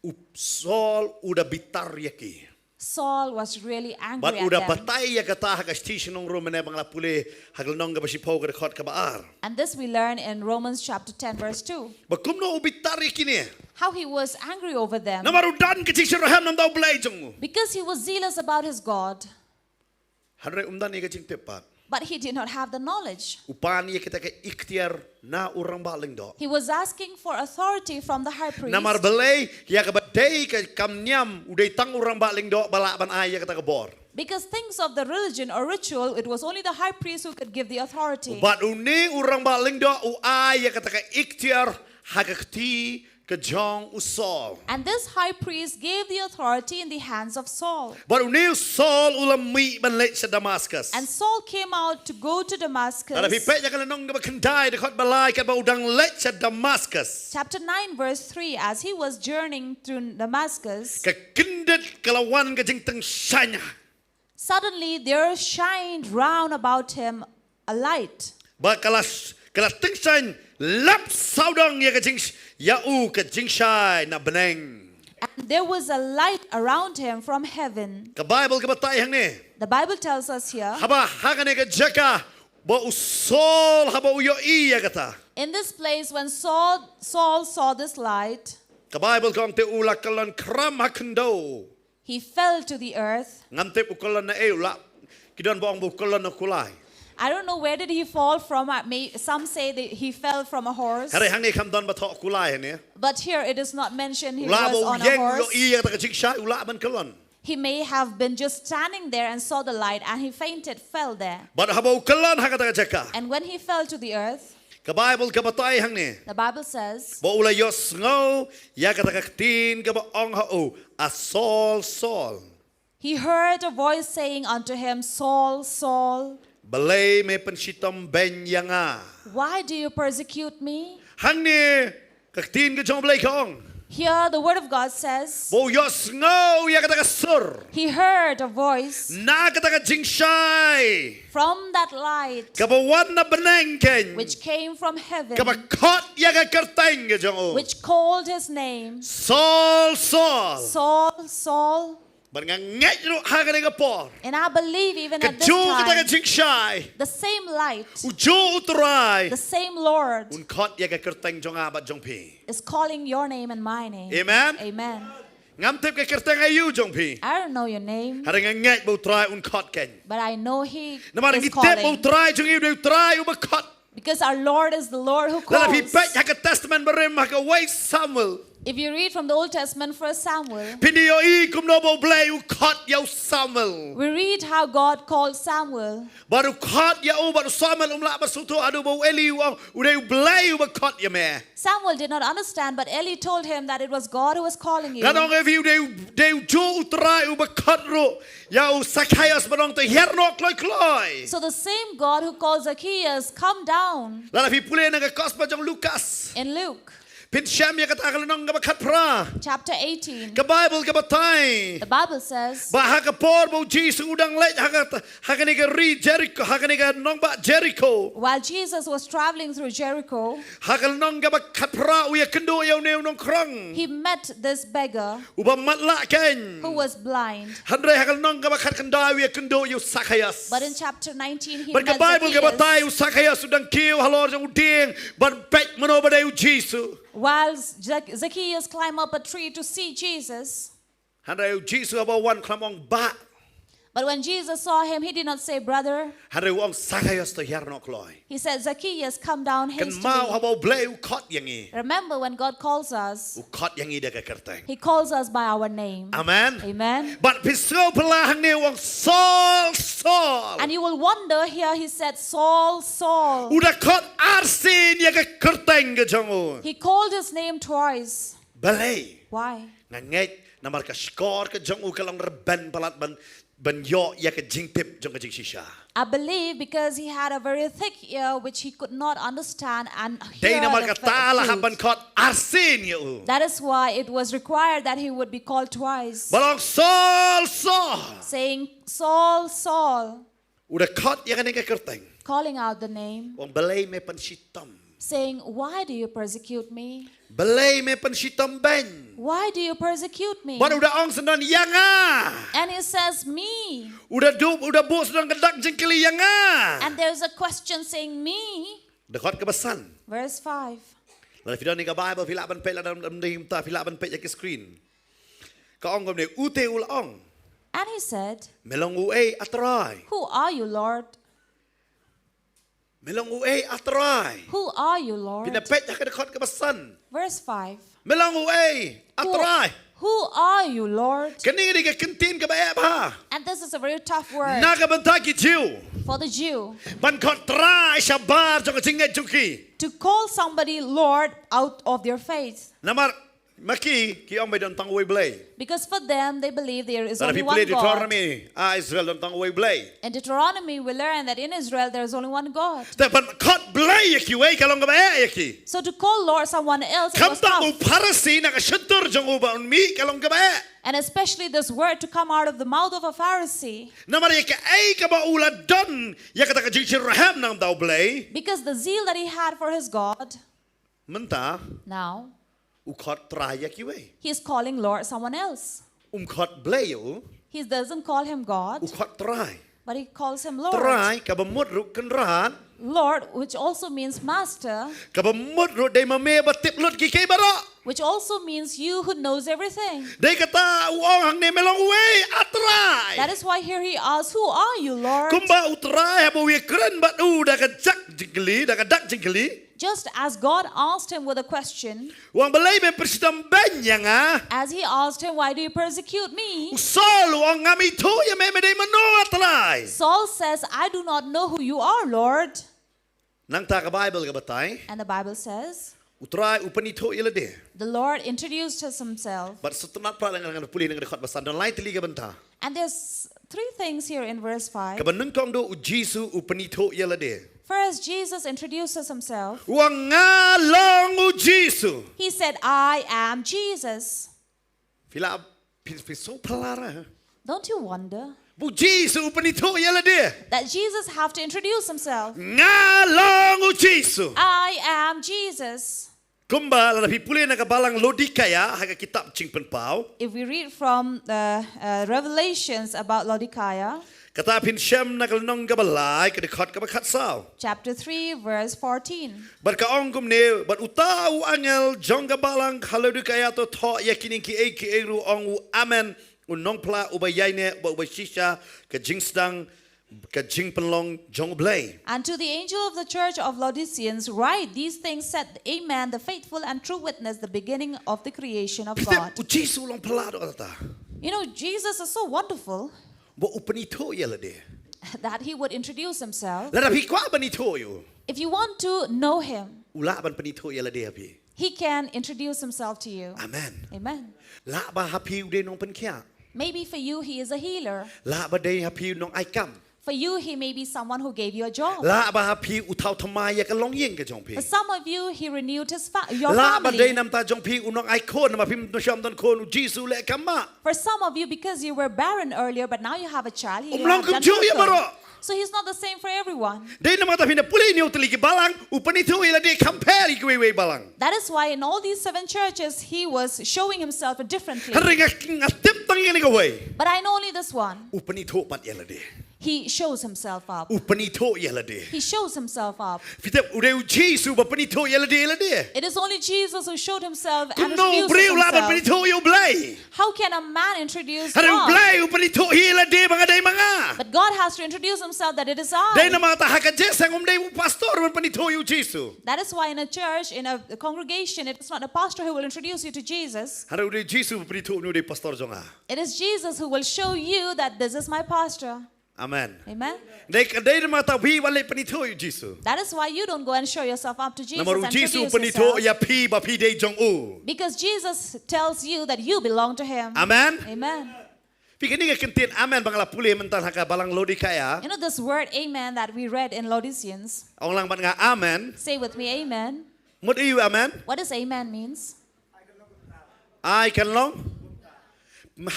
U Saul u da bitar ïa ki. Saul was really angry at them. Bad u da batai ïa kata ha ka shithi sha ki nong Rom, ne ba nga la pule ha ka lynnong kaba shiphew ka dkhot kaba ar. And this we learn in Romans chapter ten verse two. Ba kumno u bitar ïa kine. How he was angry over them. Namar u don ka jingshitrhem na u Blei jong u. Because he was zealous about his God. Hynrei um don ïa ka jingtip pat. But he did not have the knowledge. U pan ïa kata ka iktiar na u rangbah lyngdoh. He was asking for authority from the high priest. Namar balei, ïa kaba dei ka kam niam u dei tang u rangbah lyngdoh ba lah ban ai ïa kata ka bor. Because things of the religion or ritual, it was only the high priest who could give the authority. Bad une u rangbah lyngdoh u ai ïa kata ka iktiar ha ka kti ka jong u Saul. And this high priest gave the authority in the hands of Saul. Bad une u Saul u la mih ban leit sha Damascus. And Saul came out to go to Damascus. Lada phi peit ïa ka lynnong kaba khyndai dkhot ba lai, katba u dang leit sha Damascus. Chapter nine verse three, as he was journeying through Damascus. Ka kyndit ka la wan ka jingtyngshaiñ. Suddenly there shined round about him a light. Ba ka la, ka la tyngshaiñ lap sawdong ïa ka jing, ïa u ka jingshai na bneng. And there was a light around him from heaven. Ka Baibl ka batai hangne. The Bible tells us here. Haba ha kane ka jaka ba u Saul haba u ïohi ïa kata. In this place when Saul, Saul saw this light. Ka Baibl ka ong te u la kyllon khram ha khyndew. He fell to the earth. Ngam tip u kyllon na ei, u la, ki don ba ong ba u kyllon na kulai. I don't know where did he fall from. Uh, may, some say that he fell from a horse. Hynrei hangne kam don ba thoh kulai hangne. But here it is not mentioned he was on a horse. U la ba u ïeng u ïohi ïa kata ka jingshai, u la ban kyllon. He may have been just standing there and saw the light and he fainted, fell there. Bad haba u kyllon ha kata ka jaka. And when he fell to the earth, Ka Baibl ka batai hangne. The Bible says, ba u la ïohsngew ïa kata ka ktien kaba ong ha u, "A Saul, Saul." He heard a voice saying unto him, "Saul, Saul." Balei me pynshitom beiñ ïa nga? Why do you persecute me? Hangne ka ktien ka jong U Blei ka ong. Here the word of God says, ba u ïohsngew ïa kata ka sur. He heard a voice. Na kata ka jingshai. From that light. Kaba wan na bneng kein. Which came from heaven. Kaba khot ïa ka kyrteng ka jong u. Which called his name. Saul, Saul. Saul, Saul. Bad nga ngeit ruh ha kane ka por. And I believe even at this time, kajuh kata ka jingshai, the same light, ujuh U Trai, the same Lord, un khot ïa ka kyrteng jong nga bad jong phi, is calling your name and my name. Amen. Amen. Ngam tip ka kyrteng aïu jong phi. I don't know your name. Hynrei nga ngeit ba U Trai un khot kein. But I know he is calling. Namar ngi tip ba U Trai jong ngi u dei U Trai uba khot. Because our Lord is the Lord who calls. Lada phi peit ha ka Testament Barim ha ka wei Samuel. If you read from the Old Testament, First Samuel, phin ïohi kumno ba U Blei u khot ïa u Samuel. We read how God called Samuel. Bad u khot ïa u, bad u Samuel um lah ban sngewthuh haduh ba u Eli u ong, u dei U Blei uba khot ïa me. Samuel did not understand, but Eli told him that it was God who was calling you. Ngan ong ïa phi, u dei, u dei ujuh U Trai uba khot ruh ïa u Sakhaios ban ong to hiar noh kloi kloi. So the same God who called Zacchaeus, "Come down," Lada phi pule na ka Gospel jong Lukas, in Luke, phin shem ïa kata ka lynnong kaba khatphra. chapter eighteen. Ka Baibl ka batai The Bible says, ba ha ka por ba u Jisu u dang leit ha ka, ha kane ka ri Jeriko, ha kane ka nongbah Jeriko. while Jesus was traveling through Jericho, Ha ka lynnong kaba khatphra u ïakynduh ïa une u nongkhrong. He met this beggar Uba matlah kein. Who was blind. Hynrei ha ka lynnong kaba khatkhyndai u ïakynduh ïa u Sakhaios. But in chapter nineteen, he Bad ka met Baibl ka batai u Zacchaeus. Sakhaios u dang kiew halor jong u dieng ban peit mano ba dei u Jisu. While Zac- Zacchaeus climbed up a tree to see Jesus, Hynrei u Jisu haba u wan u khlem ong bah. But when Jesus saw him, he did not say, "Brother." Hynrei u ong Sakhaios to hiar noh kloi. He said, "Zacchaeus, come down Kynmaw hastily." haba U Blei u khot ïa ngi. Remember, when God calls us, U khot ïa ngi da ka kyrteng. He calls us by our name. Amen. Amen. Bad phi sngewphylla hangne u ong Saul, Saul. And you will wonder here, he said, "Saul, Saul." U da khot arsien ïa ka kyrteng ka jong u. He called his name twice. Balei? Why? Nga ngeit namar ka shkor ka jong u ka long rben palat ban, ban ïoh ïa ka jingtip jong ka jingshisha. I believe because he had a very thick ear which he could not understand and Dei hear namar the kata la hap truth. Ban khot arsien ïa u. That is why it was required that he would be called twice, Ba ong Saul, Saul. Saying, "Saul, Saul," U da khot ïa kane ka kyrteng. Calling out the name, U ong balei me pynshitom. Saying, "Why do you persecute me? Balei me pynshitom beiñ. Why do you persecute me?" Bad u da ong syndon ïa nga. And he says, "Me." U da duh, u da buh syndon ka dak jingkylli ïa nga. And there's a question saying, "Me." Dkhot kaba san. Verse five. Lada phi don ïa ka Baibl phi lah ban peit, lada ym don, phi lah ban peit ïa ka screen. Ka ong kumne, u te u la ong. And he said, Me long uei, A Trai? "Who are you, Lord?" Me long uei, A Trai? "Who are you, Lord?" Phin peit ha ka dkhot kaba san. Verse five. Me long uei, A "Who, Trai? Who are you, Lord?" Kane ka dei ka kyntien kaba eh bha. And this is a very tough word Na ka bynta ki Jiw. For the Jew. Ban khot Trai shabar jong ka jingngeit jong ki. To call somebody Lord out of their faith. Namar ma ki, ki ong ba don tang uwei Blei. Because for them, they believe there is Lada only phi one pule God. Deuteronomy, ha Israel don tang uwei Blei. In Deuteronomy, we learn that in Israel, there is only one God. Te ban khot Blei ïa kiwei ka long kaba eh ïa ki. So to call Lord someone else, it was Khamtam u tough. Pharisi na ka shyntur jong u ban mih ka long kaba eh. And especially this word to come out of the mouth of a Pharisee. Namar ïa kaei kaba u la don ïa kata ka jingshitrhem na ka bynta u Blei. Because the zeal that he had for his God, Mynta now u khot Trai ïa kiwei. He is calling Lord someone else. Um khot Blei ïa u. He doesn't call him God, U khot Trai. But he calls him Lord. Trai kaba mut ruh Kynrad. Lord, which also means master, Kaba mut ruh dei ma me ba tip lut kiei kiei baroh. Which also means you who knows everything. Dei kata u ong hangne me long uei, A Trai. That is why here he asks, "Who are you, Lord?" Kumba u Trai haba u ïakren bad u da ka dak jingkylli, da ka dak jingkylli. Just as God asked him with a question, U ong balei me pynshitom beiñ ïa nga. As he asked him, "Why do you persecute me?" U Saul u ong ngam ithuh ïa me, me dei mano, A Trai. Saul says, "I do not know who you are, Lord." Nangta ka Baibl ka batai. And the Bible says, U Trai u pynithuh ïa lade. The Lord introduced us himself. Bad sngewtynnat pat lada ngan pule na ka dkhot ba san, don lai tylli ka bynta. And there's three things here in verse five. Kaba nyngkong, u Jisu u pynithuh ïa lade. First, Jesus introduces himself. U ong nga long u Jisu. He said, "I am Jesus." Phi la, phi, phi sngewphylla, eh? Don't you wonder U Jisu u pynithuh ïa lade. That Jesus have to introduce himself? Nga long u Jisu. "I am Jesus." Kumba lada phi pule na ka balang Laodikaia ha ka kitab Jingpynpaw. If we read from the uh, Revelations about Laodicea, Kata phin shem na ka lynnong kaba lai, ka dkhot kaba khatsaw. Chapter three, verse fourteen. Bad ka ong kumne, bad uta u angel jong ka balang ha Laodikaia to thoh ïa kine kiei kiei ruh u ong, u Amen, u nongphla uba ïaineh bad uba shisha ka jingsdang ka jingpynlong jong U Blei. And to the angel of the church of Laodiceans, write these things said, Amen, the faithful and true witness, the beginning of the creation of Phi tip God. U Jisu u long phylla doh kata. You know, Jesus is so wonderful Ba u pynithuh ïa lade. that he would introduce himself. Lada phi kwah ban ithuh ïa u. If you want to know him, U lah ban pynithuh ïa lade ha phi. he can introduce himself to you. Amen. Amen. Lah ba ha phi u dei nongpynkhiah. Maybe for you, he is a healer. Lah ba dei ha phi u nongaikam. For you, he may be someone who gave you a job. Lah ba ha phi u thaw thymmai ïa ka longïing ka jong phi. For some of you, he renewed his fa- your Lah ba dei family. namar ta jong phi u nongai khun namar phim shym don khun, U Jisu u leh kam mah. For some of you, because you were barren earlier, but now you have a child, he Um will long have done kumjuh ïa miracles. baroh. So he's not the same for everyone. Dei namar ta phi na pule ïa u tylli ki balang, u pynithuh ïa lade kham pher ïa kiwei wei balang. That is why in all these seven churches, he was showing himself differently. Hynrei nga, nga tip tang ïa kane kawei. But I know only this one. U pynithuh pat ïa lade. He shows himself up. U pynithuh ïa lade. He shows himself up. Phi tip u dei U Jisu ba pynithuh ïa lade ïa lade. It is only Jesus who showed himself and Kumno u introduced briew lah ban himself. pynithuh ïa U Blei. How can a man introduce Hynrei U God? Blei u pynithuh ïa lade ba nga dei ma nga. But God has to introduce himself that it is Dei I. namar ta ha ka jingïaseng um dei u pastor ban pynithuh ïa U Jisu. That is why in a church, in a congregation, it is not a pastor who will introduce you to Jesus. Hynrei u dei U Jisu u pynithuh u dei pastor jong nga. It is Jesus who will show you that this is my pastor. Amen. Amen. Dei ka dei namar ta phi wat leh pynithuh ïa U Jisu. That is why you don't go and show yourself up to Jesus Namar U and Jisu u introduce pynithuh yourself. ïa phi ba phi dei jong u. Because Jesus tells you that you belong to him. Amen. Amen. Phi kane ka kyntien amen ba nga la pule mynta ha ka balang Laodikaia. You know this word amen that we read in Laodiceans? Ong lang bad nga amen. Say with me, amen. Mut ïa u amen. What does amen means? Ai kan long.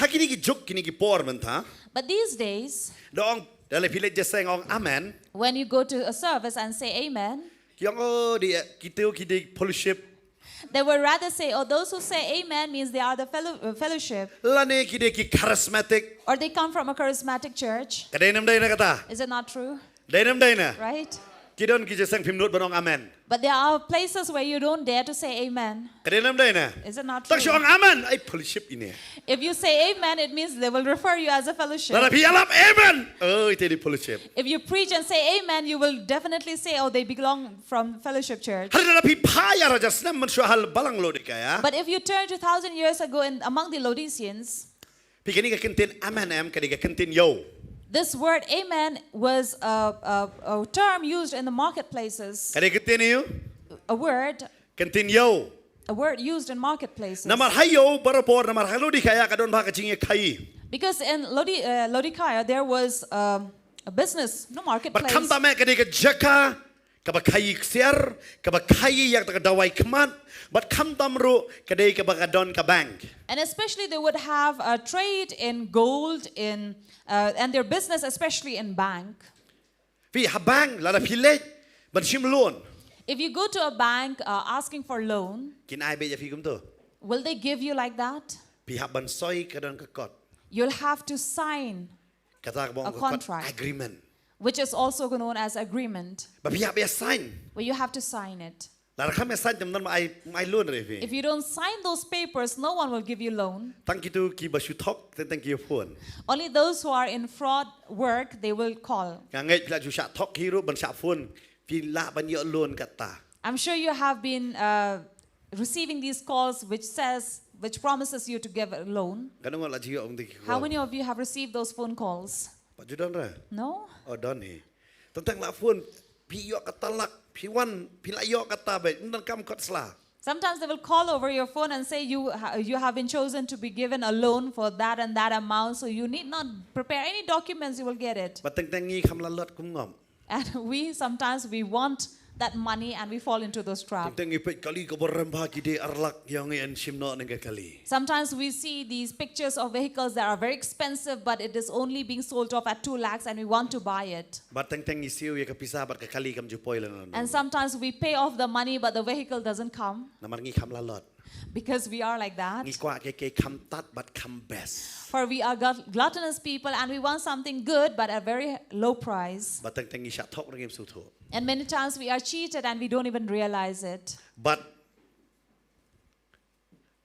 Ha kine ki juk kine ki por mynta. But these days, Da ong da leh phi leit jingïaseng ong amen. when you go to a service and say amen, Ki ong oh dei kito ki dei fellowship. they will rather say, oh, those who say amen means they are the fellow, uh, fellowship. Lane ki dei ki charismatic. Or they come from a charismatic church. Ka dei ne ym dei ne kata. Is it not true? Dei ne ym dei ne. Right? Ki don ki jingïaseng phim nud ban ong amen. But there are places where you don't dare to say amen. Ka dei ne ym dei ne. Is it not Tang shu true? ong amen ai fellowship ine. If you say amen, it means they will refer you as a fellowship. Lada phi ïalap amen. Oh ite dei fellowship. If you preach and say amen, you will definitely say, oh, they belong from fellowship church. Hynrei lada phi phai ar hajar snem mynshuwa ha balang Laodikaia. But if you turn two thousand years ago in among the Laodiceans, Phi kane ka kyntien amen em ka dei ka kyntien ïew. this word amen was a, a, a term used in the marketplaces, Ka dei ka kyntien ïew. a word, Kyntien ïew. a word used in marketplaces. Namar ha ïew barabor namar ha Laodikaia ka don bha ka jingïakhaii. Because in Laodi- uh, Laodicea, there was um, a business, no Bad marketplace. khamtam eh ka dei ka jaka kaba khaii ksiar, kaba khaii ïa ka dawai khmat, bad khamtam ruh ka dei kaba ka don ka bank. And especially they would have a trade in gold, in uh, and their business especially in bank. Phi ha bank lada phi leit ban shim loan. If you go to a bank uh, asking for loan, Kin ai beit ïa phi kumto. will they give you like that? Phi hap ban soi ka don ka kot. You'll have to sign Kata ka bang A ka kot contract. Agreement. Which is also known as agreement, Ba phi hap ïa sign. Where you have to sign it. Lada kham ïa sign te ym don ma ai ma ai loan re phi. If you don't sign those papers, no one will give you loan. Tang kito kiba shu thok teng teng ki phone. Only those who are in fraud work, they will call. Nga ngeit phi la ju shah thok hi ruh ban shah phone. Phi lah ban ïoh loan kata. I'm sure you have been uh, receiving these calls which says, which promises you to give a loan. Katno ngut la ju ïoh ong dei ki How call. Many of you have received those phone calls? Pat ju don re. No? Oh don hi. Teng teng la phone phi ïoh kata lak phi wan phi la ïoh kata beit ym don kam kot sla. Sometimes they will call over your phone and say you ha- you have been chosen to be given a loan for that and that amount, so you need not prepare any documents, you will get it. Ba teng teng ngi kham la lot kum ngom. And we sometimes we want that money and we fall into those Teng traps. teng ngi peit kali kaba rem bha ki dei ar lak ïa ngi yn shim noh neng ka kali. Sometimes we see these pictures of vehicles that are very expensive, but it is only being sold off at two lakhs and we want to buy it. Ba teng teng ngi siew ïa ka pisa bad ka kali kam ju poi lano. And sometimes we pay off the money, but the vehicle doesn't come Namar ngi kham la lot. Because we are like that. Ngi kwah ke ke kham tat bad kham best. For we are glut- gluttonous people and we want something good but at a very low price. Ba teng teng ngi shah thok re ngim sngewthuh. And many times we are cheated and we don't even realize it. Bad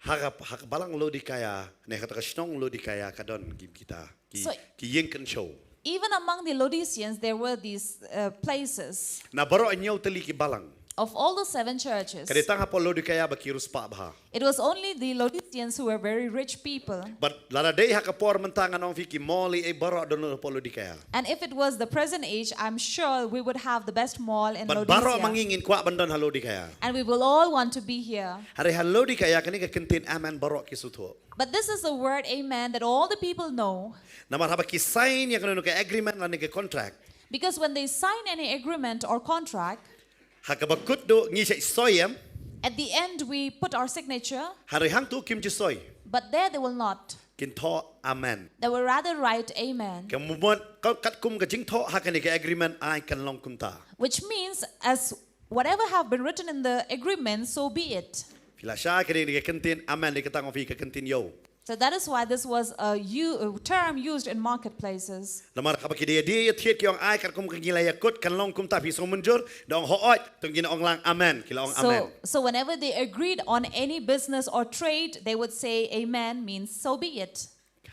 ha ka ha ka balang Laodikaia ne kata ka shnong Laodikaia ka don ki kita ki So- ki ïing kynshew. Even among the Laodiceans, there were these uh, places. Na baroh hynñiew tylli ki balang. Of all the seven churches, Ka dei tang hapoh Laodikaia ba ki riewspah bha. It was only the Laodiceans who were very rich people. Bad lada dei ha ka por mynta ngan ong ïa phi ki mall ei ei baroh don hapoh Laodikaia. And if it was the present age, I'm sure we would have the best mall in Bad baroh ma Laodicea. Ngi ngin kwah ban don ha Laodikaia. And we will all want to be here. Hynrei ha Laodikaia kane ka kyntien amen baroh ki sngewthuh. But this is the word amen that all the people know. Namar haba ki sign ïa kano kano ka agreement lane ka contract. Because when they sign any agreement or contract, Ha kaba kut duh ngi sa soi em. At the end we put our signature. Hynrei hangto kim ju soi. But there they will not. Kin thoh amen. They will rather write amen. Ka mut ka katkum ka jingthoh ha kane ka agreement ai kan long kumta. Which means as whatever have been written in the agreement, so be it. Phi la shai ka dei ka kyntien amen dei ka tang ong ïa phi ka kyntien ïew. So that is why this was a, u- a term used in marketplaces. Namar haba ki dei ïa die ïa thied ki ong ai katkum ka ngi la ïa kut kan long kumta phi sngewmynjur da ong hooid to ngin ong lang amen ki la ong amen. So, so whenever they agreed on any business or trade, they would say, "Amen" means "So be it."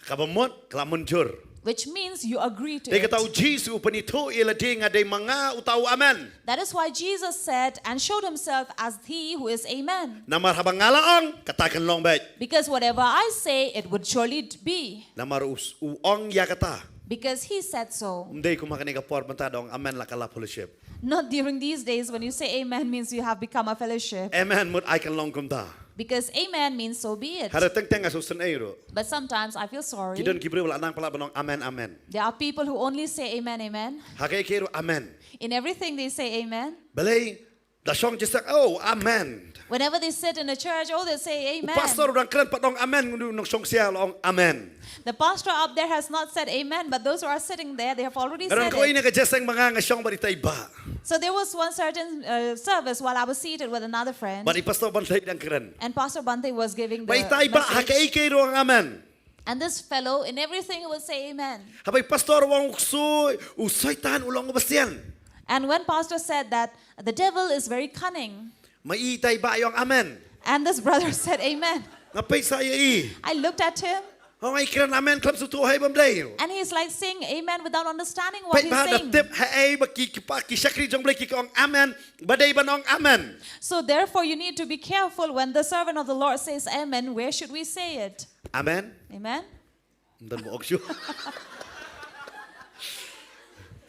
Kaba mut ka la mynjur. Which means you agree to Dei kata u it. Jisu u pynithuh ïa lade nga dei ma nga uta u amen. That is why Jesus said and showed himself as he who is amen. Namar haba nga la ong kata kan long beit. Because whatever I say, it would surely be. Namar u, u ong ïa kata. Because he said so. Ym dei kum ha kane ka por mynta da ong amen la ka la fellowship. Not during these days when you say amen means you have become a fellowship. Amen mut ai kan long kumta. Because amen means "So be it." Hynrei teng teng nga sngewsynei ruh. But sometimes I feel sorry. Ki don ki briew la nang palat ban ong amen amen. There are people who only say amen, amen. Ha kaei kaei ruh amen. In everything they say amen. Balei da shong jingseng oh amen. Whenever they sit in a church, oh, they say U amen. pastor u dang kren pat ong amen u nongshong sia la ong amen. The pastor up there has not said amen, but those who are sitting there, they have already Nga dang said kawei it. Na ka jingïaseng ba nga nga shong bad itai ba. So there was one certain uh, service while I was seated with another friend. Bad i pastor Bantei dang kren. And Pastor Bante was giving the Ba itai ba ha message. Kaei kaei ruh ong amen. And this fellow, in everything, he would say amen. Haba i pastor u ong u ksuid u Soitan u long u basian. And when Pastor said that the devil is very cunning, Ma itai ba i ong amen. And this brother said amen. Nga peit sa ïa i. I looked at him. Ong i kren amen khlem sngewthuh hi bym dei. And he's like saying amen without understanding what Peit he's ba da saying. Tip ha ei ba ki ki pa ki shakri jong Blei ki ong amen. Ba dei ban ong amen. So therefore you need to be careful when the servant of the Lord says amen, where should we say it? Amen. Amen. Ym don ba ong shuh.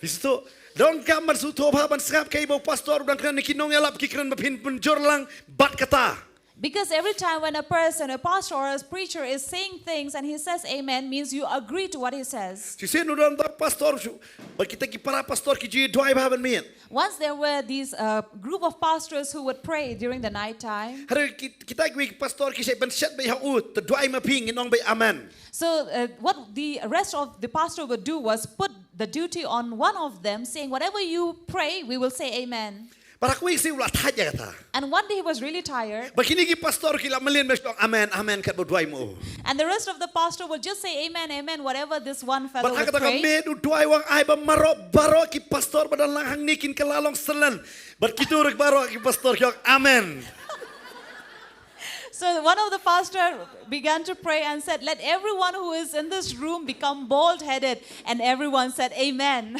Phi sngewthuh. Dang kam ban sngewthuh ba ban sngap kaei ba u pastor u dang kren ki nongïalap ki kren ba phin pynjur lang bad kata. Because every time when a person, a pastor or a preacher is saying things and he says amen, means you agree to what he says. Shisien u don ta pastor shu. Ba kita ki para pastor ki ju duwai ba ban miet. Once there were these uh, group of pastors who would pray during the night time. Hynrei ki kita ki pastor ki shu ban shet ba ha u te duwai ma phi ngin ong ba amen. So uh, what the rest of the pastor would do was put the duty on one of them, saying, "Whatever you pray, we will say amen." Ba ha kawei ka sngi u la thait ïa kata. And one day he was really tired. Ba kine ki pastor ki la mlien ba shu ong amen amen kat ba u duwai ma u. And the rest of the pastor would just say, "Amen, amen," whatever this one Ba fellow ha would kata ka pray. Miet u duwai u ong ai ba baroh baroh ki pastor ba don lang hangne kin kylla long selen. Bad kito ruh baroh ki pastor ki ong amen. So one of the pastor began to pray and said, "Let everyone who is in this room become bald-headed." And everyone said, "Amen."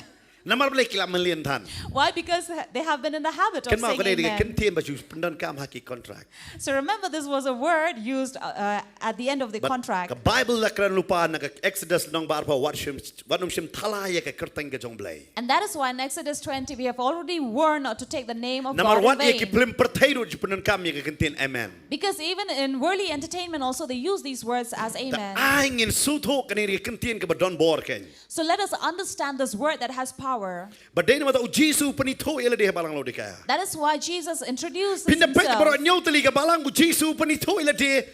Namar balei ki la mlien than. Why? Because they have been in the habit of Kynmaw saying ka dei ka amen. kyntien ba shu pyndonkam ha ki contract. So remember, this was a word used uh, uh, at the end of the Bad contract. Ka Bible la kren lypa na ka Exodus lynnong ba arphew wat shim wat nym shim thala ïa ka kyrteng ka jong Blei. And that is why in Exodus twenty we have already warned not to take the name of Namar God wat in ïa ki vain. Phlim pyrthei ruh ju pyndonkam ïa ka kyntien amen. Because even in worldly entertainment also they use these words as Da amen. ai ngin sngewthuh kane ka kyntien kaba don bor kein. So let us understand this word that has power. Ba dei namar ta u Jisu u pynithuh ïa lade ha balang Laodikaia. That is why Jesus introduced Phin da peit baroh himself. Hynñiew tylli ka balang u Jisu u pynithuh ïa lade.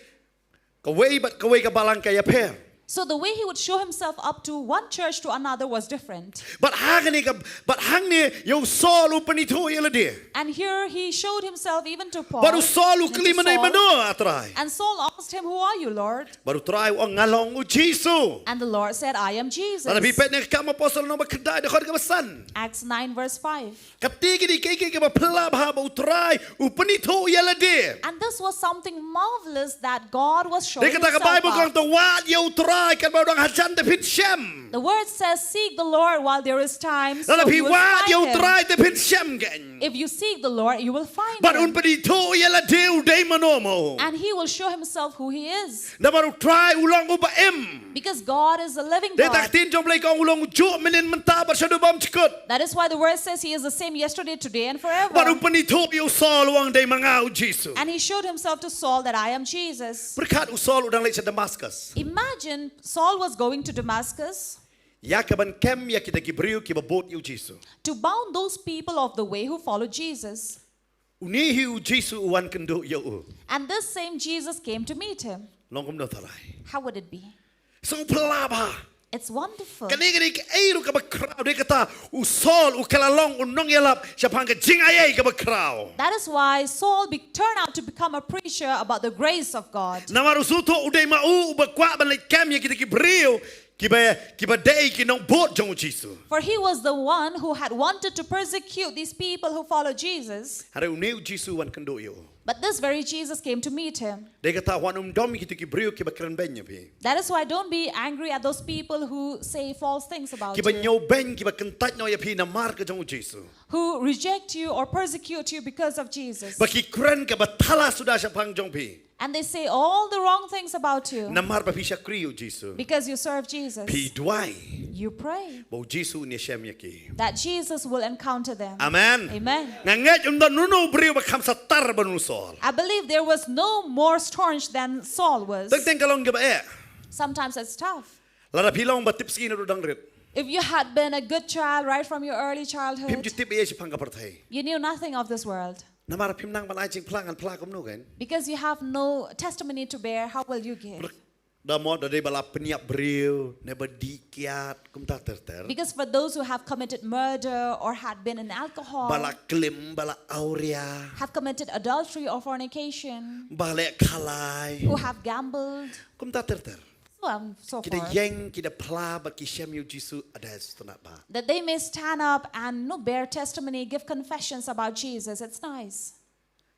Kawei bad kawei ka balang ka ïapher. So the way he would show himself up to one church to another was different. Bad hangne ka bad hangne ïa u Saul u pynithuh ïa lade. And here he showed himself even to Paul. Bad u Saul u And to kylli mynne Saul. Mano a Trai. And Saul asked him, "Who are you, Lord?" Bad u Trai u ong nga long u Jisu. And the Lord said, "I am Jesus." Lada phi peit na ka Kam Apostol lynnong ba khyndai dkhot kaba san. Acts nine verse five. Kata ka dei kaei kaei kaba phylla bha ba u Trai u pynithuh ïa lade. And this was something marvelous that God was showing Dei kata ka himself Bible ka ong up. te wad ïa u Trai Trai katba u dang hajan te phin shem. The word says, "Seek the Lord while there is time, so you will find him." Lada phi wad ïa u Trai te phin shem kein. If you seek the Lord, you will find him. Bad un pynithuh ïa lade u dei mano mo. And he will show himself who he is. Namar u Trai u long uba im. Because God is a living God. Dei ta ka ktien jong u Blei ka ong u long ujuh mynhynnin mynta bad shaduh bymjukut. That is why the word says he is the same yesterday, today, and forever. Bad u pynithuh ïa u Saul u ong dei ma nga u Jisu. And he showed himself to Saul that, "I am Jesus." Pyrkhat u Saul u dang leit sha Damascus. Imagine Saul was going to Damascus. Ïa kaban kem ïa kita ki briew kiba bud ïa u Jisu. To bound those people of the way who followed Jesus. Une hi u Jisu u wan kynduh ïa u. And this same Jesus came to meet him. Long kumno tharai. How would it be? Sngewphylla bha. It's wonderful. Kane kane kaei ruh kaba khraw dei kata u Saul u kylla long u nongïalap shaphang ka jingai ei kaba khraw. That is why Saul be, turned out to become a preacher about the grace of God. Namar u sngewthuh u dei ma u uba kwah ban leit kem ïa kita ki briew kiba, kiba dei ki nongbud jong u Jisu. For he was the one who had wanted to persecute these people who follow Jesus. Hynrei une u Jisu u wan kynduh ïa u. But this very Jesus came to meet him. Dei kata wat nym dom ïa kita ki briew kiba kren beiñ ïa phi. That is why don't be angry at those people who say false things about you. Kiba ñiew beiñ, kiba kyntait noh ïa phi namar ka jong u Jisu. Who reject you or persecute you because of Jesus. Ba ki kren kaba thala suda shaphang jong phi. And they say all the wrong things about you. Namar ba phi shakri ïa u Jisu. Because you serve Jesus. Phi duwai. You pray. Ba u Jisu un ïashem ïa ki. That Jesus will encounter them. Amen. Amen. Nga ngeit ym don uno u briew ba kham satar ban u Saul. I believe there was no more staunch than Saul was. Teng teng ka long kaba eh. Sometimes it's tough. Lada phi long ba tipsngi naduh dang rit. If you had been a good child right from your early childhood, phim ju tip ei shaphang ka pyrthei. You knew nothing of this world. Namar phim nang ban ai jingphla, ngan phla kumno kein. Because you have no testimony to bear, how will you give? Da mo da dei ba la pynïap briew, ne ba dih kiad, kumta ter ter. Because for those who have committed murder or had been in alcohol, ba la klim, ba la awria, have committed adultery or fornication, ba leh khalai, who have gambled, kumta ter ter. So on, so forth. Ki da ïeng, ki da phla ba ki shem ïa u Jisu, ada sngewtynnat bha. That they may stand up and, you know, bear testimony, give confessions about Jesus. It's nice.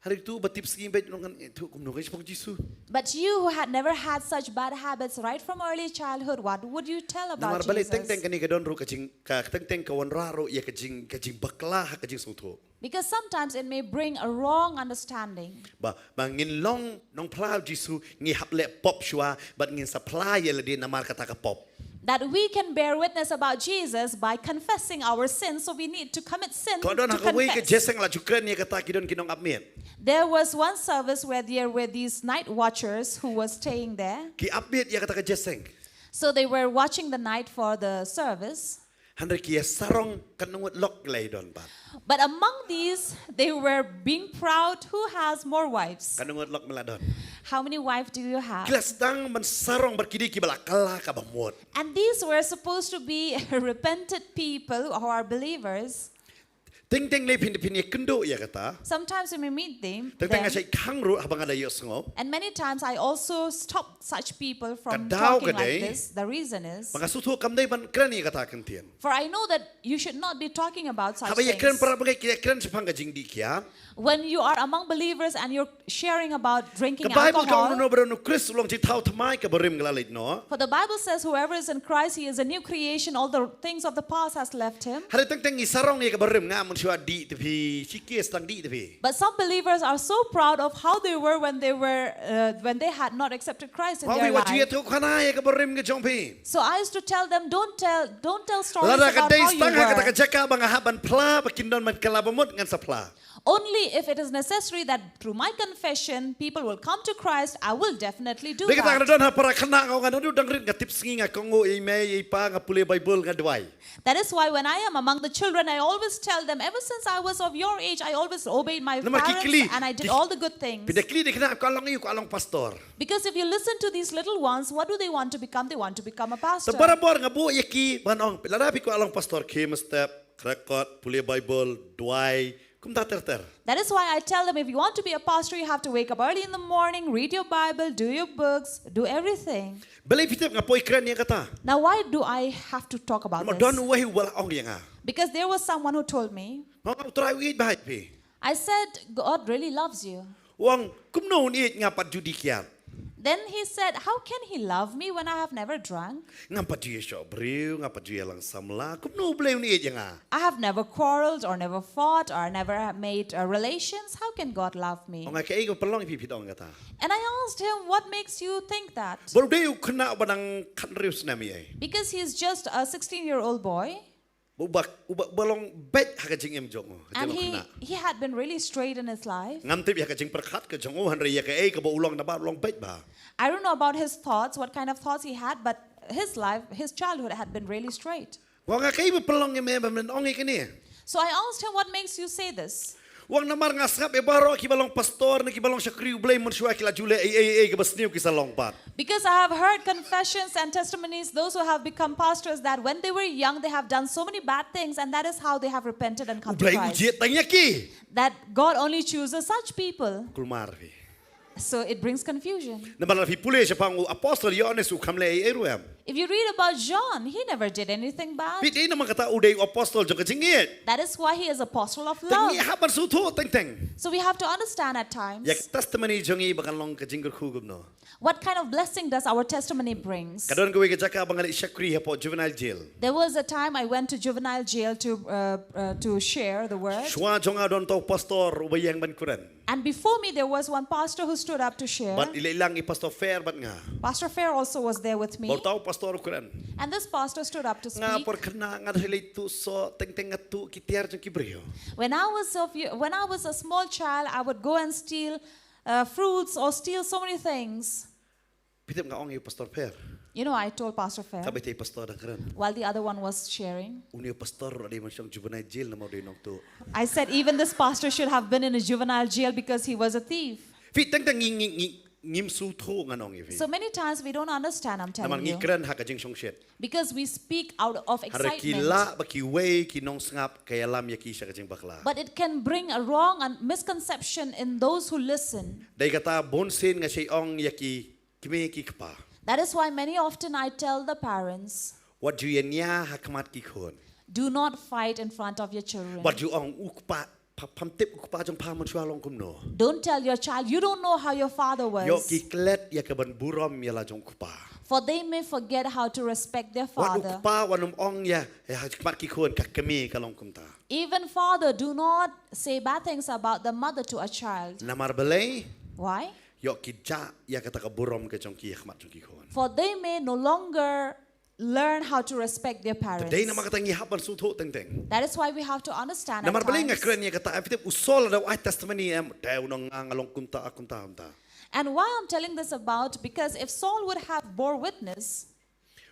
Hynrei tu ba tipsngi beit, ngan ïathuh kumno kein shaphang u Jisu. But you who had never had such bad habits right from early childhood, what would you tell about Jesus? Namar balei teng teng kane ka don ruh ka jing, ka teng teng ka wanrah ruh ïa ka jing, ka jingbakla ha ka jingsngewthuh. Because sometimes it may bring a wrong understanding. Ba, ba ngin long nongphla u Jisu, ngi hap leh pop shuwa, bad ngin sa phla ïa lade namar kata ka pop. That we can bear witness about Jesus by confessing our sins, so we need to commit sin to confess. Ka don ha kawei ka jingïaseng la ju kren ïa kata, ki don ki nongap miet. There was one service where there were these night watchers who were staying there. Ki ap miet ïa kata ka jingïaseng. So they were watching the night for the service. Hynrei ki ïa sarong katno ngut lok ki la ïa don pat. But among these, they were being proud, "Who has more wives?" Katno ngut lok me la don. "How many wives do you have?" Ki la sdang ban sarong bad ki dei kiba la kylla kaba mut. And these were supposed to be repented people who are believers. Teng teng lei phin, phin ïakynduh ïa kata. Sometimes we may meet them, them. Teng teng nga shait khang ruh haba nga da ïohsngew. And many times I also stop such people from talking like this. Ka daw ka dei, the reason is, ba nga sngewthuh kam dei ban kren ïa kata ka ktien. For I know that you should not be talking about such things. Haba ïakren para bangeit, ki ïakren shaphang ka jingdih kiad. When you are among believers and you're sharing about drinking alcohol. Ka Baibl ka ong kumno, ba don u Khrist u long jingthaw thymmai, ka barim ka la leit noh. For the Bible says, "Whoever is in Christ, he is a new creation. All the things of the past has left him." Hynrei teng teng ngi sarong ïa ka barim, nga mynshuwa dih te phi, shi case tang dih te phi. But some believers are so proud of how they were when they were, uh, when they had not accepted Christ in their life. Haba phi wat ju ïathuh khana ïa ka barim ka jong phi. So I used to tell them, "Don't tell, don't tell stories about how you were." Lada ka dei tang ha kata ka jaka ba nga hap ban phla, ba kin don ban kylla ba mut, ngan sa phla. Only if it is necessary that through my confession people will come to Christ, I will definitely do that. Dei kata nga don ha para khynnah, nga ong, nga naduh dang rit nga tipsngi, nga kohnguh ïa i mei ïa i pa, nga pule Baibl, nga duwai. That is why when I am among the children, I always tell them, "Ever since I was of your age, I always obeyed my parents and I did all the good things." Namar ki kylli, ki, phi da kylli da ki khynnah, kwah long aïu, kwah long pastor. Because if you listen to these little ones, what do they want to become? They want to become a pastor. Te barabor nga buh ïa ki ban ong, lada phi kwah long pastor, khie mynstep, khreh kot, pule Baibl, duwai, kumta ter ter. That is why I tell them, "If you want to be a pastor, you have to wake up early in the morning, read your Bible, do your books, do everything." Balei phi tip nga poi kren ïa kata? Now, why do I have to talk about this? Namar don uwei uba la ong ïa nga. Because there was someone who told me. Nga ong, U Trai u ïeit bha ïa phi. I said, "God really loves you." U ong, kumno un ïeit nga pat ju dih kiad? Then he said, "How can he love me when I have never drunk? Ngam pat ju ïashoh briew, ngam pat ju ïalang samla. Kumno U Blei un ïeit ïa nga?" I have never quarreled or never fought or never have made uh, relations. How can God love me?" Ong nga, kaei kaba pynlong ïa phi phi ong kata? And I asked him, "What makes you think that?" Ba u dei u khynnah uba dang khathynriew snem ïa. Because he's just a sixteen year old boy. Ba uba, uba, uba long beit ha ka jingim jong u, ha And jong u he, khynnah. he had been really straight in his life. Ngam tip ïa ka jingpyrkhat ka jong u, hynrei ïa kaei kaba u long namar u long beit bha. I don't know about his thoughts, what kind of thoughts he had, but his life, his childhood had been really straight. Nga ong nga, kaei ba pynlong ïa me ba men ong ïa kane? So I asked him, "What makes you say this?" U ong, namar nga sngap ïa baroh kiba long pastor ne kiba long shakri U Blei, mynshuwa ki la ju leh ei ei ei kaba sniew ki sa long pat. Because I have heard confessions and testimonies, those who have become pastors, that when they were young, they have done so many bad things, and that is how they have repented and U come to Blei u Christ. jied tang ïa ki. That God only chooses such people. Kulmar phi. So it brings confusion. Namar lada phi pule shaphang u apostol Ïoannis, u kham leh ei ei ruh em. If you read about John, he never did anything bad. Phi dei namar kata u dei u apostol jong ka jingïeit. That is why he is apostle of Te ngi love. hap ban sngewthuh teng teng. So we have to understand at times. Ïa ka testimony jong ngi ba kan long ka jingkyrkhu kumno. What kind of blessing does our testimony brings? Ka don kawei ka jaka ba nga leit shakri hapoh juvenile jail. There was a time I went to juvenile jail to uh, uh, to share the word. Shuwa jong nga don uta u pastor uba ïeng ban kren. And before me, there was one pastor who stood up to share. Bad i leit lang i Pastor Fair bad nga. Pastor Fair also was there with me. Bad uta u pastor u kren. And this pastor stood up to Nga speak. por khynnah nga dei leit tuh soh teng teng, nga tuh ki tiar jong ki briew. When I was of you, when I was a small child, I would go and steal uh, fruits or steal so many things. Phi tip nga ong ïa u Pastor Fair. You know, I told Pastor Fair Kaba ïa i pastor dang kren. while the other one was sharing. Une u pastor ruh dei ban shong juvenile jail namar u dei u nongtuh. I said, "Even this pastor should have been in a juvenile jail because he was a thief." Phi, teng teng ngi ngi ngi ngim sngewthuh, ngan ong ïa phi. So many times we don't understand, I'm Namar telling ngi you. kren ha ka jingshongshit. Because we speak out of Hynrei ki excitement. lah ba kiwei ki nongsngap ka ïalam ïa ki sha ka jingbakla. But it can bring a wrong and misconception in those who listen. Dei kata bun sien nga shait ong ïa ki kmie ki kpa. That is why many often I tell the parents, Wat ju ïania ha khmat ki khun. "Do not fight in front of your children." Wat ju ong, u kpa, pha-, pham tip u kpa jong pha mynshuwa long kumno. Don't tell your child, "You don't know how your father Ïoh was." ki klet ïa ka ban burom ïa la jong u kpa. For they may forget how to respect their Wat u father. kpa wat nym ong ïa, ïa ha khmat ki khun ka kmie ka long kumta. Even father, do not say bad things about the mother to a child. Namar balei? Why? Ïoh ki jah ïa kata ka burom ka jong ki ha khmat jong ki khun. For they may no longer learn how to respect their Te parents. dei namar kata ngi hap ban sngewthuh teng teng. That is why we have to understand at Namar balei nga times. kren ïa kata, em, phi tip u Saul lada u ai testimony, em, te u nong nga nga long kumta kumta kumta. And why I'm telling this about, because if Saul would have bore witness,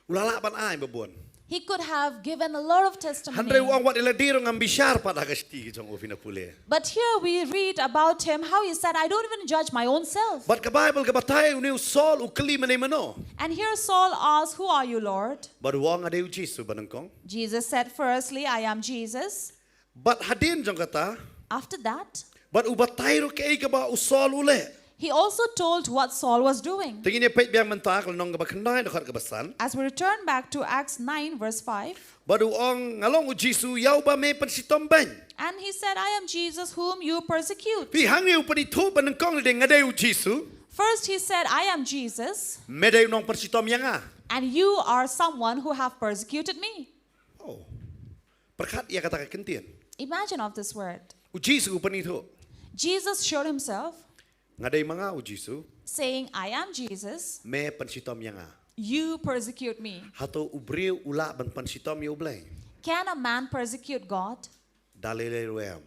U la lah ban ai ba bun. he could have given a lot of testimony. Hynrei u ong, wat ïa lade ruh ngam bishar pat ha ka shti jong u, phin ïa pule. But here we read about him how he said, "I don't even judge my own self." Bad ka Baibl ka batai une u Saul u kylli, me dei mano? And here Saul asked, "Who are you, Lord?" Bad u ong, nga dei u Jisu ba nyngkong. Jesus said, "Firstly, I am Jesus." Bad hadien jong kata, After that, bad u batai ruh kaei kaba u Saul u leh. He also told what Saul was doing. Te ngin ïa peit biang mynta ka lynnong kaba khyndai, dkhot kaba san. As we return back to Acts nine, verse five, Bad u ong, nga long u Jisu ïa uba me pynshitom beiñ. And he said, "I am Jesus whom you persecute." Phi, hangne u pynithuh ba nyngkong lade, nga dei u Jisu. First he said, "I am Jesus." Me dei u nongpynshitom ïa nga. And you are someone who have persecuted me. Oh. Pyrkhat ïa kata ka kyntien. Imagine of this word. U Jisu u pynithuh. Jesus showed himself. Nga dei ma nga u Jisu. Saying, "I am Jesus." Me pynshitom ïa nga. You persecute me. Hato u briew u lah ban pynshitom ïa U Blei? Can a man persecute God? Da lei lei ruh em.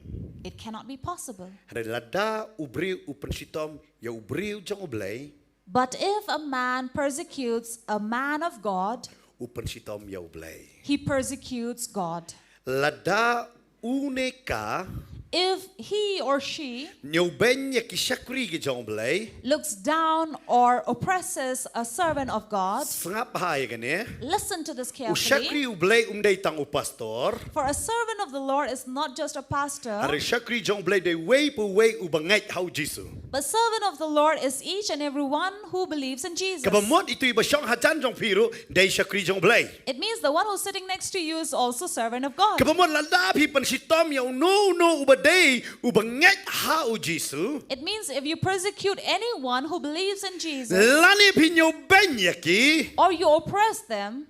It cannot be possible. Hynrei lada u briew u pynshitom ïa u briew jong U Blei. But if a man persecutes a man of God, u pynshitom ïa U Blei. He persecutes God. Lada u ne ka, if he or she, ñiewbeiñ ïa ki shakri ki jong U Blei, looks down or oppresses a servant of God, sngap bha ïa kane. Listen to this carefully. U shakri U Blei um dei tang u pastor. For a servant of the Lord is not just a pastor. Hynrei shakri jong U Blei dei uwei pa uwei uba ngeit ha u Jisu. But servant of the Lord is each and every one who believes in Jesus. Kaba mut itu iba shong hajan jong phi ruh dei shakri jong U Blei. It means the one who's sitting next to you is also servant of God. Kaba mut lada phi pynshitom ïa uno uno uba dei u bangeit ha u Jisu, it means if you persecute anyone who believes in Jesus, lane phi ñiew beiñ ïa ki, or you oppress them,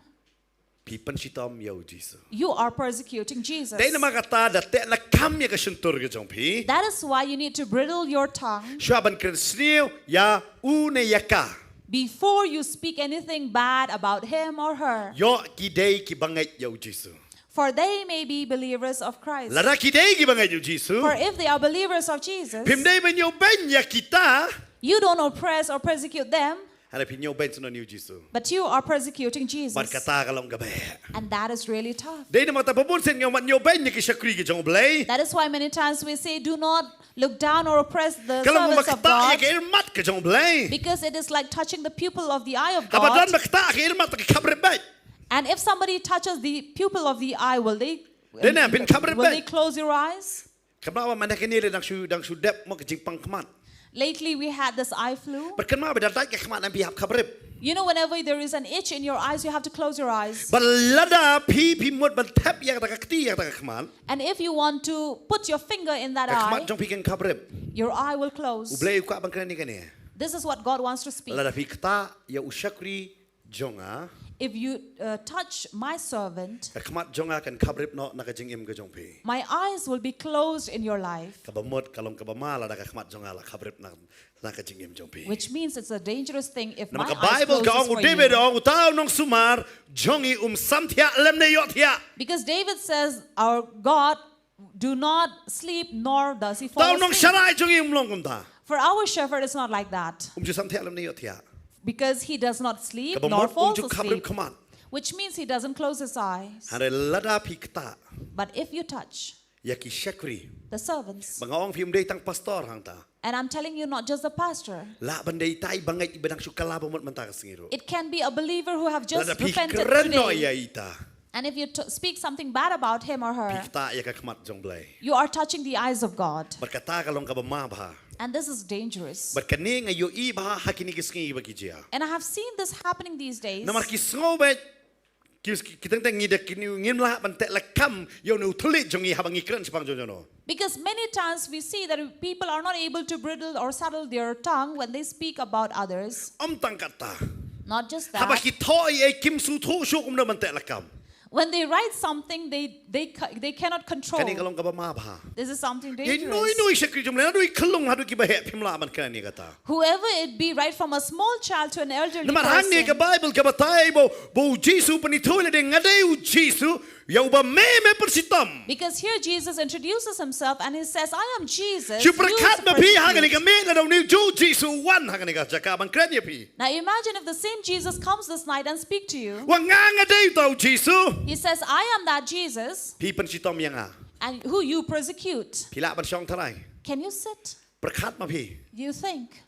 phi pynshitom ïa u Jisu. You are persecuting Jesus. Dei namar kata da teh lakam ïa ka shyntur ka jong phi. That is why you need to bridle your tongue. Shuwa ban kren sniew ïa u ne ïa ka. Before you speak anything bad about him or her. Ïoh ki dei ki bangeit ïa u Jisu. For they may be believers of Christ. Lada ki dei ki bangeit ïa u Jisu. For if they are believers of Jesus, phim dei ban ñiew beiñ ïa kita. You don't oppress or persecute them. Hynrei phi ñiew beiñ sniew ïa u Jisu. But you are persecuting Jesus. Bad kata ka long kaba heh. And that is really tough. Dei namar kata ba bun sien ngim pat ñiew beiñ ïa ki shakri ki jong u Blei. That is why many times we say, do not look down or oppress the servants of God. Ka long kumba ktah ïa ka irmat ka jong u Blei. Because it is like touching the pupil of the eye of God. Haba don ba ktah ka irmat, ki khaprip beit. And if somebody touches the pupil of the eye, will they, dei na, phin khaprip beit, will they close your eyes? Kynmaw ba mynta kine lei dang shu, dang shu dep mo ka jingpang khmat. Lately we had this eye flu. Bad kynmaw ba da dait ka khmat, phi hap khaprip. You know, whenever there is an itch in your eyes, you have to close your eyes. Bad lada phi, phi mut ban thep ïa kata ka kti ïa kata ka khmat, and if you want to put your finger in that eye, ka khmat jong phi kan khaprip. Your eye will close. U Blei u kwah ban kren ïa kane. This is what God wants to speak. Lada phi ktah ïa u shakri jong nga, if you uh, touch my servant, ka khmat jong nga kan khaprip noh na ka jingim ka jong phi. My eyes will be closed in your life. Kaba mut ka long kaba ma lada ka khmat jong nga la khaprip na, na ka jingim jong phi. Which means it's a dangerous thing if my eyes closes for you. Namar ka Baibl ka ong, u David u ong, uta u nongsumar jong ngi um samthiah lymne ïohthiah. Because David says, our God do not sleep, nor does he fall asleep. Uta u nongsharai jong ngi um long kumta. For our shepherd is not like that. Um ju samthiah lymne ïohthiah. Because he does not sleep nor falls asleep. Kaba mut um ju khaprip khmat. Which means he doesn't close his eyes. Hynrei lada phi ktah, but if you touch, ïa ki shakri, the servants, ba nga ong ïa phi um dei tang pastor hangta. And I'm telling you, not just the pastor. Lah ban dei ita i bangeit iba dang shu kylla ba mut mynta ka sngi ruh. It can be a believer who have just repented today. Lada phi kren noh ïa ita, and if you t- speak something bad about him or her, phi ktah ïa ka khmat jong u Blei. You are touching the eyes of God. Bad kata ka long kaba ma bha. And this is dangerous. Bad kane nga ïohi bha ha kine ki sngi ba ki jia. And I have seen this happening these days. Namar ki sngew beit ki, ki, ki teng teng ngi da kine, ngim lah ban teh lakam ïa une u thylliej jong ngi haba ngi kren shaphang jong, jong no. Because many times we see that people are not able to bridle or settle their tongue when they speak about others. Ym tang kata. Not just that. Haba ki thoh ei ei kim sngewthuh shuh kumno ban teh lakam. When they write something, they, they, ca- they cannot control. Kane ka long kaba ma bha. This is something dangerous. Ïa ino ino i shakri jong u Blei, naduh i khyllung haduh kiba heh, phim lah ban kren ïa kata. Whoever it be, right from a small child to an elderly person. Namar hangne ka Baibl ka batai ba, ba u Jisu u pynithuh ïalade, nga dei u Jisu, ïa uba me me pynshitom. Because here Jesus introduces himself and he says, I am Jesus. Shu pyrkhat ma phi ha kane ka miet, lada une u Jisu u wan ha kane ka jaka ban kren ïa phi. Now imagine if the same Jesus comes this night and speak to you. U ong, nga nga dei uta u Jisu. He says, I am that Jesus. Phi pynshitom ïa nga. And who you persecute. Phi lah ban shong tharai? Can you sit? Pyrkhat ma phi. You think.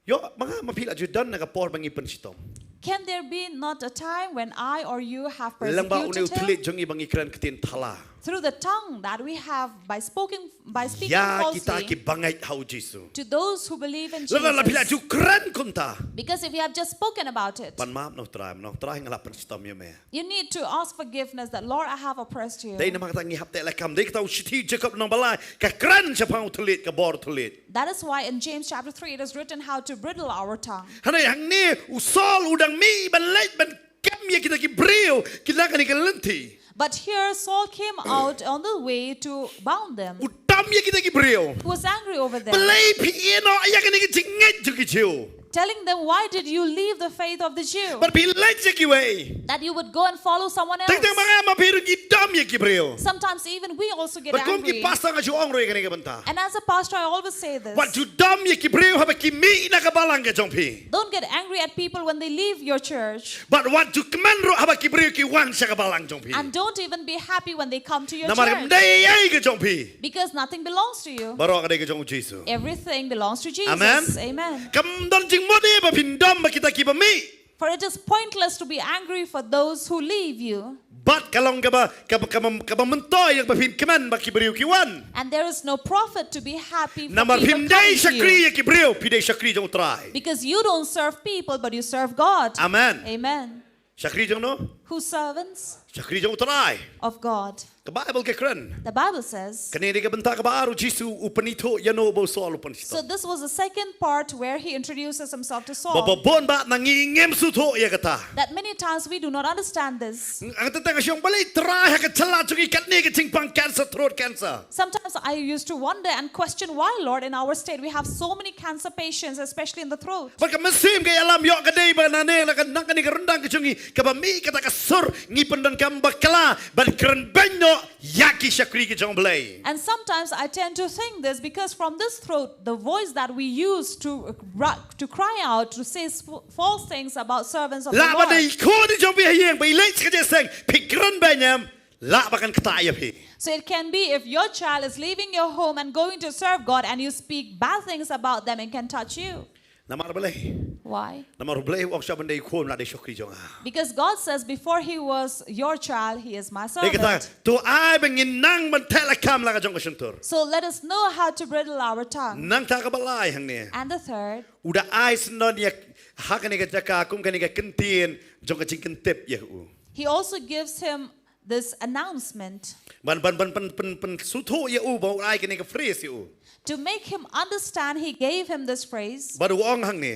Ïoh ma nga ma phi la ju don na ka por ba ngi pynshitom? Can there be not a time when I or you have persecuted him? Lyngba une u thylliej jong ngi ba ngi kren ktien thala. Through the tongue that we have by spoken, by speaking falsely. Ïa kita ki bangeit ha u Jisu. To those who believe in Jesus. Lada la phi la ju kren kumta. Because if you have just spoken about it. Pan map noh Trai, noh Trai nga la pynshitom ïa me. You need to ask forgiveness that, Lord, I have oppressed you. Dei namar kata ngi hap teh lakam, dei kata u shithi Jakob lynnong ba lai ka kren shaphang u thylliej, ka bor thylliej. That is why in James chapter three it is written how to bridle our tongue. Hynrei hangne u Saul u dang mih ban leit ban kem ïa kita ki briew ki na kane ka lynti. But here Saul came out on the way to bound them. U tam ïa kita ki briew. He was angry over them. Balei phi ïehnoh ïa kane ka jingngeit jong ki Jiw? Telling them, why did you leave the faith of the Jew? Bad phi leit sha kiwei. That you would go and follow someone else. Teng teng ma nga ma phi ruh ngi dom ïa ki briew. Sometimes even we also get angry. Bad kum ki pastor nga ju ong ruh ïa kane ka bynta. And as a pastor, I always say this. Wat ju dom ïa ki briew haba ki mih na ka balang ka jong phi. Don't get angry at people when they leave your church. Bad wat ju kmen ruh haba ki briew ki wan sha ka balang jong phi. And don't even be happy when they come to your church. Namar kam dei ei ei ka jong phi. Because nothing belongs to you. Baroh ka dei ka jong u Jisu. Everything belongs to Jesus. Amen. Amen. Kam don jingmut ei ba phin dom ba kita kiba mih. For it is pointless to be angry for those who leave you. Bad ka long kaba, kaba, kaba, kaba myntoi ïa ba phin kmen ba ki briew ki wan. And there is no profit to be happy for people coming to you. Namar phim dei shakri ïa ki briew, phi dei shakri jong u Trai. Because you don't serve people, but you serve God. Amen. Amen. Shakri jong no? Whose servants? Shakri jong u Trai. Of God. Ka Baibl ka kren. The Bible says. Kane ka dei ka bynta kaba ar u Jisu u pynithuh ïano ba u Saul u pynithuh. So this was the second part where he introduces himself to Ba Saul. ba bun ba na ngi ngim sngewthuh ïa kata. That many times we do not understand this. Nga tang tang shong balei Trai ha ka jylla jong ngi katne ka jingpang cancer, throat cancer. Sometimes I used to wonder and question why, Lord, in our state we have so many cancer patients, especially in the throat. Bad ka mynsiem ka ïalam ïoh ka dei ba nangne na ka, na kane ka ryndang ka jong ngi kaba mih kata ka sur ngi pyndonkam bakla ban kren beiñ noh ïa ki shakri ki jong U Blei. And sometimes I tend to think this because from this throat, the voice that we use to, uh, ru- to cry out, to say sp- false things about servants of the Lah ba dei Lord. khun jong phi ha ïing ba i leit sha ka jingïaseng, phi kren beiñ em, lah ba kan ktah ïa phi. So it can be if your child is leaving your home and going to serve God and you speak bad things about them, it can touch you. Namar balei? Why? Namar U Blei u ong sha ban dei khun, lah dei shakri jong nga. Because God says, "Before he was your child, he is my Dei kata, servant." to ai ba ngin nang ban theh lakam la ka jong ka shyntur. So let us know how to bridle our tongue. Nangta kaba lai hangne. And the third, U da ai syndon ïa ha kane ka jaka kum kane ka kyntien jong ka jingkyntip ïa u. he also gives him this announcement Ban ban ban pyn pyn pynsngewthuh ïa u, ba u ai kane ka phrase ïa u. to make him understand. He gave him this phrase. Bad u ong hangne.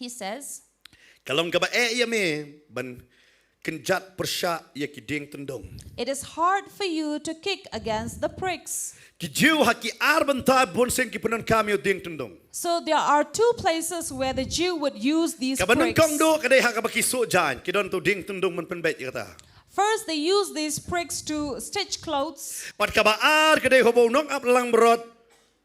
He says, Ka long kaba eh ïa me ban kynjat pyrshah ïa ki dieng tyndong. "It is hard for you to kick against the pricks." Ki Jiw ha ki ar bynta bun sien ki pyndonkam ïa u dieng tyndong. So there are two places where the Jew would use these Kaba nyngkong pricks. duh ka dei ha kaba ki suh jaiñ, ki don uto u dieng tyndong ban pynbeit ïa kata. First, they use these pricks to stitch clothes. Bad kaba ar ka dei haba u nongaplangbrot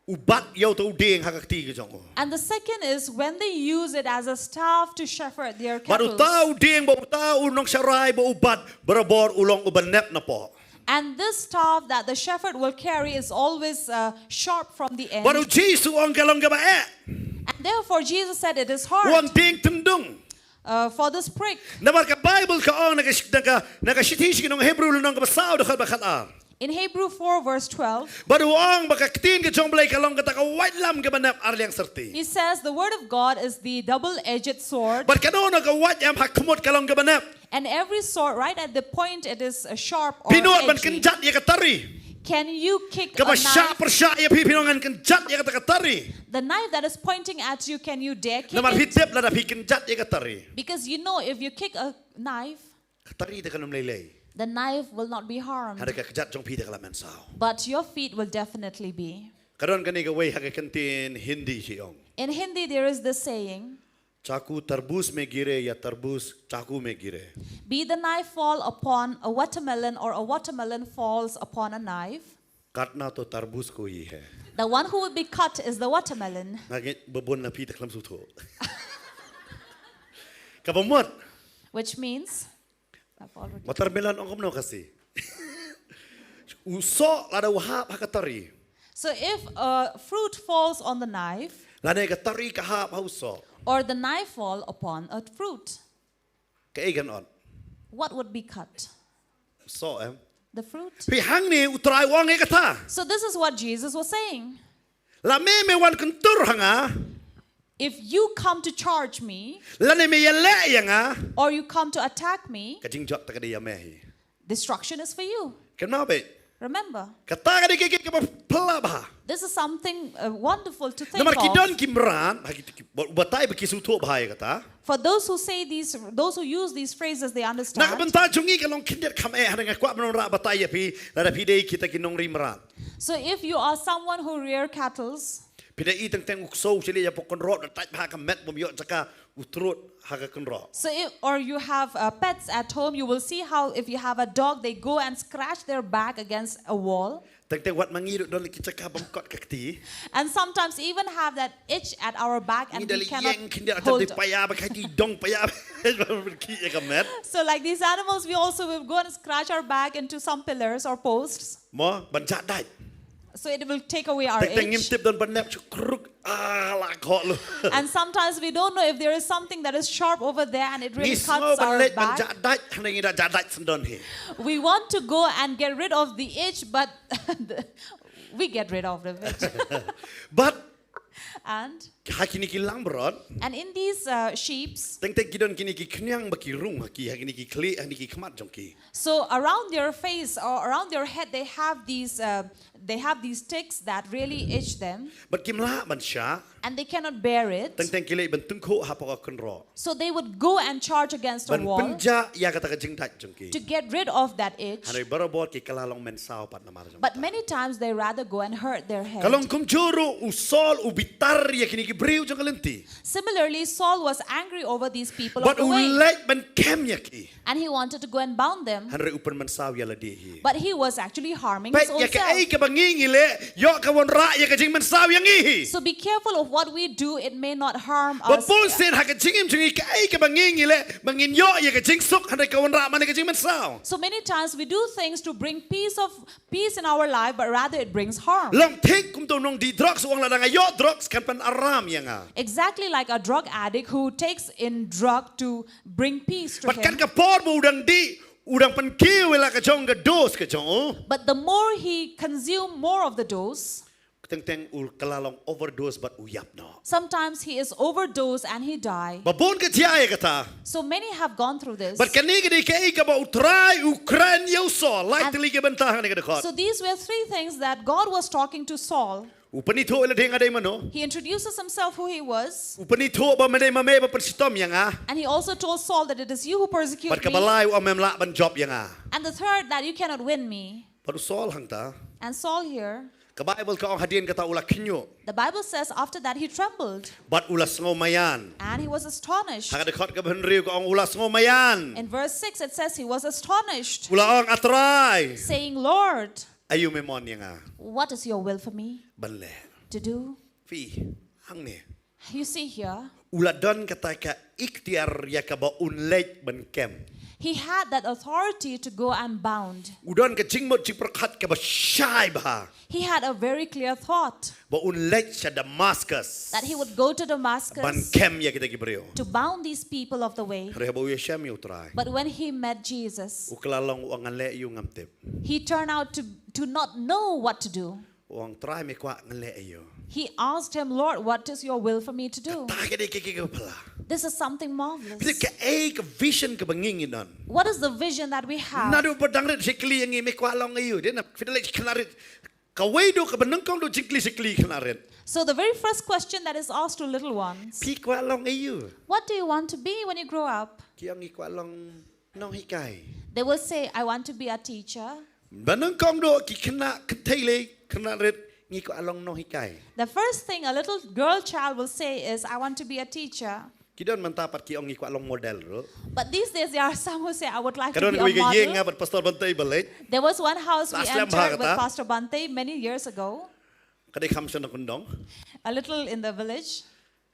u bat ïa uto u dieng ha ka kti ka jong u. And the second is when they use it as a staff to shepherd their Bad cattle. uta u dieng, bad uta u nongsharai ba u bat, barabor u long uba nep napoh. And this staff that the shepherd will carry is always, uh, sharp from the end. Bad u Jisu u ong ka long kaba eh. And therefore, Jesus said, "It is U ong hard, dieng tyndong. uh, for this prick." Namar ka Baibl ka ong na ka, na ka, na ka shithi sha ki nong Hebru lynnong kaba saw dkhot ba khatar. In Hebrew four, verse twelve, Bad u ong ba ka ktien ka jong U Blei ka long kata ka waitlam kaba nep ar liang syrti. he says, "The word of God is the double-edged sword, Bad kano kano ka wait em ha khmut ka long kaba nep. And every sword, right at the point, it is, uh, sharp or Phi nud ban edgy." kynjat ïa ka tari. Can you kick a Kaba shah knife? Pyrshah ïa phi, phi nang kynjat ïa kata ka tari. The knife that is pointing at you, can you dare kick Namar phi it? Tip lada phi kynjat ïa ka tari. Because you know if you kick a knife, Ka tari te kan ym lei lei. The knife will not be harmed, Hynrei ka kjat jong phi te ka la mynsaw. But your feet will definitely be. Ka don kane kawei ha ka kyntien Hindi shi ong. In Hindi, there is this saying, चाकू तरबूज में गिरे या तरबूज चाकू में गिरे. Be the knife fall upon a watermelon or a watermelon falls upon a knife, काटना तो तरबूज को ही है. The one who will be cut is the watermelon. Nga ngeit ba bun na phi te khlem sngewthuh. Kaba mut. Which means, I've already Watermelon ong kumno Khasi. U soh lada u hap ha ka tari. So if a fruit falls on the knife, Lane ka tari ka hap ha u soh. Or the knife fall upon a fruit, Kaei kan ot. What would be cut? Soh em. The fruit. Phi hangne u Trai u ong ïa kata. So this is what Jesus was saying. La me me wan kyntur ha nga. If you come to charge me, Lane me ïaleh ïa nga. Or you come to attack me, Ka jingjop te ka dei ïa me hi. Destruction is for you. Kynmaw beit. Remember, Kata ka dei ka, ka, kaba phylla bha. This is something, uh, wonderful to think Namar ki of. don ki mrad, ha ki, ki, ba, batai ba ki sngewthuh bha ïa kata. For those who say these, those who use these phrases, they Na ka understand. bynta jong ngi ka long khyndiat kham eh, hynrei nga kwah ban wanrah batai ïa phi, lada phi dei kita ki nongri mrad. So if you are someone who rear cattles, Phi da i teng teng u ksew shi leh ïa pok kynroh, da tait bha ka met bym ïoh jaka u trud ha ka kynroh. So if, or you have, uh, pets at home, you will see how if you have a dog, they go and scratch their back against a wall. Teng teng wat ma ngi ruh don ki jaka bym kot ka kti. And sometimes even have that itch at our back and Ngi da we leh cannot ïeng khyndiat hold. Te paya ba ka ti dong paya. Ki ïa ka met. So like these animals, we also will go and scratch our back into some pillars or posts. Mo ban jah dait. So it will take away our Teng teng ngim itch. Tip don ban nep shu kruk. Ah, la khot lu. And sometimes we don't know if there is something that is sharp over there and it really Ngi sngew cuts ban our leit ban back. Jah dait, hynrei ngi da jah dait syndon hi. We want to go and get rid of the itch, but we get rid of it. But And Ha kine ki langbrot. And in these uh, sheeps, teng teng ki don kine ki khniang ba ki rung ha ki, ha kine ki khlieh, ha kine ki khmat jong ki. So around their face or around their head, they have these uh, they have these sticks that really itch them. Bad kim lah ban shah. And they cannot bear it. Teng teng ki leit ban tyngkhuh hapoh ka kynroh. So they would go and charge against a wall. Ban pynjah ïa kata ka jingdait jong ki. To get rid of that itch. Hynrei barabor ki kylla long mynsaw pat namar jong kata. But many times they rather go and hurt their head. Ka long kumjuh ruh u Saul u bitar ïa kine ki briew jong ka lynti. Similarly, Saul was angry over these people of the way. Bad u leit ban kem ïa ki. And he wanted to go and bound them. Hynrei u pynmynsaw ïa lade hi. But he was actually harming his own self. Peit ïa kaei kaba ngi ngi leh, ïoh ka wanrah ïa ka jingmynsaw ïa ngi hi. So be careful of what we do, it may not harm us. Ba bun sien ha ka jingim jong ngi kaei kaba ngi ngi leh, ba ngin ïoh ïa ka jingsuk, hynrei ka wanrah man ïa ka jingmynsaw. So many times we do things to bring peace of peace in our life, but rather it brings harm. Long thik kumto nongdih drugs u ong lada nga ïoh drugs kan pynaram ïa nga. Exactly like a drug addict who takes in drug to bring peace to him. Bad katba ka por ba u dang dih, u dang pynkiew ïa la ka jong ka dose ka jong u. But the more he consume more of the dose, teng teng u kylla long overdose bad u ïap noh. Sometimes he is overdosed and he die. Ba bun ki jia ïa kata. So many have gone through this. Bad kane ka dei kaei kaba u Trai u kren ïa u Saul. Lai tylli ki bynta hangne ka dkhot. So these were three things that God was talking to Saul. U pynithuh ïa lade nga dei mano. He introduces himself who he was. U pynithuh ba me dei ma me ba pynshitom ïa nga. And he also told Saul that it is you who persecute me. Bad kaba lai u ong mem lah ban jop ïa nga. And the third, that you cannot win me. Bad u Saul hangta. And Saul here. Ka Baibl ka ong hadien kata u la khñiuh. The Bible says after that he trembled. Bad u la sngew maïan. And he was astonished. Ha ka dkhot kaba hynriew ka ong u la sngew maïan. In verse six it says he was astonished. U la ong, A Trai. Saying, Lord, aïu me mon ïa nga? What is your will for me? Ban leh. To do? Phi, hangne. You see here. U la don kata ka iktiar ïa kaba un leit ban kem. He had that authority to go and bound. U don ka jingmut jingpyrkhat kaba shai bha. He had a very clear thought. Ba un leit sha Damascus. That he would go to Damascus. Ban kem ïa kita ki briew. To bound these people of the way. Hynrei haba u ïashem ïa u Trai. But when he met Jesus, u kylla long u ong ngan leh aïu ngam tip. He turned out to, to not know what to do. U ong Trai me kwah ngan leh aïu. He asked him, Lord, what is your will for me to do? Kata ka dei ka, ka, ka pla. This is something marvelous. Phi kaei ka vision kaba ngi ngi don. What is the vision that we have? Naduh ba dang rit shikli ïa ngi me kwah long aïu. Dei na phi leh khynnah rit. Kawei duh kaba nyngkong duh jingkylli shikli khynnah rit. So the very first question that is asked to little ones, phi kwah long aïu? What do you want to be when you grow up? Ki ong ngi kwah long nonghikai. They will say, I want to be a teacher. Ba nyngkong duh ki khynnah kynthei lei khynnah rit ngi kwah long nonghikai. The first thing a little girl child will say is, I want to be a teacher. Ki don mynta pat ki ong ngi kwah long model ruh. But these days there are some who say, I would like to be a model. Ka don kawei ka ïing nga bad Pastor Bantei ba leit. There was one house we entered with Pastor Bante many years ago. Ka dei kham sha nongkyndong. A little in the village.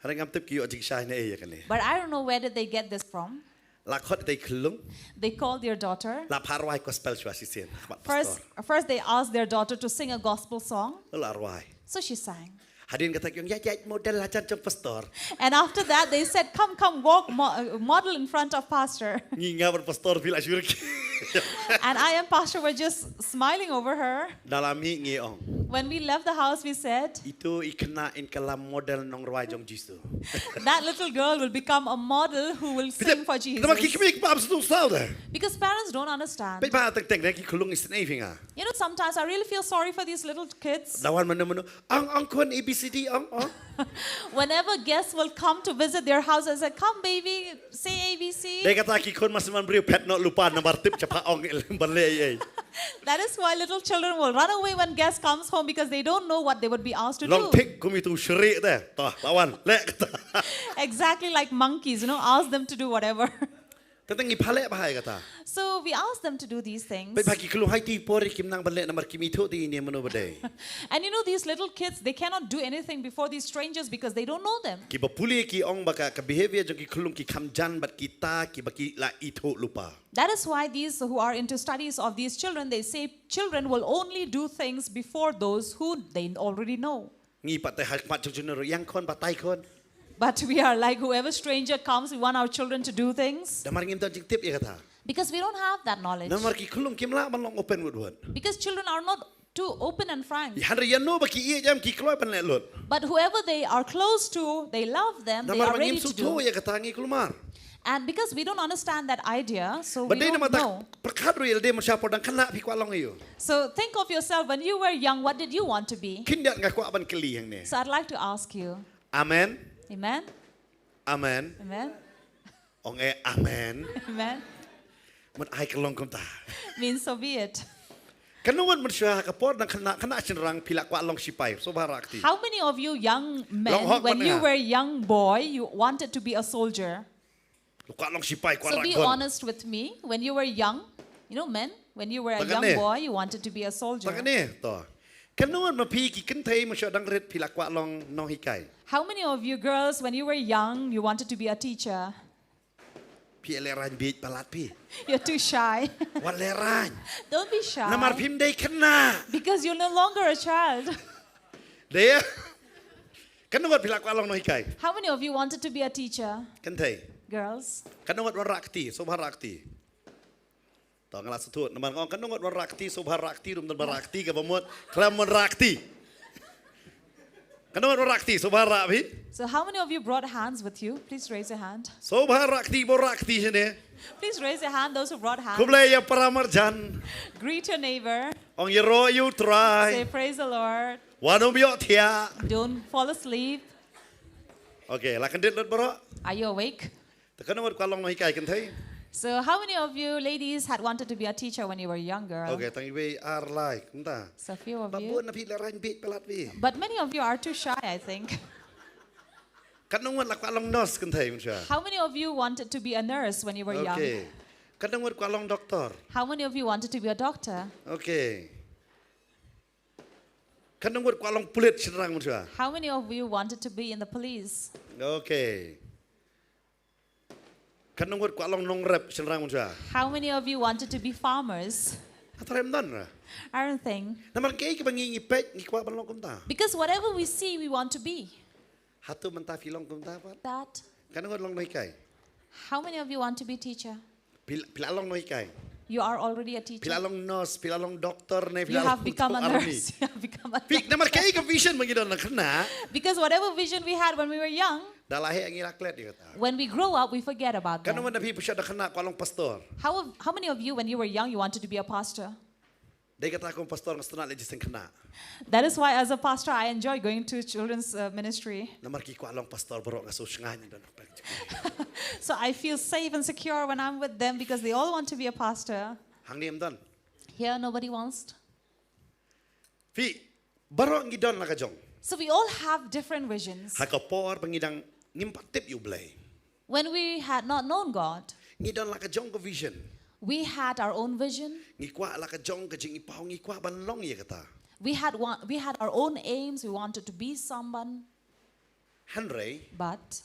Hynrei ngam tip ki ïoh jingshai na ei ïa kane. But I don't know where did they get this from. La khot ïa i khyllung. They called their daughter. La phah rwai gospel shuwa shisien. First, first they asked their daughter to sing a gospel song. La rwai. So she sang. Hadien kata ki ong ïaid ïaid model hajan jong pastor. And after that they said, come, come, walk, mo- uh, model in front of pastor. Ngi nga bad pastor phi la shu rkhie. And I and pastor were just smiling over her. Da la mih ngi ong. When we left the house, we said, itu i khynnah in kylla model nongrwai jong Jisu. That little girl will become a model who will sing for Jesus. Namar ki kmie ki kpa sngewthuh saw de. Because parents don't understand. Peit ba teng teng de ki khyllung isynei phi nga. You know, sometimes I really feel sorry for these little kids. Da wan mano mano ong ong khun A B C D ong ong. Whenever guests will come to visit their house, I say, come baby, say A B C. Dei kata ki khun mas man briew phet noh lypa namar tip cha pha ong ban leh ei ei. That is why little children will run away when guest comes home because they don't know what they would be asked to do. Long thik kum itu shriek de. Toh, la wan, leh kata. Exactly like monkeys, you know, ask them to do whatever. Teng teng ngi pha leh bha ïa kata. So we ask them to do these things. Peit ba ki khyllung ha iti i por kim nang ban leh namar kim ithuh te ine mano ba dei. And you know, these little kids, they cannot do anything before these strangers because they don't know them. Kiba pule ki ong ba ka, ka behavior jong ki khyllung ki kham jan bad kita kiba ki la ithuh lypa. That is why these who are into studies of these children, they say children will only do things before those who they already know. Ngi pat te ha khmat jong junior ïang khun batai khun. But we are like, whoever stranger comes, we want our children to do things. Namar ngim don jingtip ïa kata. Because we don't have that knowledge. Namar ki khyllung kim lah ban long open wut wut. Because children are not Too open and frank. Hynrei ïa no ba ki ïeit ïa ki kloi ban leh lut. But whoever they are close to, they love them, they Namar are ba ngim ready to sngewthuh do. Ïa kata ngi kulmar. And because we don't understand that idea, so Ba we dei don't namar ta know. Pyrkhat ruh ïa lade mynshwa por dang khynnah phi kwah long ïa u. So think of yourself when you were young, what did you want to be? Khyndiat nga kwah ban kylli hangne. So I'd like to ask you. Amen. Amen? Amen. Amen? Ong eh amen. Amen? Mut ai ka long kumta. Means so be it. Katno ngut mynshwa ha ka por dang khynnah khynnah shynrang phi la kwah long sipai. Sngewbha rah kti. How many of you young men, Long hok when mut you nga. Were young boy, you wanted to be a soldier? Kwah long sipai kwah So long be gun. Honest with me. When you were young, you know, men, when you were a Tang young kane. Boy, you wanted to be a soldier. Tang kane to. Katno ngut ma phi ki kynthei mynshwa dang rit phi la kwah long nonghikai. How many of you girls, when you were young, you wanted to be a teacher? Phi lehrain bieit palat phi. You're too shy. Wat lehrain. Don't be shy. Namar phim dei khynnah. Because you're no longer a child. Dei. Katno ngut phi la kwah long nonghikai. How many of you wanted to be a teacher? Kynthei. Girls. Katno ngut wan rah kti, sngewbha rah kti. To nga la sngewthuh namar nga ong katno ngut wan rah kti, sngewbha rah kti, rum don ba rah kti kaba mut. Khlem wan rah kti. Katno ngut wan rah kti, sngewbha rah phi. So how many of you brought hands with you? Please raise your hand. Sngewbha rah kti, ba rah kti shane. Please raise your hand, those who brought hands. Khublei ïa para marjan. Greet your neighbor. Ong ïaroh ïa u Trai. Say, "Praise the Lord." Wat ym ïohthiah. Don't fall asleep. Okay, la kyndit lut baroh. Are you awake? Te katno ngut kwah long nonghikai kynthei. So how many of you ladies had wanted to be a teacher when you were younger? Okay, tang iwei ar lai kumta. So few of Ba you. Bun na phi lehrain bieit palat phi. But many of you are too shy, I think. Katno ngut la kwah long nurse kynthei mynshwa. How many of you wanted to be a nurse when you were young? Okay. Katno ngut kwah long doktor. How many of you wanted to be a doctor? Okay. Katno ngut kwah long pulit shynrang mynshwa. How many of you wanted to be in the police? Okay. Katno ngut kwah long nongrep shynrang mynshwa. How many of you wanted to be farmers? Hata rem don ra. I don't think. Namar kaei kaba ngi ngi peit ngi kwah ban long kumta. Because whatever we see, we want to be. Hato mynta phi long kumta pat. That. Katno ngut long nonghikai. How many of you want to be teacher? Phi la long nonghikai. You are already a teacher. Phi la long nurse, phi la long doctor ne phi You la have long become a army. Nurse. You have become a Phi namar kaei ka vision ba ngi don na khynnah. Because whatever vision we had when we were young, Da la heh ngi la klet ïa kata. When we grow up, we forget about Katno them. ngut na phi pyrshah da khynnah kwah long pastor. How, how many of you, when you were young, you wanted to be a pastor? Dei kata kum pastor nga sngewtynnat leh jingïaseng khynnah. That is why, as a pastor, I enjoy going to children's uh, ministry. Namar ki kwah long pastor baroh nga sngewsngaiñ don. So I feel safe and secure when I'm with them because they all want to be a pastor. Hangne ym don. Here, nobody wants. Phi baroh ngi don la ka jong. So we all have different visions. Ha ka por ba ngi dang ngim pat tip ïa u Blei. When we had not known God, Ngi don la ka jong ka vision. We had our own vision. Ngi kwah la ka jong ka jingïapaw ngi kwah ban long ïa kata. We had one, we had our own aims. We wanted to be someone. Hynrei But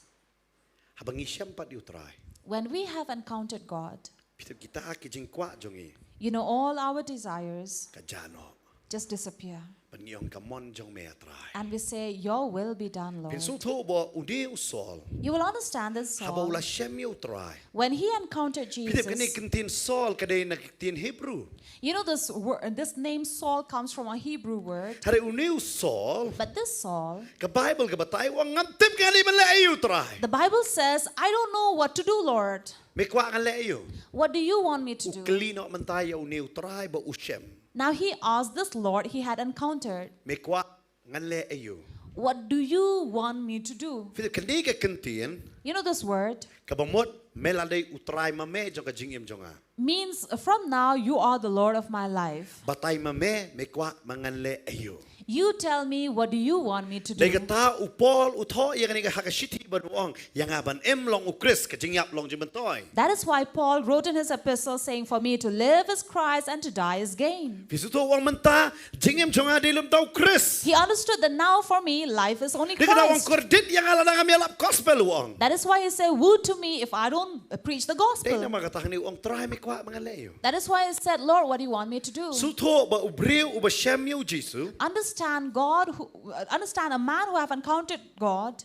haba ngi shem pat ïa u Trai. When we have encountered God, Phi tip kita ki jingkwah jong ngi. You know, all our desires Ka ja noh. Just disappear. Ban ngi ong ka mon jong me a Trai. And we say, "Your will be done, Lord." Phin sngewthuh ba u dei u Saul. You will understand this Haba u la Saul. Shem ïa u Trai. When he encountered Phi tip kane Jesus. Ka ktien Saul ka dei na ka ktien Hebrew. You know, this word, this name Saul comes from a Hebrew word. Hynrei une u Saul. But this Saul, Ka Bible kaba tai u ong ngam tip ngan leh ïa u Trai. The Bible says, "I don't know what to do, Lord." Me kwah ngan leh ïa u. "What do you want me to U do?" kylli noh mynta ïa une u Trai ba u shem. Now he asked this Lord he had encountered, Me kwah ngan leh ïa u. "What do you want me to do?" Phi tip kane ka ktien. You know this word? Kaba mut me la dei u Trai ma me jong ka jingim jong nga. Means, "From now, you are the Lord of my life. Batai ma me, me kwah ma ngan leh ïa u. You tell me, what do you want me to do?" Dei kata u Paul u thoh ïa kane ka ha ka shithi ban u ong ïa nga ban im long u Khrist ka jingïap long jingmyntoi. That is why Paul wrote in his epistle saying, "For me to live is Christ and to die is gain." Phi sngewthuh u ong mynta jingim jong nga dei lem da u Khrist. He understood that now for me, life is only Dei kata u ong Christ. Kordit ïa nga lada ngam ïalap gospel u ong. That is why he said, "Woe to me if I don't uh, preach the Dei gospel." namar kata hangne u ong Trai me kwah ma ngan leh ïa u. That is why I said, "Lord, what do you want me to do?" Sngewthuh ba u briew uba shem ïa u Jisu. Understand God, who, uh, understand a man who have encountered God.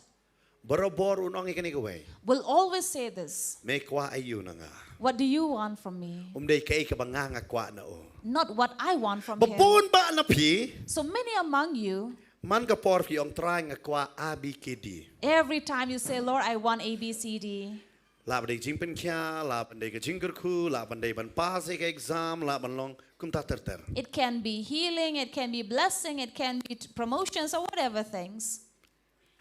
barabor un ong ïa kane kawei. will always say this. Me kwah aïu na nga? What do you want from me? Um dei kaei kaba nga nga kwah na u. Not what I want from Ba him. bun ba na phi, So many among you, man ka por phi ong Trai nga kwah A B K D. every time you say, Lord, I want A B C D. La ban dei jingpynkhia, la ban dei ka jingkyrkhu, la ban dei ban pass ïa ka exam, la ban long kumta ter ter. It can be healing, it can be blessing, it can be t- promotions or whatever things.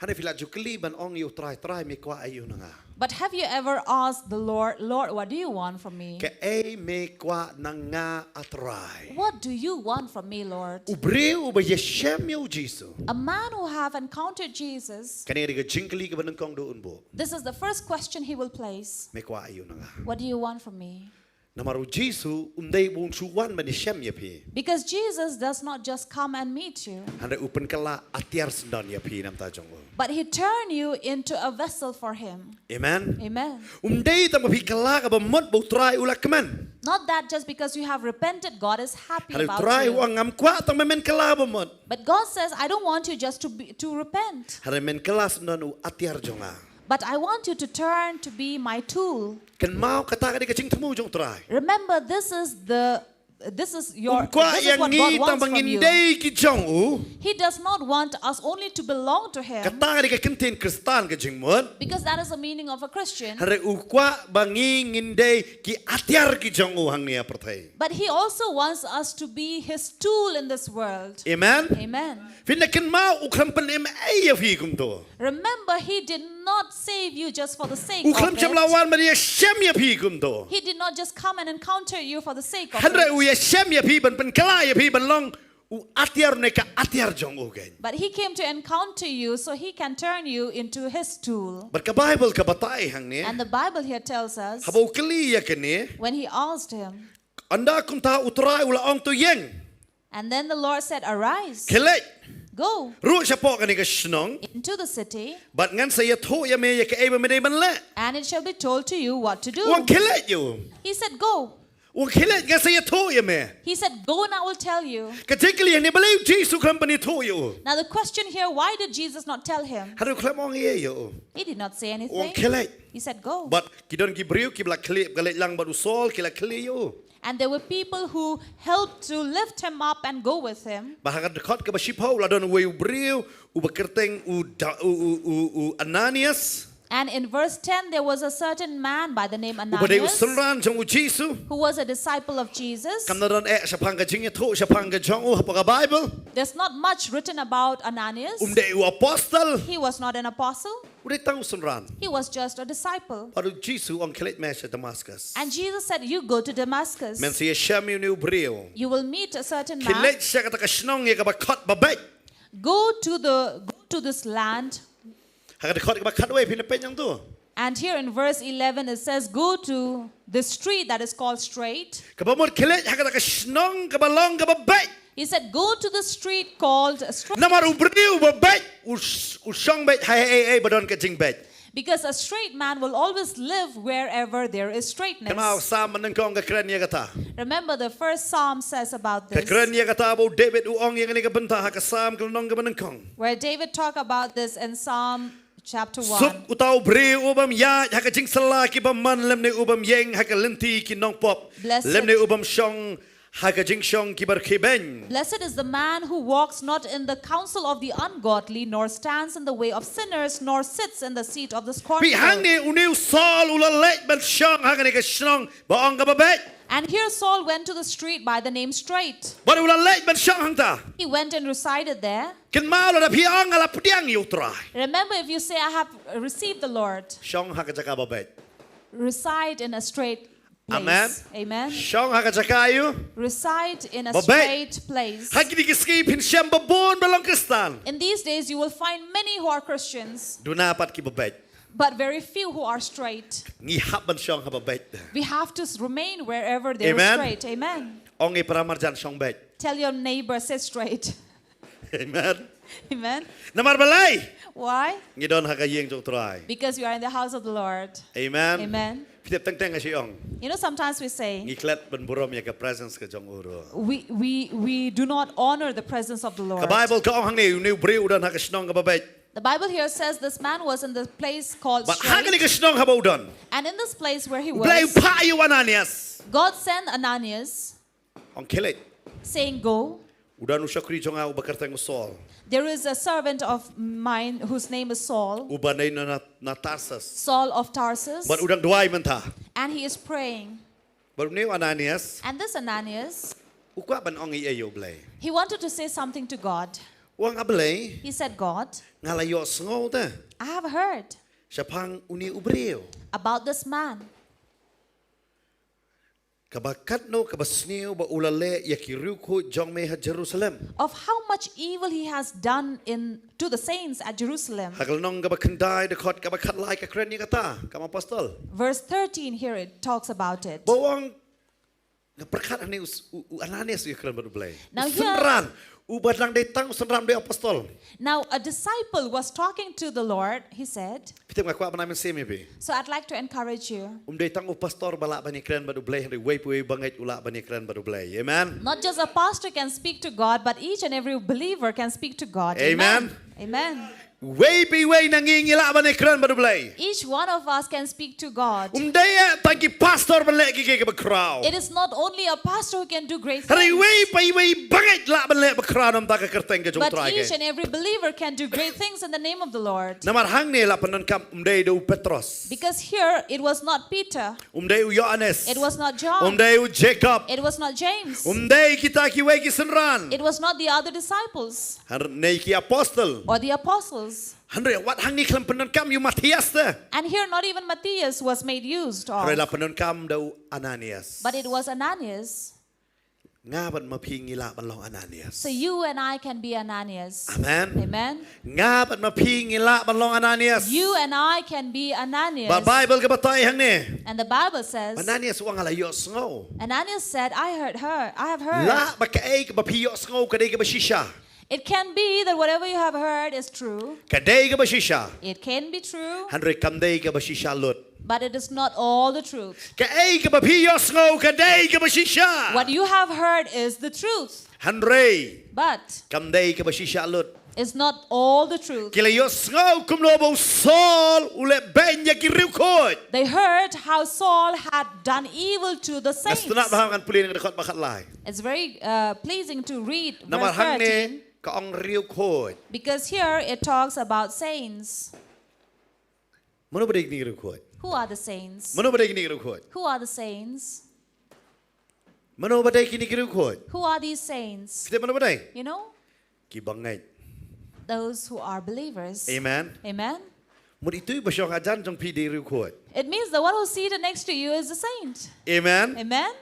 Hynrei phi la ju kylli ban ong ïa u Trai, Trai me kwah aïu na nga? But have you ever asked the Lord, Lord, what do you want from me? Kaei me kwah na nga, a Trai? What do you want from me, Lord? U briew uba ïashem ïa u Jisu. A man who have encountered Jesus, Kane ka dei ka jingkylli kaba nyngkong u un buh. This is the first question he will place. Me kwah aïu na nga? What do you want from me? Namar u Jisu um dei ba un shu wan ban ïashem ïa phi. Because Jesus does not just come and meet you, Hynrei u pynkylla atiar syndon ïa phi na ka bynta jong u. But he turn you into a vessel for him. Amen. Amen. Um dei tang ba phi kylla ka bamut ba u Trai u la kmen. Not that just because you have repented, God is happy Hynrei u about Trai u you. ong ngam kwah tang ba men kylla ka bamut. But God says, I don't want you just to be, to repent, Hynrei men kylla syndon u atiar jong nga. But I want you to turn to be my tool. Kynmaw kata ka dei ka jingthmu jong u Trai. Remember, this is the this is your Um kwah this ïa is what ngi God tang wants ba from ngin you. Dei ki jong u. He does not want us only to belong to Him. Kata ka dei ka kyntien Khristan ka jingmut. Because that is the meaning of a Christian. Hynrei u kwah ba ngi ngin dei ki atiar ki jong u hangne ha pyrthei. But He also wants us to be His tool in this world. Amen. Amen. Phin da kynmaw u khlem pynim ei ïa phi kumto. Remember, He did not save you just for the sake U of khlem shym la it. Wan ban ïashem ïa phi kumto. He did not just come and encounter you for the sake of Hynrei it. U ïashem ïa phi ban pynkylla ïa phi ban long u atiar ne ka atiar jong u kein. But He came to encounter you so He can turn you into His tool. Bad ka Bible ka batai hangne. And the Bible here tells us Haba u kylli ïa kane. When He asked him, Ynda kumta u Trai u la ong to ïeng. And then the Lord said, Arise, Khie leit. Go Ruh shapoh kane ka shnong. Into the city, Bad ngan sa ïathuh ïa me ïa kaei ba me dei ban leh. And it shall be told to you what to do. U ong khie leit ïa u. He said, Go. U ong khie leit ngan sa ïathuh ïa me. He said, Go and I will tell you. Ka jingkylli hangne balei u Jisu u khlem pynïathuh ïa u. Now the question here, why did Jesus not tell him? Hynrei u khlem ong ei ïa u. He did not say U ong anything. Khie leit. He said, Go. Bad ki don ki briew kiba la khlieh, ba leit lang bad u Saul, ki la khlieh ïa u. And there were people who helped to lift him up and go with him. Bad ha ka dkhot kaba shiphew la don uwei u briew uba kyrteng u, u, u, u Ananias. And in verse ten, there was a certain man by the name Uba dei u Ananias, synran jong u Jisu. Who was a disciple of Jesus. Kam da don eh shaphang ka jingïathuh shaphang ka jong u hapoh ka Bible. There's not much written about Ananias. Um dei u apostle. He was not an apostle. U dei tang u synran. He was just a disciple. Bad u Jisu u ong khie leit me sha Damascus. And Jesus said, You go to Damascus. Men sa ïashem ïa une u briew. You will meet a certain Khie man. Leit sha kata ka shnong ïa kaba khot ba beit. Go to the go to this land. Ha ka dkhot kaba khatwei phin peit nangtu. And here in verse eleven it says, Go to the street that is called Straight. Kaba mut khie leit ha kata ka shnong kaba long kaba beit. He said, Go to the street called Straight. Namar u briew ba beit u sh-, u shong beit ha ei ei ba don ka jingbeit. Because a straight man will always live wherever there is straightness. Kynmaw Salm ba nyngkong ka kren ïa kata. Remember, the first Psalm says about Ka this, kren ïa kata ba u David u ong ïa kane ka bynta ha ka Salm ka lynnong kaba nyngkong. Where David talked about this in Psalm chapter Suk one. uta u briew u bym ïaid ha ka jingsylla ki bymman lymne u bym ïeng ha ka lynti ki nongpop. Blessed. Lymne u bym shong ha ka jingshong ki barkhie beiñ. Blessed is the man who walks not in the counsel of the ungodly, nor stands in the way of sinners, nor sits in the seat of the scornful. Peit hangne une u Saul u la leit ban shong ha kane ka shnong ba ong kaba beit. And here Saul went to the street by the name Straight. Bad u la leit ban shong hangta. He went and resided there. Kynmaw lada phi ong nga la pdiang ïa u Trai. Remember, if you say, I have received the Lord, Shong ha ka jaka ba beit. Reside in a straight place. Amen. Amen. Shong ha ka jaka ïa u. Reside in a Ba beit. Straight place. Ha kine ki sngi phin shem ba bun ba long Khristan. In these days, you will find many who are Christians, Duna pat ki ba beit. But very few who are straight. Ngi hap ban shong ha ba beit. We have to s- remain wherever there is Amen. Straight. Amen. Ong ïa i para marjan shong beit. Tell your neighbor, say straight. Amen. Amen. Namar balei? Why? Ngi don ha ka ïing jong u Trai. Because you are in the house of the Lord. Amen. Amen. Phi tip teng teng ngi shu ong. You know, sometimes we say, Ngi klet ban burom ïa ka presence ka jong u ruh. we, we, we do not honor the presence of the Lord. Ka Bible ka ong hangne une u briew u don ha ka shnong kaba beit. The Bible here says this man was in the place called Bad ha Straight, kane ka shnong haba u don, and in this place where he Blei u was, phah ïa u Ananias. God sent Ananias, Ong khie leit. saying, "Go. U don u shakri jong nga uba kyrteng u Saul. There is a servant of mine whose name is Saul, Uba dei na, na, na Tarsus. Saul of Tarsus, Bad u dang duwai mynta." and he is praying." Bad une u Ananias, And this Ananias, u kwah ban ong ei ei ïa u Blei. he wanted to say something to God. U ong, "A Blei, He said, "God, nga la ïohsngew te I have heard shaphang une u briew, about this man, kaba katno kaba sniew ba u la leh ïa ki riewkhuid jong me ha Jerusalem." of how much evil he has done in to the saints at Jerusalem." Ha ka lynnong kaba khyndai, dkhot kaba khatlai ka kren ïa kata, kam apostol. Verse thirteen, here it talks about it. Ba u ong, nga pyrkhat hangne u, u, u Ananias u ïakren bad u Blei. Now U here- synran, uba dang dei tang u synran, dei apostol. Now, a disciple was talking to the Lord, he said. Phi tip, nga kwah ban ai mynsiem ïa phi. So I'd like to encourage you. Um dei tang u pastor ba lah ban ïakren bad u Blei, hynrei uwei pa uwei bangeit u lah ban ïakren bad u Blei. Amen. Not just a pastor can speak to God, but each and every believer can speak to God. Amen. Amen. Uwei pa uwei na ngi ngi lah ban ïakren bad u Blei. Each one of us can speak to God. Um dei eh tang ki pastor ban leh ki, ki, kiba khraw. It is not only a pastor who can do great Hynrei things, uwei pa uwei bangeit lah ban leh ba khraw namar ka kyrteng ka jong U but Trai. Each and every believer can do great things in the name of the Lord. Namar hangne la pyndonkam um dei da u Petros. Because here it was not Peter, Um dei u Ïoannis. It was not John, Um dei u Jakob. It was not James, Um dei kita kiwei ki synran. It was not the other disciples, Hynrei ki apostol. Or the apostles. Hynrei wat hangne khlem pyndonkam ïa u Matthias te. And here not even Matthias was made use of. Hynrei la pyndonkam da u Ananias. But it was Ananias. Nga bad ma phi ngi lah ban long Ananias. So you and I can be Ananias. Amen. Amen. Nga bad ma phi ngi lah ban long Ananias. You and I can be Ananias. Ba Bible ka batai hangne. And the Bible says, Ananias u ong nga la ïohsngew. Ananias said, "I heard her. I have heard." Lah ba kaei kaba phi ïohsngew ka dei kaba shisha. It can be that whatever you have heard is true. Ka dei kaba shisha. It can be true. Hynrei kam dei kaba shisha lut. But it is not all the truth. Kaei kaba phi ïohsngew ka dei kaba shisha. What you have heard is the truth. Hynrei But kam dei kaba shisha lut. It's not all the truth. Ki la ïohsngew kumno ba u Saul u leh beiñ ïa ki riewkhuid. They heard how Saul had done evil to the Nga saints. sngewtynnat ba ngan pule na ka dkhot ba khatlai. It's very uh, pleasing to read Namar verse thirteen, hangne ka ong riewkhuid. Because here it talks about saints. Mano ba dei kine ki riewkhuid? Who are the saints? Mano ba dei kine ki riewkhuid? Who are the saints? Mano ba dei kine ki riewkhuid? Who are these saints? Phi tip mano ba dei? You know, Ki bangeit. Those who are believers. Amen. Amen. Mut itu i ba shong hajan jong phi dei riewkhuid. It means the one who's seated next to you is a saint. Amen. Amen.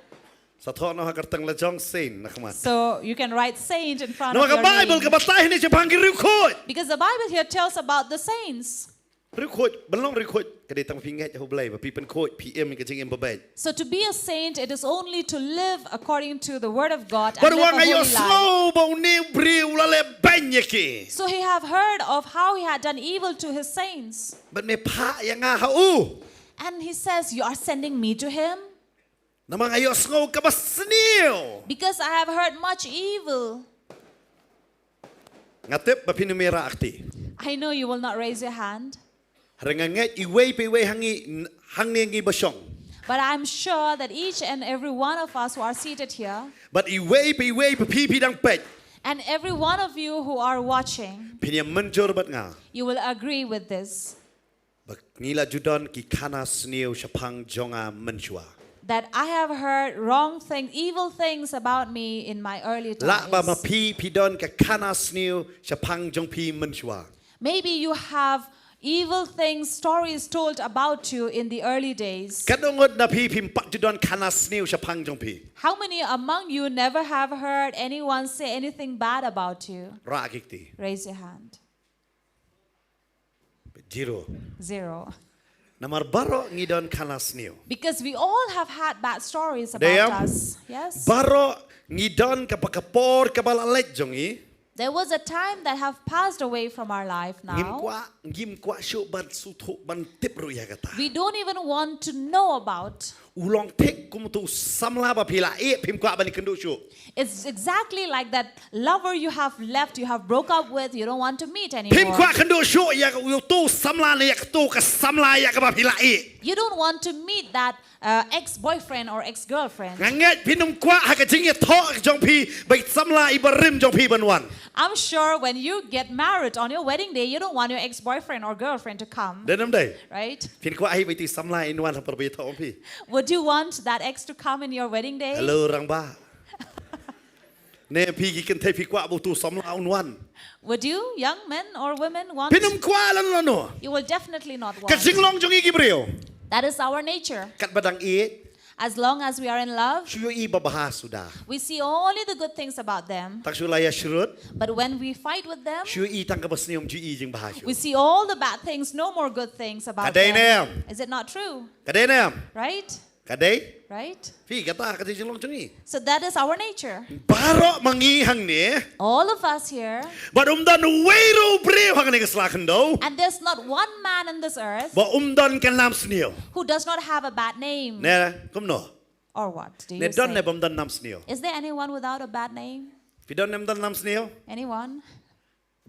Sa thoh noh ha ka kyrteng la jong saint na khmat. So you can write saint in front Namar of ka your Bible name. Ka batai hangne shaphang ki riewkhuid. Because the Bible here tells about the saints. Riewkhuid, ban long riewkhuid ka dei tang ba phi ngeit ha u Blei, ba phi pynkhuid, phi im ïa ka jingim babeit. So to be a saint, it is only to live according to the word of God and Bad u live ong a nga holy life. ïohsngew ba une u briew u la leh beiñ ïa ki. So he have heard of how he had done evil to his saints. Bad me phah ïa nga ha u. And he says, "You are sending me to him?" Namar nga ïohsngew kaba sniew. Because I have heard much evil. Nga tip ba phin ym ïa rah kti. I know you will not raise your hand. Hynrei nga ngeit iwei pa iwei ha ngi, hangne ngi ba shong. But I'm sure that each and every one of us who are seated here, Bad iwei pa iwei pa phi phi dang peit. And every one of you who are watching, Phin ïa mynjur bad nga. You will agree with this. Ba ngi la ju don ki khana sniew shaphang jong nga mynshuwa. That I have heard wrong things, evil things about me in my early times. Lah ba ma phi phi don ka khana sniew shaphang jong phi mynshuwa. Maybe you have evil things, stories told about you in the early days. Katno ngut na phi phim pat ju don khana sniew shaphang jong phi. How many among you never have heard anyone say anything bad about you? Rah ki kti. Raise your hand. Zero. Zero. Namar baroh ngi don khana sniew. Because we all have had bad stories Dei about em? Us. Yes. Baroh ngi don kaba ka por kaba la leit jong ngi. There was a time that have passed away from our life now. Ngim kwah, ngim kwah shuh ban sngewthuh ban tip ruh ïa kata. We don't even want to know about. U long thik kum uto u samla ba phi la ïeh, phim kwah ban ïakynduh shuh. It's exactly like that lover you have left, you have broke up with, you don't want to meet anymore. Phim kwah kynduh shuh ïa uto u samla ne ïa kato ka samla ïa kaba phi la ïeh. You don't want to meet that uh, ex-boyfriend or ex-girlfriend. Nga ngeit phin ym kwah ha ka jingïathoh jong phi ba i samla i barim jong phi ban wan. I'm sure when you get married on your wedding day, you don't want your ex-boyfriend or girlfriend to come. Dei ne ym dei? Right? Phin kwah hi ba ito i samla in wan ha por ba ïathoh phi. Would you want that ex to come in your wedding day? Hello, rangbah. Ne phi ki kynthei phi kwah ba uto u samla un wan? Would you, young men or women, want? Phin ym kwah lano lano. You will definitely not want. Ka jinglong jong ngi ki briew. That is our nature. Katba dang ïeit. As long as we are in love, shu ïohi ba bha suda. We see only the good things about them. Tang shu la ïashrut. But when we fight with them, shu ïohi tang kaba sniew, ym ju ïohi jingbha shuh. We see all the bad things, no more good things about them. Ka dei ne em? Is it not true? Ka dei ne em? Right? Ka dei? Right? Phi kata ka jinglong jong ngi. So that is our nature. Baroh ma ngi hangne. All of us here. Bad ym don uwei ruh u briew hangne ka sla khyndew. And there's not one man in this earth. Ba ym don ka nam sniew. Who does not have a bad name. Ne kumno? Or what? Do you ne don say? Ne bym don nam sniew. Is there anyone without a bad name? Phi don ne ym don nam sniew? Anyone?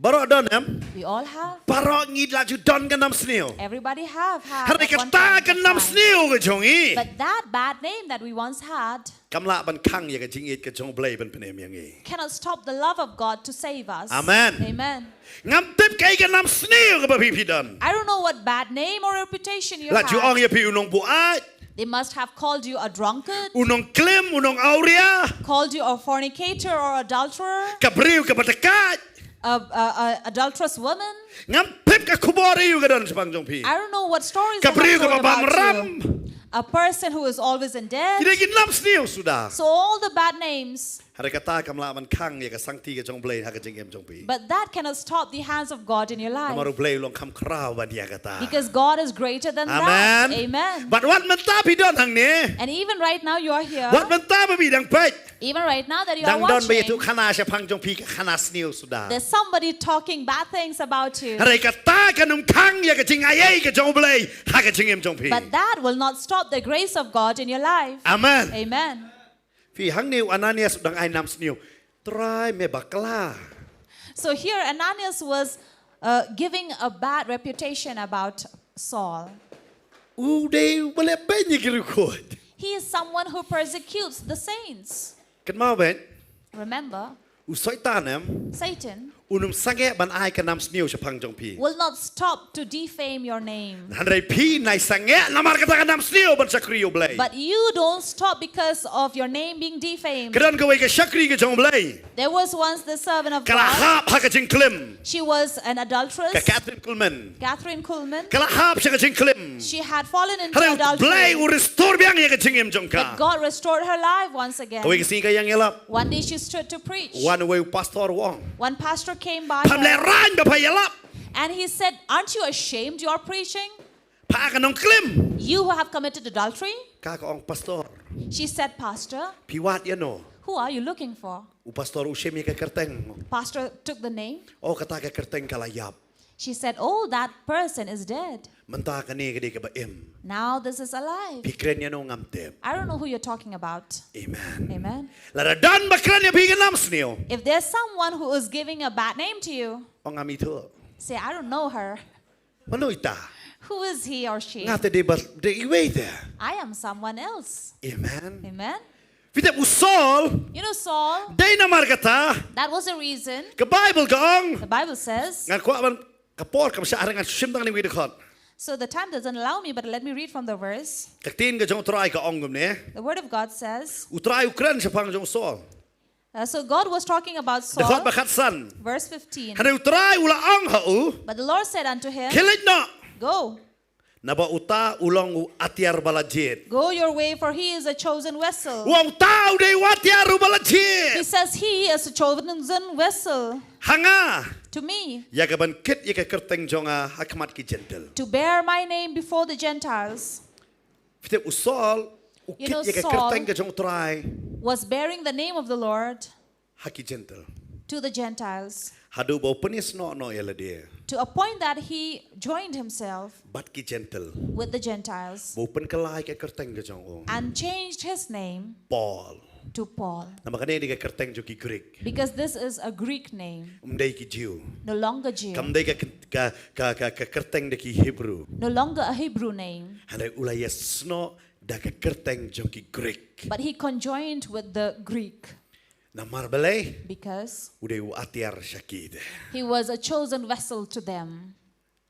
Baroh don em? We all have. Baroh ngi la ju don ka nam sniew. Everybody have had. Hynrei kata ka nam sniew ka jong ngi. But that bad name that we once had. Kam lah ban khang ïa ka jingïeit ka jong U Blei ban pynim ïa ngi. Cannot stop the love of God to save us. Amen. Amen. Ngam tip kaei ka nam sniew kaba phi phi don. I don't know what bad name or reputation you have. La ju ong ïa phi u nongbuaid. They must have called you a drunkard. U nongklim, u nongawria. Called you a fornicator or adulterer. Ka briew kaba takaid. A, a, a adulterous woman. Ngam tip ka khubor aïu ka don shaphang jong phi. I don't know what stories they have told about you. Ka briew kaba bamram. A person who is always in debt. Ki dei ki nam sniew suda. So all the bad names. Hynrei kata kam lah ban khang ïa ka sangti ka jong U Blei ha ka jingim jong phi. But that cannot stop the hands of God in your life. Namar U Blei u long kham khraw ban ïa kata. Because God is greater than that. Amen. Amen. Bad wat mynta phi don hangne. And even right now you are here. Wat mynta ba phi dang peit. Even right now that you are watching. Dang don ba ïathuh khana shaphang jong phi ka khana sniew suda. There's somebody talking bad things about you. Hynrei kata kan ym khang ïa ka jingaiei ka jong U Blei ha ka jingim jong phi. But that will not stop the grace of God in your life. Amen. Amen. Phi hangne u Ananias u dang ai nam sniew. Trai me bakla. So here Ananias was uh, giving a bad reputation about Saul. U dei u ba leh beiñ ïa ki riewkhuid. He is someone who persecutes the saints. Kynmaw beiñ. Remember. U Soitan em. Satan. Un ym sangeh ban ai ka nam sniew shaphang jong phi. Will not stop to defame your name. Hynrei phi nai sangeh namar kata ka nam sniew ban shakri ïa U Blei. But you don't stop because of your name being defamed. Ka don kawei ka shakri ka jong U Blei. There was once this servant of God. Ka la hap ha ka jingklim. She was an adulteress. Ka Kathryn Kuhlman. Kathryn Kuhlman. Ka la hap sha ka jingklim. She had fallen into adultery. Hynrei U Blei u restore biang ïa ka jingim jong ka. But God restored her life once again. Kawei ka sngi ka ïeng ïalap. One day she stood to preach. Wan uwei u pastor u ong. One pastor came by her. Pham lehraiñ ba pha ïalap. And he said, "Aren't you ashamed you are preaching? Pha ka nongklim. You who have committed adultery." Ka ka ong, "Pastor." She said, "Pastor." Phi wad ïa no? Who are you looking for? U pastor u shim ïa ka kyrteng. Pastor took the name. Oh, kata ka kyrteng ka la ïap. She said, "Oh, that person is dead." Mynta kane ka dei kaba im. Now this is alive. Phi kren ïa no ngam tip. I don't know who you're talking about. Amen. Amen. Lada don ba kren ïa phi ka nam sniew. If there's someone who is giving a bad name to you, ong ngam ithuh. Say, "I don't know her." Mano ita? Who is he or she? Nga te dei ba dei iwei te. I am someone else. Amen. Amen. Phi tip u Saul. You know Saul? Dei namar kata. That was the reason. Ka Bible ka ong. The Bible says. Ngan kwah ban ka por kam shah, ngan shim tang ne wi dkhot. So the time doesn't allow me, but let me read from the verse. Ka ktien ka jong u Trai ka ong kumne. The word of God says. U Trai u kren shaphang jong u Saul. Uh, so God was talking about Saul. Dkhot ba khatsan. Verse fifteen. Hynrei u Trai u la ong ha u. But the Lord said unto him. Khie leit noh. Go. Naba uta u long u atiar ba la jied. Go your way, for he is a chosen vessel. U ong uta u dei u atiar uba la jied. He says he is a chosen vessel. Ha nga. To me. Ïa kaban kit ïa ka kyrteng jong nga ha khmat ki Jentil. To bear my name before the Gentiles. Phi tip u Saul u kit ïa ka kyrteng ka jong u Trai. You know, Saul was bearing the name of the Lord. Ha ki Jentil. to the Gentiles, haduh ba u pynïasnoh noh ïa lade to a point that he joined himself bad ki Jentil, with the Gentiles, ba u pynkylla ïa ka kyrteng ka jong u and changed his name Paul. To Paul. Namar kane dei ka kyrteng jong ki Greek. Because this is a Greek name. Ym dei ki Jew. No longer Jew. Kam dei ka, ka, ka, ka, ka kyrteng da ki Hebrew. No longer a Hebrew name. Hynrei u la ïasnoh da ka kyrteng jong ki Greek. But he conjoined with the Greek. Namar balei? Because u dei u atiar sha ki te. He was a chosen vessel to them.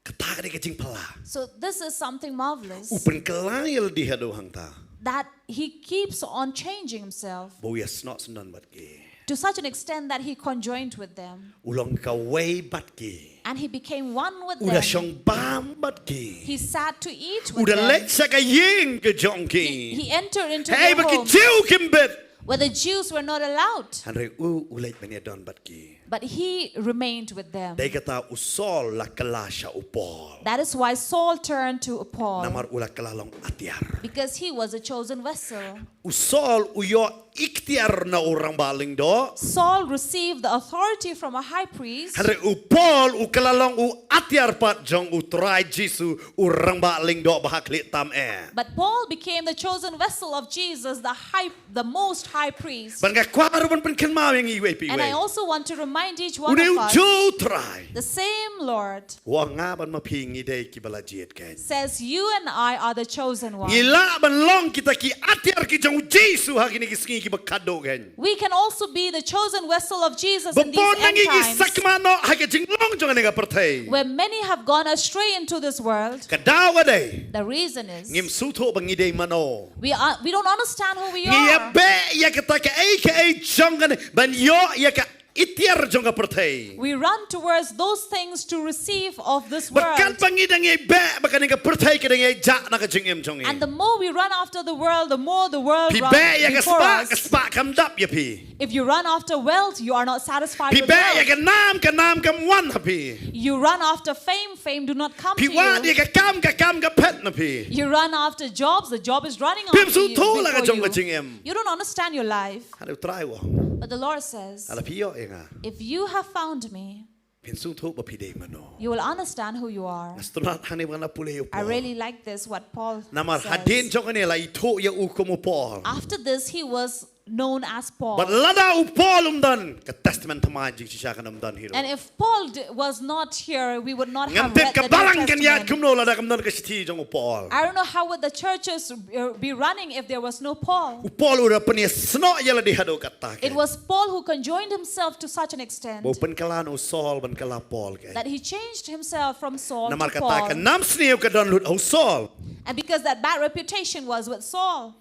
Kata ka dei ka jingphylla. So this is something marvelous. U pynkylla ïa lade haduh hangta. That he keeps on changing himself. Ba u ïasnoh syndon bad ki. To such an extent that he conjoined with them. U long kawei bad ki. And he became one with them. U da shong bam bad ki. He sat to eat with them. U da leit sha ka ïing ka jong ki. He, he entered into their homes. Hei ba ki Jew kim bit. Where the Jews were not allowed. Hynrei u, u leit ban ïadon bad ki. But he remained with them. Dei kata u Saul la kylla sha u Paul. That is why Saul turned to Paul. Namar u la kylla long atiar. Because he was a chosen vessel. U Saul u ïoh iktiar na u rangbah lyngdoh. Saul received the authority from a high priest. Hynrei u Paul u kylla long u atiar pat jong u Trai Jisu, u rangbah lyngdoh ba ha khlieh tam eh. But Paul became the chosen vessel of Jesus, the high, the most high priest. Bad nga kwah ruh ban pynkynmaw ïa ngi iwei pa iwei. And I also want to remind each one of us, u dei uju u Trai. The same Lord. U ong nga bad ma phi ngi dei kiba la jied kein. Says, "You and I are the chosen one." Ngi lah ban long kita ki atiar ki jong u Jisu ha kine ki sngi kiba khadduh kein. We can also be the chosen vessel of Jesus in these end times. Ba bun na ngi ngi sakma noh ha ka jinglong jong kane ka pyrthei. Where many have gone astray into this world. Ka daw ka dei. The reason is, ngim sngewthuh ba ngi dei mano. We are, we don't understand who we are. Ngi ïabeh ïa kata kaei kaei jong kane ban ïoh ïa ka itiar jong ka pyrthei. We run towards those things to receive of this world. Bad katba ngi dang ïai beh bad kane ka pyrthei ka dang ïai jah na ka jingim jong ngi. And the more we run after the world, the more the world runs before us. Phi beh ïa ka spah, ka spah kam dap ïa phi. If you run after wealth, you are not satisfied with wealth. Phi beh ïa ka nam, ka nam kam wan ha phi. You run after fame, fame do not come to you. Phi wad ïa ka kam, ka kam ka phet na phi. You run after jobs, the job is running after you, before you. Phim sngewthuh la ka jong ka jingim. You don't understand your life. Hynrei u Trai u ong. But the Lord says, lada phi ïoh ïa nga, if you have found me, phin sngewthuh ba phi dei mano. You will understand who you are. Nga sngewtynnat hangne ba nga la pule ïa u Paul. I really like this, what Paul says. Namar hadien jong kane la ithuh ïa u kum u Paul. After this, he was known as Paul. Bad lada u Paul um don, ka Testament Thymmai jingshisha kan ym don hi ruh. And if Paul d-, was not here, we would not have read the New Testament. Ngam tip ka balang kan ïaid kumno lada kam don ka shithi jong u Paul. I don't know how would the churches, uh, be running if there was no Paul. U Paul u da pynïasnoh ïa lade haduh katta kein. It was Paul who conjoined himself to such an extent. Ba u pynkylla na u Saul ban kylla Paul kein. That he changed himself from Saul to Paul. Namar kata ka nam sniew ka don lut ha u Saul. And because that bad reputation was with Saul.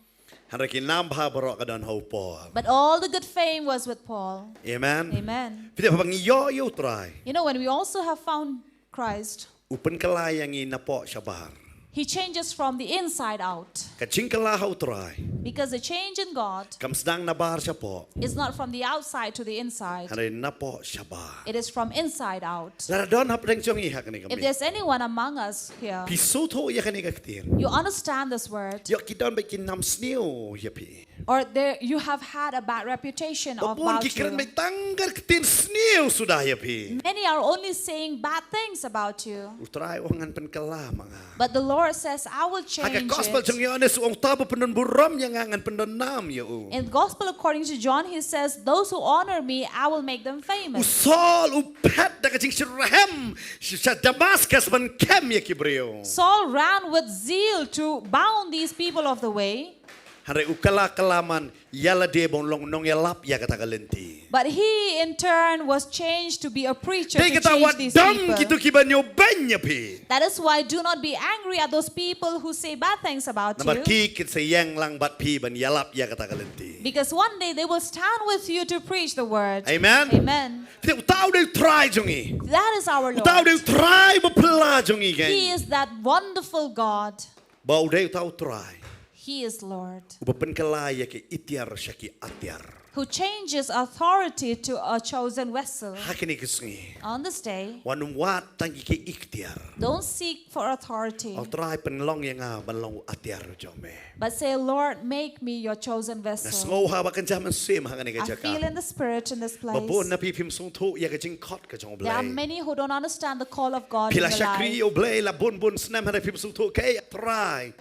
Hynrei ki nam bha baroh ka don ha u Paul. But all the good fame was with Paul. Amen. Amen. Phi tip haba ngi ïoh ïa u Trai. You know, when we also have found Christ, u pynkylla ïa ngi napoh shabar. He changes from the inside out. Ka jingkylla ha u Trai. Because the change in God, kam sdang nabar shapoh, is not from the outside to the inside. Hynrei napoh shabar. It is from inside out. Lada don hapdeng jong ngi ha kane ka miet. If there's anyone among us here, phi sngewthuh ïa kane ka ktien. You understand this word. Ïoh ki don bad ki nam sniew ïa phi. Or there, you have had a bad reputation about you. Ba bun ki kren beit tang ka ktien sniew suda ïa phi. Many are only saying bad things about you. U Trai u ong ngan pynkylla ma nga. But the Lord says, "I will change it." Ha ka gospel jong u Ïoannis u ong, uta uba pyndonburom ïa nga ngan pyndonnam ïa u. In the gospel according to John, he says, "Those who honor me, I will make them famous." U Saul u phet da ka jingshitrhem sha Damascus ban kem ïa ki briew. Saul ran with zeal to bound these people of the way. Hynrei u kylla, kylla man ïa lade ban long nongïalap ïa kata ka lynti. But he in turn was changed to be a preacher to change these people. Dei kata wat dom kito kiba ñiewbeiñ ïa phi. That is why do not be angry at those people who say bad things about you. Namar ki kin sa ïeng lang bad phi ban ïalap ïa kata ka lynti. Because one day they will stand with you to preach the word. Amen. Amen. Te uta u dei u Trai jong ngi. That is our Lord. Uta u dei u Trai ba phylla jong ngi kein. He is that wonderful God. Ba u dei uta u Trai. He is Lord. Uba pynkylla ïa ki itiar sha ki atiar. Who changes authority to a chosen vessel. Ha kine ki sngi. On this day. Wat nym wad tang ïa ki iktiar. Don't seek for authority. Ong Trai pynlong ïa nga ban long u atiar jong me. But say, "Lord, make me your chosen vessel." Nga sngew ha ba kynja mynsiem ha kane ka jaka. I feel in the spirit in this place. Ba bun na phi phim sngewthuh ïa ka jingkhot ka jong U Blei. There are many who don't understand the call of God in your life. Phi la shakri ïa U Blei la bun bun snem hynrei phim sngewthuh kaei Trai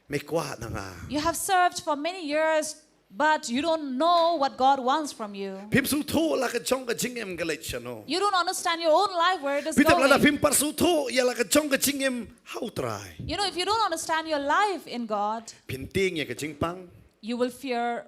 me kwah na nga. You have served for many years, but you don't know what God wants from you. Phim sngewthuh la ka jong ka jingim ka leit shano. You don't understand your own life, where it is going. Phi tip lada phim pat sngewthuh ïa la ka jong ka jingim ha U Trai. You know, if you don't understand your life in God, phin tieng ïa ka jingpang. You will fear,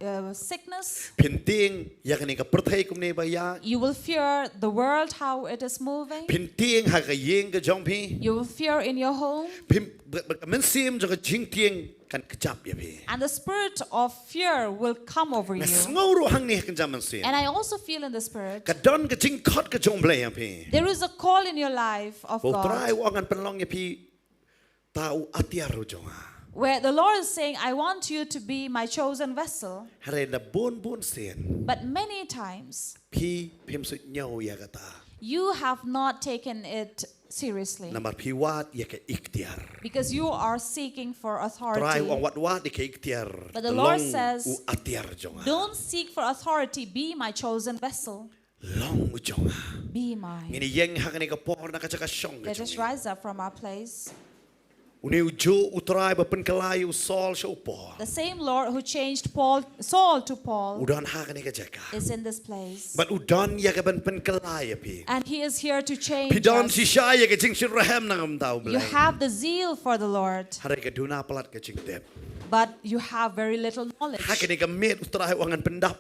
uh, sickness. Phin tieng ïa kane ka pyrthei kumne ba ïaid. You will fear the world, how it is moving. Phin tieng ha ka ïing ka jong phi. You will fear in your home. Phin, ba, ba, mynsiem jong ka jingtieng kan kjap ïa phi. And the spirit of fear will come over you. Nga sngew ruh hangne ha kynja mynsiem. And I also feel in the spirit. Ka don ka jingkhot ka jong U Blei ïa phi. There is a call in your life of God. Ba U Trai u ong ngan pynlong ïa phi ta u atiar u jong nga. Where the Lord is saying, "I want you to be my chosen vessel." Hynrei la bun bun sien. But many times, phi phim suidñiew ïa kata. You have not taken it seriously. Namar phi wad ïa ka iktiar. Because you are seeking for authority. Trai u ong wat wad ïa ka iktiar. But the Lord says, long u atiar jong nga. Don't seek for authority, be my chosen vessel. Long u jong nga. Be mine. Ngin ïeng ha kane ka por na ka jaka shong ka jong ngi. Let us rise up from our place. Une u juh U Trai ba pynkylla ïa u Saul sha u Paul. The same Lord who changed Paul, Saul to Paul, u don ha kane ka jaka. Is in this place. Bad u don ïa ka ban pynkylla ïa phi. And he is here to change us. Phi don shisha ïa ka jingshitrhem na ka bynta U Blei. You have the zeal for the Lord. Hynrei ka duna palat ka jingtip. But you have very little knowledge. Ha kane ka miet U Trai u ong ngan pyndap.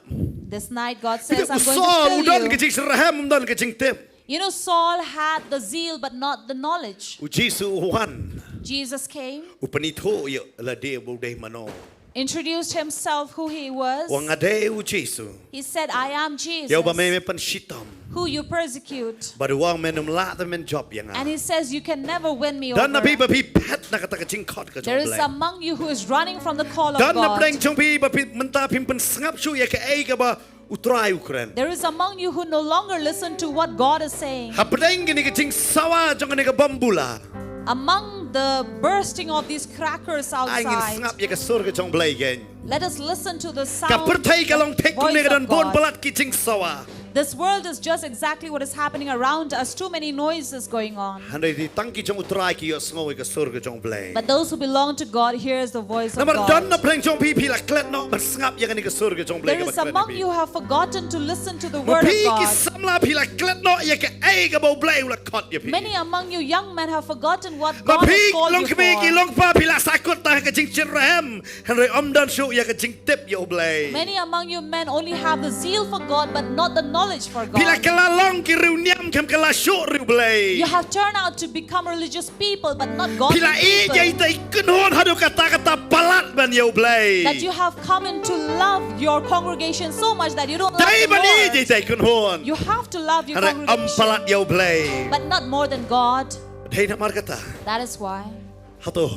This night God says, "I'm going to fill you." Phi tip u Saul u don ka jingshitrhem, um don ka jingtip. You know, Saul had the zeal but not the knowledge. U Jisu u wan. Jesus came. U pynithuh ïa lade ba u dei mano. Introduced himself, who he was. U ong nga dei u Jisu. He said, "I am Jesus, ïa uba me me pynshitom, who you persecute." Bad u ong men ym lah te men jop ïa nga. And he says, "You can never win me over." Don na phi ba phi phet na kata ka jingkhot ka jong U Blei. There is among you who is running from the call of God. Don na pdeng jong phi ba phi mynta phim pynsngap shuh ïa kaei kaba U Trai u kren. There is among you who no longer listen to what God is saying. Hapdeng kane ka jingsawa jong kane ka bom bula. Among the bursting of these crackers outside. Ai ngin sngap ïa ka sur ka jong U Blei kein. Let us listen to the sound voice of God. Ka pyrthei ka long thik kumne, ka don bun palat ki jingsawa. This world is just exactly what is happening around us. Too many noises going on. Hynrei tang ki jong U Trai ki ïohsngew ïa ka sur ka jong U Blei. But those who belong to God hears the voice of God. Namar don na pdeng jong phi phi la klet noh ban sngap ïa kane ka sur ka jong U Blei. There is among you have forgotten to listen to the word of God. Ma phi ki samla phi la klet noh ïa kaei kaba U Blei u la khot ïa phi. Many among you young men have forgotten what God has called you for. Ma phi ki long kmie ki long kpa phi la sahkut tang ha ka jingshitrhem. Hynrei ym don shuh ïa ka jingtip ïa U Blei. Many among you men only have the zeal for God, but not the knowledge for God. Phi la kylla long ki riewniam, khlem kylla shuh riewblei. You have turned out to become religious people, but not godly people. Phi la ïeit ïa itei i kynhun haduh katta katta palat ban ïa U Blei. That you have come in to love your congregation so much that you don't love the Lord. Dei ban ïeit ïa itei i kynhun. You have to love your congregation, hynrei ym palat ïa U Blei, but not more than God. Dei namar kata. That is why. Hato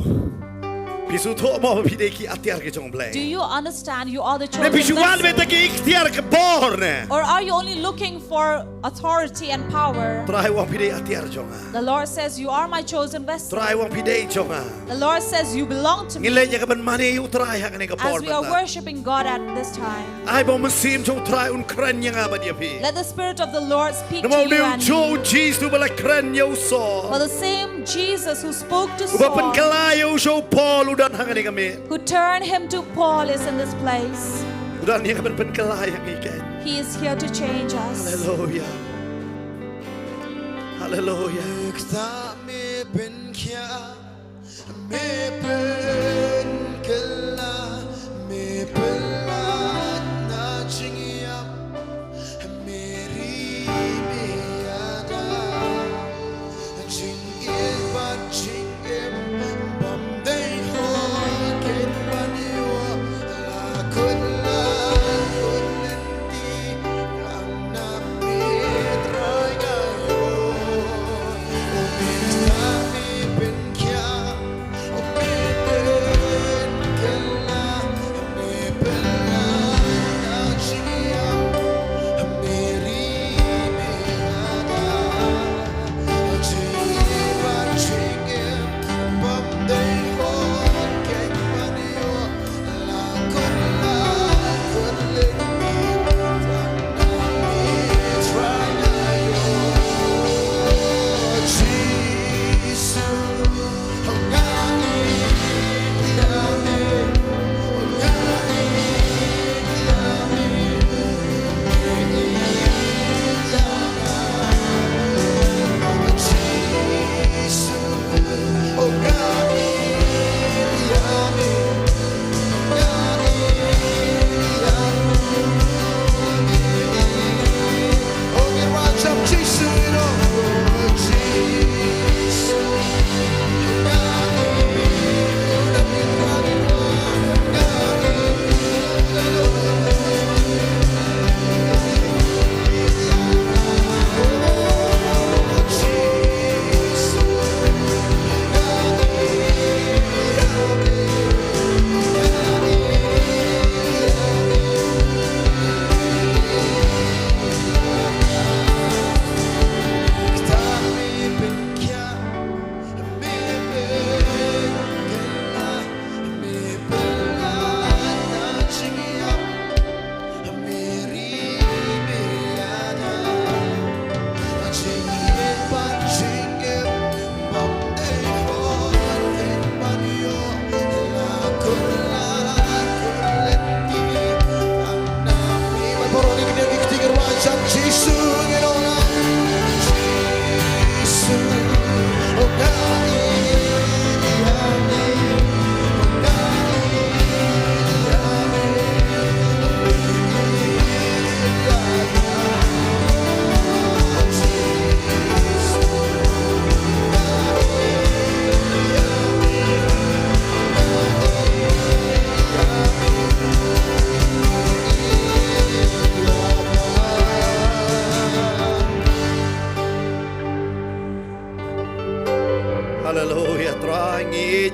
phi sngewthuh mo ba phi dei ki atiar ki jong U Blei? Do you understand you are the chosen vessel? Ne phi shu wad beit da ki iktiar ka bor ne? Or are you only looking for authority and power? Trai u ong phi dei atiar jong nga. The Lord says, "You are my chosen vessel." Trai u ong phi dei jong nga. The Lord says, "You belong to me." Ngin leit ïa ka ban mane ïa U Trai ha kane ka por mynta. As we are worshiping God at this time, ai ba u Mynsiem jong U Trai un kren ïa nga bad ïa phi. Let the Spirit of the Lord speak to you and me. Namar une u juh u Jisu ba la kren ïa u Saul, for the same Jesus who spoke to Saul, uba pynkylla ïa u sha u Paul, u don hangne ha kane ka miet. Who turned him to Paul is in this place. U don ïa ka ban pynkylla ïa ngi kein. He is here to change us. Haleluia. Haleluia. Kata me pynkylla, me pynkylla, me pynkylla na jingïap, me ri me ïada. Jingïeit bad jingim bym dei hoi kin ban ïoh, la kut la kut lynti tang na me Trai nga ïoh. U me tang me pynkylla, u me pynkylla.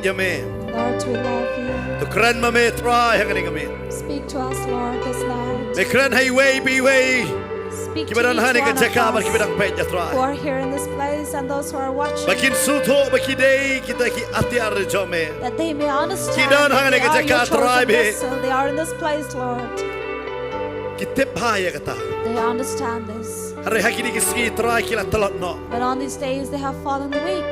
ïa me. Lord, we love you. To kren ma me Trai ha kane ka miet. Speak to us, Lord, this night. Me kren ha iwei pa iwei. Speak to each one of us. Kiba don ha kane ka jaka bad kiba dang peit ïa Trai. Who are here in this place and those who are watching. Ba kin sngewthuh ba ki dei kita ki atiar jong me. That they may understand that they are your chosen vessel. Ki don ha kane ka jaka Trai. They are in this place, Lord. Ki tip bha ïa kata. They understand this. Hynrei ha kine ki sngi Trai ki la tlot noh. But on these days they have fallen weak.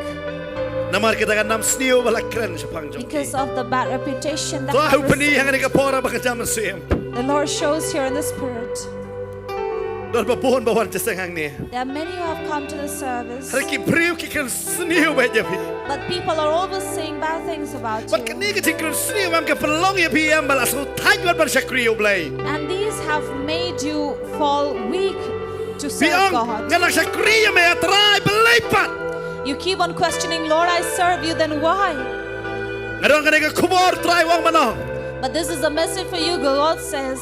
Namar kata ka nam sniew ba la kren shaphang jong ki. Because of the bad reputation that they have received. Trai u pyni ha kane ka por ba ka jam mynsiem. The Lord shows here in the spirit. Don ba bun ba wan sha seng hangne. There are many who have come to the service. Hynrei ki briew ki kren sniew beit ïa phi. But people are always saying bad things about you. Bad kane ka jingkren sniew em ka pynlong ïa phi em ba la sngewthait wat ban shakri ïa U Blei. And these have made you fall weak to serve God. Phi ong, nga nang shakri ïa me Trai, balei pat? You keep on questioning, "Lord, I serve you, then why?" Nga don kane ka khubor Trai u ong mano. But this is a message for you, God says.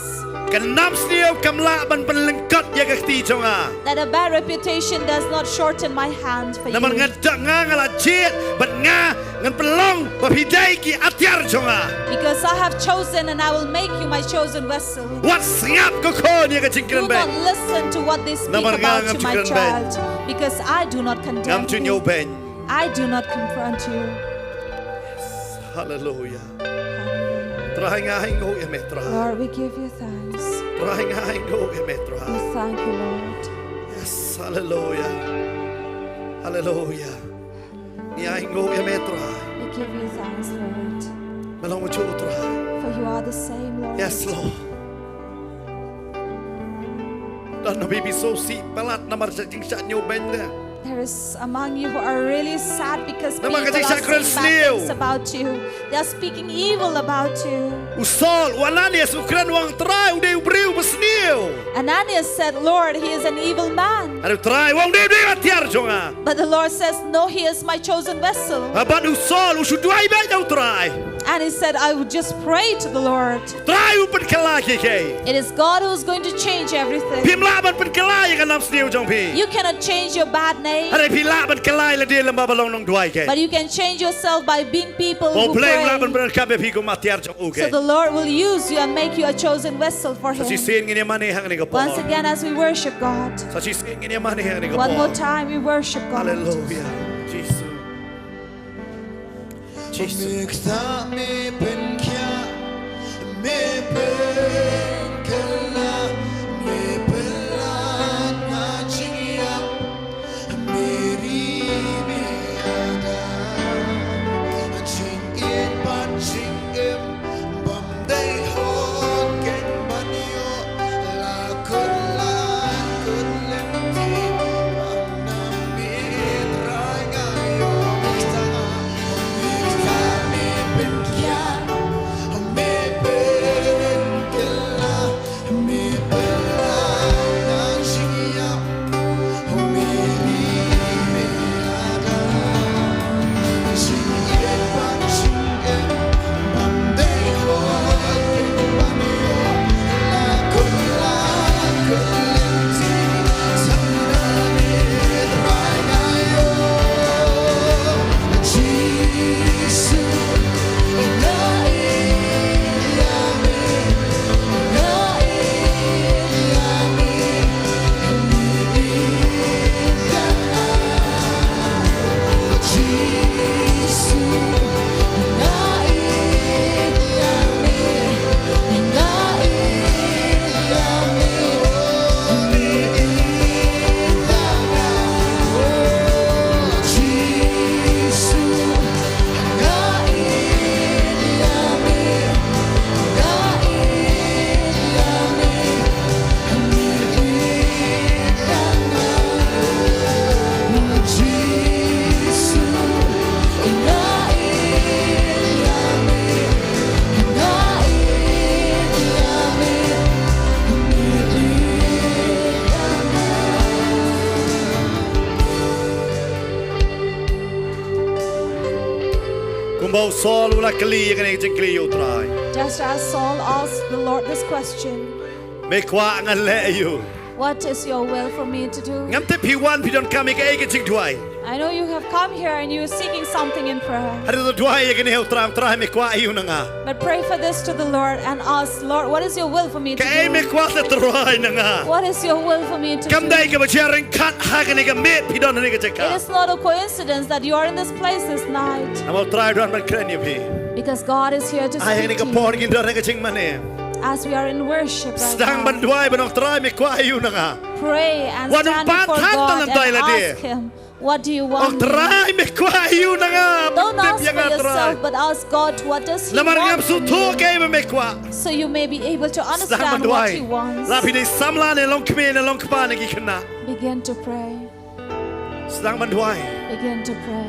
Ka nam sniew kam lah ban pynlyngkot ïa ka kti jong nga. That a bad reputation does not shorten my hand for you. Namar nga, nga la jied bad nga ngan pynlong ba phi dei ki atiar jong nga. Because I have chosen and I will make you my chosen vessel. Wat sngap ko khun ïa ka jingkren beiñ. Do not listen to what they speak about you, my child, because I do not condemn you. Namar nga ngam ju kren beiñ. Ngam ju ñiew beiñ. I do not confront you. Hallelujah. Hallelujah. Trai nga ainguh ïa me Trai. Lord, we give you thanks. Trai nga ainguh ïa me Trai. We thank you, Lord. Yes, hallelujah. Hallelujah. Ngi ainguh ïa me Trai. We give you thanks, Lord. Me long uju Trai. For you are the same, Lord. Yes, Lord. Don na phi ba sngewsih palat namar ka jingshah ñiew beiñ te. There is among you who are really sad because people are saying bad things about you. Namar ka jingshah kren sniew. They are speaking evil about you. U Saul, u Ananias, u kren u ong Trai u dei u briew ba sniew. Ananias said, "Lord, he is an evil man." Hynrei Trai u ong u dei u atiar jong nga. But the Lord says, "No, he is my chosen vessel." Bad u Saul u shu duwai beit ïa U Trai. And he said, "I would just pray to the Lord." Trai u pynkylla ïa kiei kiei. It is God who is going to change everything. Phim lah ban pynkylla ïa ka nam sniew jong phi. You cannot change your bad name. Hynrei phi lah ban kylla ïa lade lyngba ba long nongduwai kiei. But you can change yourself by being people who pray. Ba U Blei u lah ban pyndonkam ïa phi kum atiar jong u kiei. So the Lord will use you and make you a chosen vessel for him. Sa shisien ngin ïa mane ha kane ka por. Once again, as we worship God. Sa shisien ngin ïa mane ha kane ka por. One more time we worship God. Hallelujah. Jisu. Jisu. Me kta me pynkhiah, me pynkylla, me pynlait na jingïap, me ri me ïada. Jingïeit bad jingim bym dei hok kein ban ïoh, la kut lad kut lynti. Kumba u Saul u la kylli ïa kane ka jingkylli ïa U Trai. Just as Saul asked the Lord this question, Me kwah ngan leh aïu? What is your will for me to do? Ngam tip phi wan phi donkam ïa kaei ka jingduwai. I know you have come here and you're seeking something in prayer. Hynrei to duwai ïa kane ha U Trai, Trai me kwah aïu na nga. But pray for this to the Lord and ask, Lord, what is your will for me to Kaei me do? kwah sa Trai na nga. What is your will for me to Kam do? dei kaba jia ryngkat ha kane ka miet phi don ha kane ka It jaka. is not a coincidence that you are in this place this night. Namar U Trai u don ban kren ïa phi. Because God is here to Ai ha speak kane ka to por you. Ngin don ha ka jingmane. As we are in worship right Sdang ban now, duwai ban ong Trai me kwah aïu na nga. Pray and Wat stand ym pat before than God tang and dei lade. Ask Him, what do you Ong want? Trai me kwah aïu na nga. Don't Tip ask ïa for nga Trai. Yourself, but ask God, what does He Namar ngam want from sngewthuh you? Kaei me kwah. So you may be able to Sdang ban understand what duwai. He wants. La phi dei samla ne long kmie ne long kpa ne ki khynnah. Begin to pray. Sdang ban duwai. Begin to pray.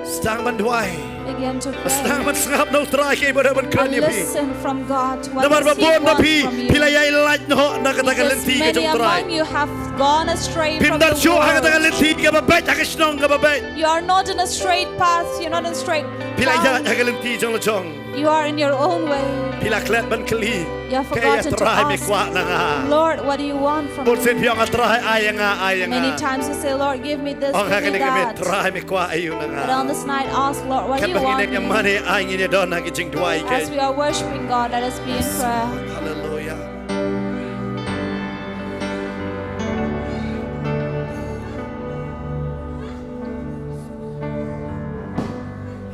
Sdang ban duwai. Begin to pray. Sdang ban sngap na U Trai kaei ba u dei ban kren And ïa phi. Listen from God. What Namar does ba He bun na want phi, from you? Phi la ïailait noh na kata ka Because lynti ka many jong U Trai. Among you have gone astray Phim from the da shuh ha kata ka word. Lynti kaba beit, ha ka shnong kaba beit. You are not in a straight path. You're not in a straight Phi la path. ïaid ha ka lynti jong la jong. You are in your own way. Phi la klet ban kylli. You have Kaei forgotten to Trai me ask, kwah na nga. Lord, what do you want from Bun sien me? Phi ong Trai ai ïa nga, ai ïa nga. Many times you say, Lord, give me this, Ong ha give me kane ka miet that. Trai me kwah aïu na nga. But on this night, ask, Lord, what do Katba you ngin want ïeng ïa from mane me? Ai ngin ïa don ha ki jingduwai. As we are worshiping God, let us be in prayer. Hallelujah.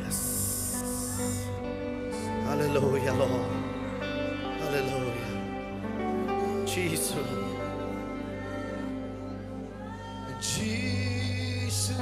Yes. Hallelujah, Lord. Hallelujah. Jesus. Jesus.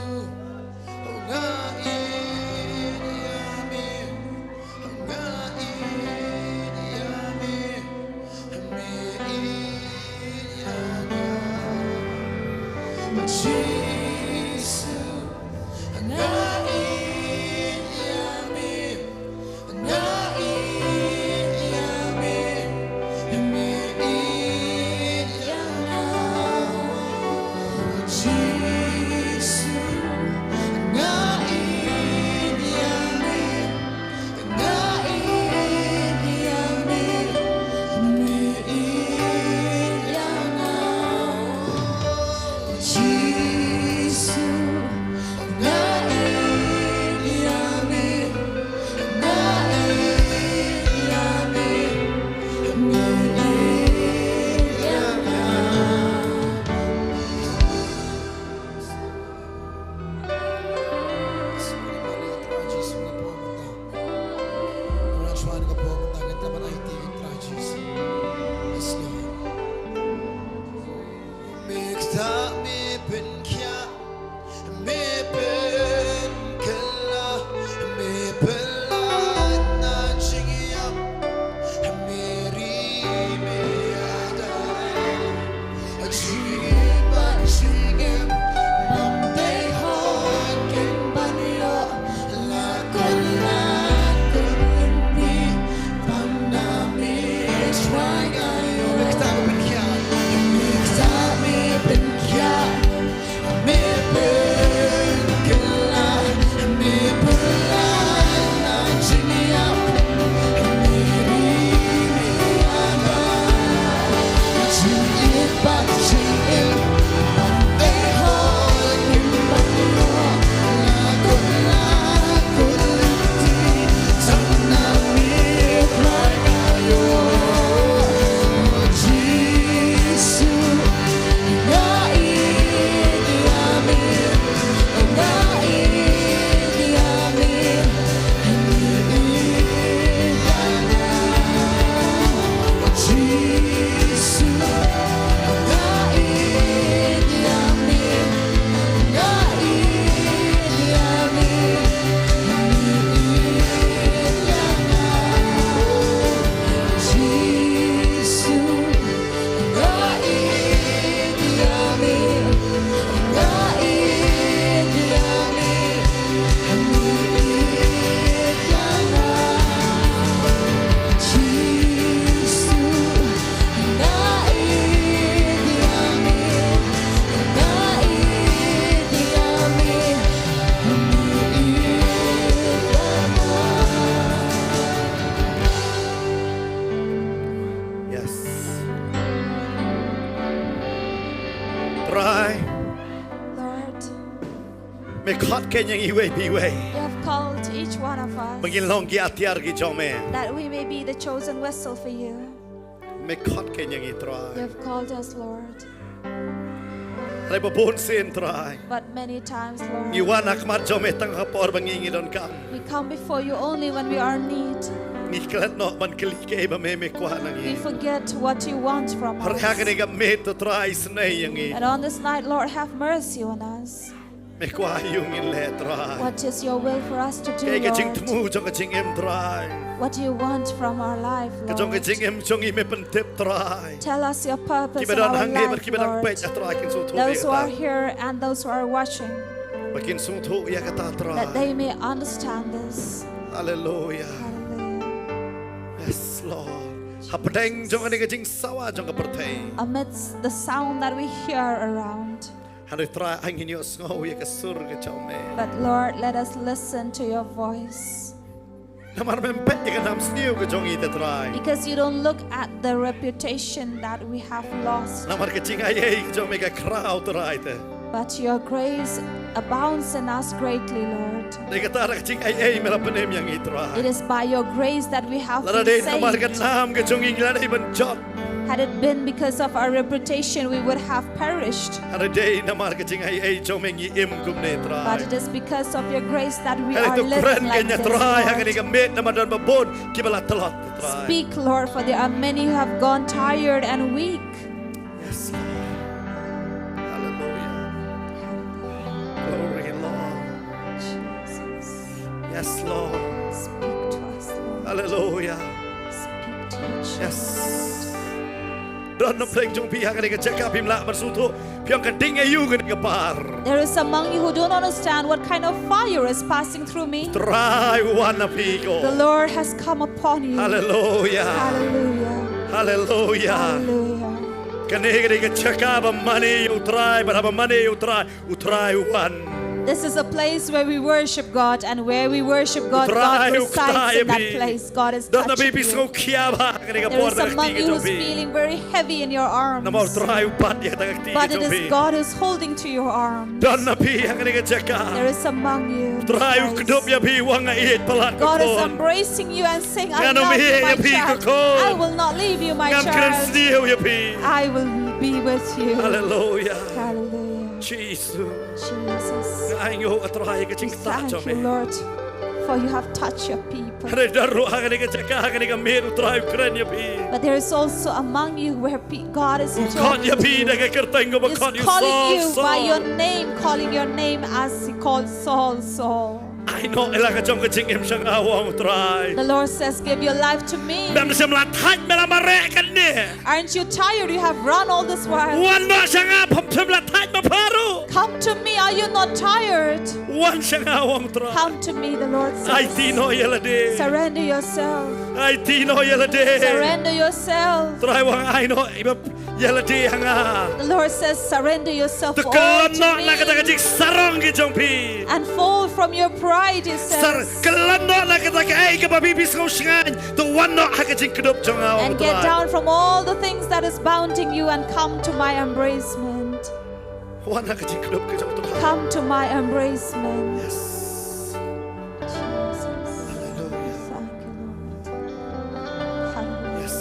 Me khot keiñ ïa ngi iwei pa iwei. You have called each one of us. Ba ngin long ki atiar ki jong me. That we may be the chosen vessel for you. Me khot keiñ ïa ngi Trai. You have called us, Lord. Hynrei ba bun sien Trai. But many times, Lord, ngi wan ha khmat jong me tang ha por ba ngi ngi donkam. We come before you only when we are in need. Ngi klet noh ban kylli kaei ba me me kwah na ngi. We forget what you want from us. Hynrei ha kane ka miet Trai isynei ïa ngi. And on this night, Lord, have mercy on us. Me kwah ïa u ngin leh Trai. What is your will for us to do, Lord? Kaei ka jingthmu jong ka jingim Trai. What do you want from our life, Lord? Ka jong ka jingim jong ngi me pyntip Trai. Tell us your purpose in our life, Lord. Kiba don hangne bad kiba dang peit Trai kin sngewthuh ïa kata. Those who are here and those who are watching, ba kin sngewthuh ïa kata Trai. That they may understand this. Hallelujah. Hallelujah. Yes, Lord. Hapdeng jong kane ka jingsawa jong ka pyrthei. Amidst the sound that we hear around. Hynrei Trai, ai ngin ïohsngew ïa ka sur ka jong me. But Lord, let us listen to your voice. Namar mem peit ïa ka nam sniew ka jong ngi te Trai. Because you don't look at the reputation that we have lost. Namar ka jingaiei ka jong me ka khraw Trai te. But your grace abounds in us greatly, Lord. Dei kata ka jingaiei me la pynim ïa ngi Trai. It is by your grace that we have been saved. Lada dei namar ka nam ka jong ngi ngi la dei ban jot. Had it been because of our reputation, we would have perished. Hynrei dei namar ka jingaiei jong me ngi im kumne Trai. But it is because of your grace that we are living like this, Lord. Hynrei to kren keiñ Trai ha kane ka miet namar don ba bun kiba la tlot Trai. Speak, Lord, for there are many who have gone tired and weak. Yes, Lord. Hallelujah. Glory, Lord. Jesus. Yes, Lord. Speak to us, Lord. Hallelujah. Speak to your children. Yes. Don na pdeng jong phi ha kane ka jaka phim lah ban sngewthuh. Phi ong ka ding aïu kane ka par. There is among you who don't understand what kind of fire is passing through me. Trai u wan na phi ko. The Lord has come upon you. Hallelujah. Hallelujah. Hallelujah. Hallelujah. Kane ka dei ka jaka ba mane ïa u Trai, ba mane ïa u Trai. U Trai u wan. This is a place where we worship God, and where we worship God, God resides in that place. God is touching you. Don na phi phi sngewkhia bha ha kane ka por. There is among you who's feeling very heavy in your arms. Namar u Trai u bat ïa ka kti ka jong phi. But it is God who's holding to your arms. Don na phi ha kane ka jaka. There is among you in this place. U Trai u kdup ïa phi, u ong nga ïeit palat ko khun. God is embracing you and saying, "I love you, my child. Ngan ym ïeh ïa phi ko khun. I will not leave you, my child. Ngan kren sniew ïa phi. I will be with you." Hallelujah. Hallelujah. Jesus. Jesus. Nga ainguh Trai ka jingktah jong me. We thank you, Lord, for you have touched your people. Hynrei don ruh ha kane ka jaka, ha kane ka miet u Trai u kren ïa phi. But there is also among you where pe-, God is talking to you. U khot ïa phi da ka kyrteng kaba khot ïa u Saul, Saul. He's calling you by your name, calling your name as he called Saul, Saul. Ai noh ïa la ka jong ka jingim sha nga, u ong u Trai. The Lord says, "Give your life to me." Mem shym la thait me la mareh katne. Aren't you tired? You have run all this while. Wan noh sha nga, phim shym la thait me pha ruh. Come to me, are you not tired? Wan sha nga, u ong u Trai. Come to me, the Lord says. Aiti noh ïa lade. Surrender yourself. Aiti noh ïa lade. Surrender yourself. Trai u ong ai noh ïa lade ha nga. The Lord says, "Surrender yourself all to me." To kyllon noh na kata ka jingsarong ka jong phi. And fall from your pride, he says. Sar, kyllon noh na kata kaei kaba phi phi sngew shngaiñ. To wan noh ha ka jingkdup jong nga, u Trai. And get down from all the things that is bounding you and come to my embracement. Wan ha ka jingkdup ka jong u Trai. Come to my embracement. Yes. Jesus. Hallelujah. Thank you, Lord. Hallelujah. Yes.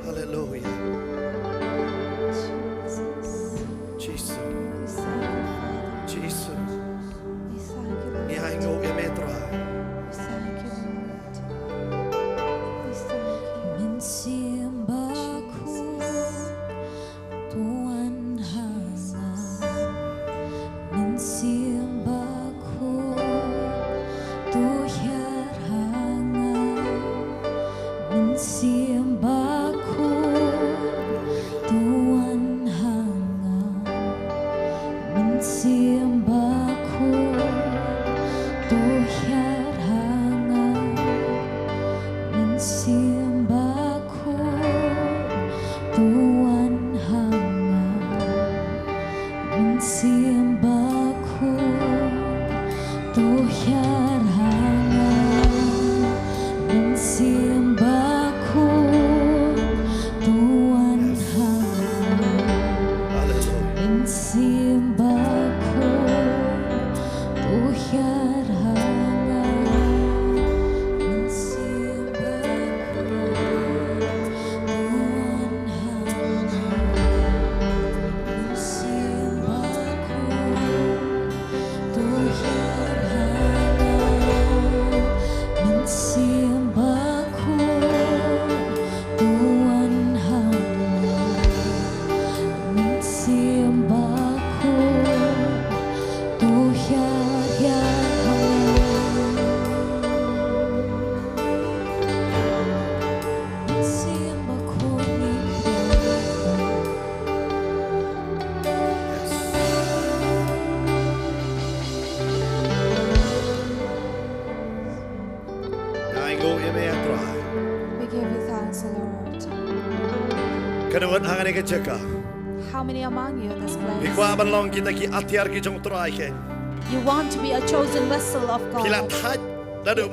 Hallelujah. Hallelujah. Jesus. Jesus. We thank you, Father. Jesus. We thank you, Lord. Ngi ainguh ïa me Trai. We thank you, Lord. We thank you. Mynsiem Bakhuid, to wan ha nga. Ngi nguh ïa me, Trai. We give you thanks, O Lord. Katno ngut ha kane ka jaka? How many among you in this place? Phi kwah ban long kita ki atiar ki jong U Trai kein? You want to be a chosen vessel of God. Phi la thait, naduh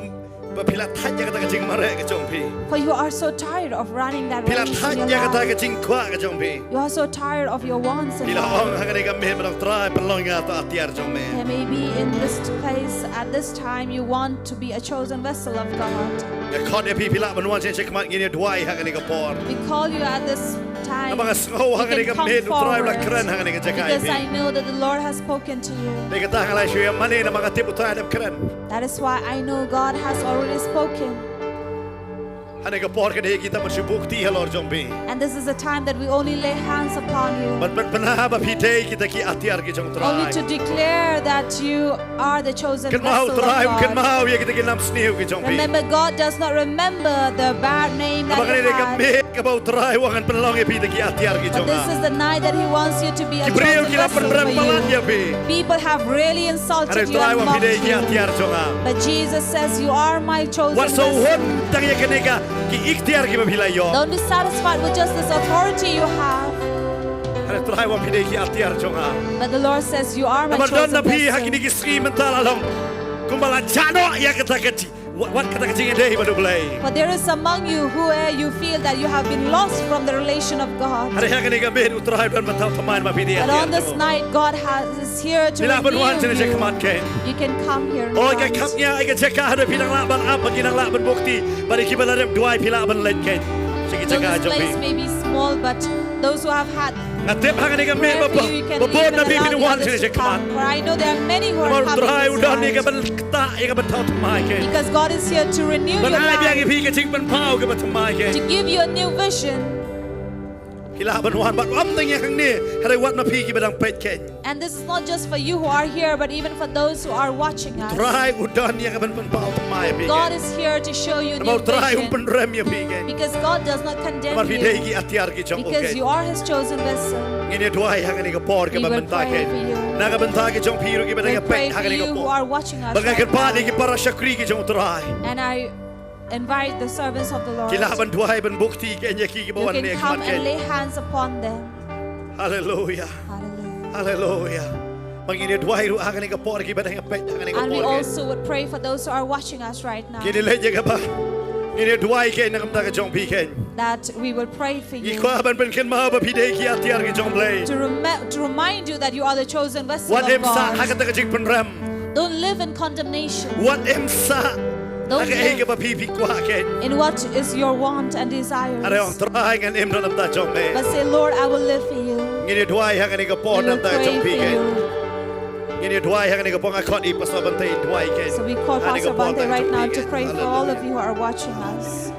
ba phi la thait ïa kata ka jingmareh ka jong phi. For you are so tired of running that race in your life. Phi la thait ïa kata ka jingkwah ka jong phi. You are so tired of your wants and life. Phi la ong ha kane ka miet, Trai, pynlong ïa nga uta u atiar jong me. And maybe in this place, at this time, you want to be a chosen vessel of God. Nga khot ïa phi, phi lah ban wan sha ngi shakhmat, ngin ïa duwai ha kane ka por. We call you at this time. Namar nga sngew ha kane ka miet U Trai u la kren ha kane ka jaka ïa phi. You can come forward. Because I know that the Lord has spoken to you. Dei kata nga la shu ïa mane namar nga tip U Trai u la kren. That is why I know God has already spoken. Ha kane ka por ka dei kita ban shu bukti halor jong phi. And this is a time that we only lay hands upon you. Ban pynbna ba phi dei kita ki atiar ki jong U Trai. Only to declare that you are the chosen vessel of God. Kynmaw U Trai, kynmaw ïa kita ki nam sniew ki jong phi. Remember, God does not remember the bad name that you had. Namar kane ka miet kaba U Trai u ong ngan pynlong ïa phi kita ki atiar ki jong nga. But this is the night that He wants you to be a chosen vessel for you. Ki briew ki la pynrem palat ïa phi. People have really insulted you and mocked you. Hynrei U Trai u ong phi dei ki atiar jong nga. But Jesus says, "You are my chosen vessel." Wat shu hun tang ïa kane ka ki iktiar kiba phi la ïoh. Don't be satisfied with just this authority you have. Hynrei U Trai u ong phi dei ki atiar jong nga. But the Lord says, "You are my chosen vessel." Namar don na phi ha kine ki sngi mynta la long kumba la jah noh ïa kata ka ji-, wat, wat kata ka jingïadei bad U Blei. For there is among you who, eh, you feel that you have been lost from the relation of God. Hynrei ha kane ka miet U Trai u don ban thaw thymmai namar phi dei atiar jong u. But on this night, God has is here to reveal you. Phi lah ban wan sha ngi shakhmat kein. You can come here and dance. Oh, ka khap ïa ka jaka haduh phi nang lah ban ap, ba ki nang lah ban bukti. Bad ïa kiba la rep duwai phi lah ban leit kein sha ki jaka jong phi. Though this place may be small, but those who have had, Nga tip ha kane ka miet ba, ba bun na phi phin wan sha ngi shakhmat. Pray for you, you can even allow the others to come. For I know there are many who are coming this night. Namar U Trai u don ïa ka ban ktah, ïa ka ban thaw thymmai kein. Because God is here to renew your life. Ban ai biang ïa phi ka jingpynpaw kaba thymmai kein. To give you a new vision. Phi lah ban wan bad ym tang ïa hangne, hynrei wat na phi kiba dang peit kein. And this is not just for you who are here, but even for those who are watching us. U Trai u don ïa ka ban pynpaw thymmai ïa phi kein. God is here to show you new vision. Namar U Trai um pynrem ïa phi kein. Because God does not condemn you. Namar phi dei ki atiar ki jong u kein. Because you are His chosen vessel. Ngin ïa duwai ha kane ka por kaba mynta kein. We will pray for you. Na ka bynta ki jong phi ruh kiba dang ïa peit ha kane ka por. We pray for you who are watching us right now. Bad nga kyrpad ïa ki para shakri ki jong U Trai. And I invite the servants of the Lord. Ki lah ban duwai ban bukti kein ïa ki kiba wan ne khmat kein. You can come and lay hands upon them. Hallelujah. Hallelujah. Hallelujah. Bad ngin ïa duwai ruh ha kane ka por kiba dang ïa peit ha kane ka por kein. And we also would pray for those who are watching us right now. Ngin ïa leit ïa kaba, ngin ïa duwai kein na ka bynta ka jong phi kein. That we will pray for you. Ngi kwah ban pynkynmaw ba phi dei ki atiar ki jong U Blei. To rem-, to remind you that you are the chosen vessel of God. Wat im sah ha kata ka jingpynrem. Don't live in condemnation. Wat im sah ha kaei kaba phi phi kwah kein. Don't live in what is your want and desires. Hynrei ong, Trai, ngan im na ka bynta jong me. But say, "Lord, I will live for you." Ngin ïa duwai ha kane ka por na ka bynta jong phi kein. We will pray for you. Ngin ïa duwai ha kane ka por, nga khot ïa i Pastor Bante in duwai kein. So we call Pastor Bante right now to pray for all of you who are watching us.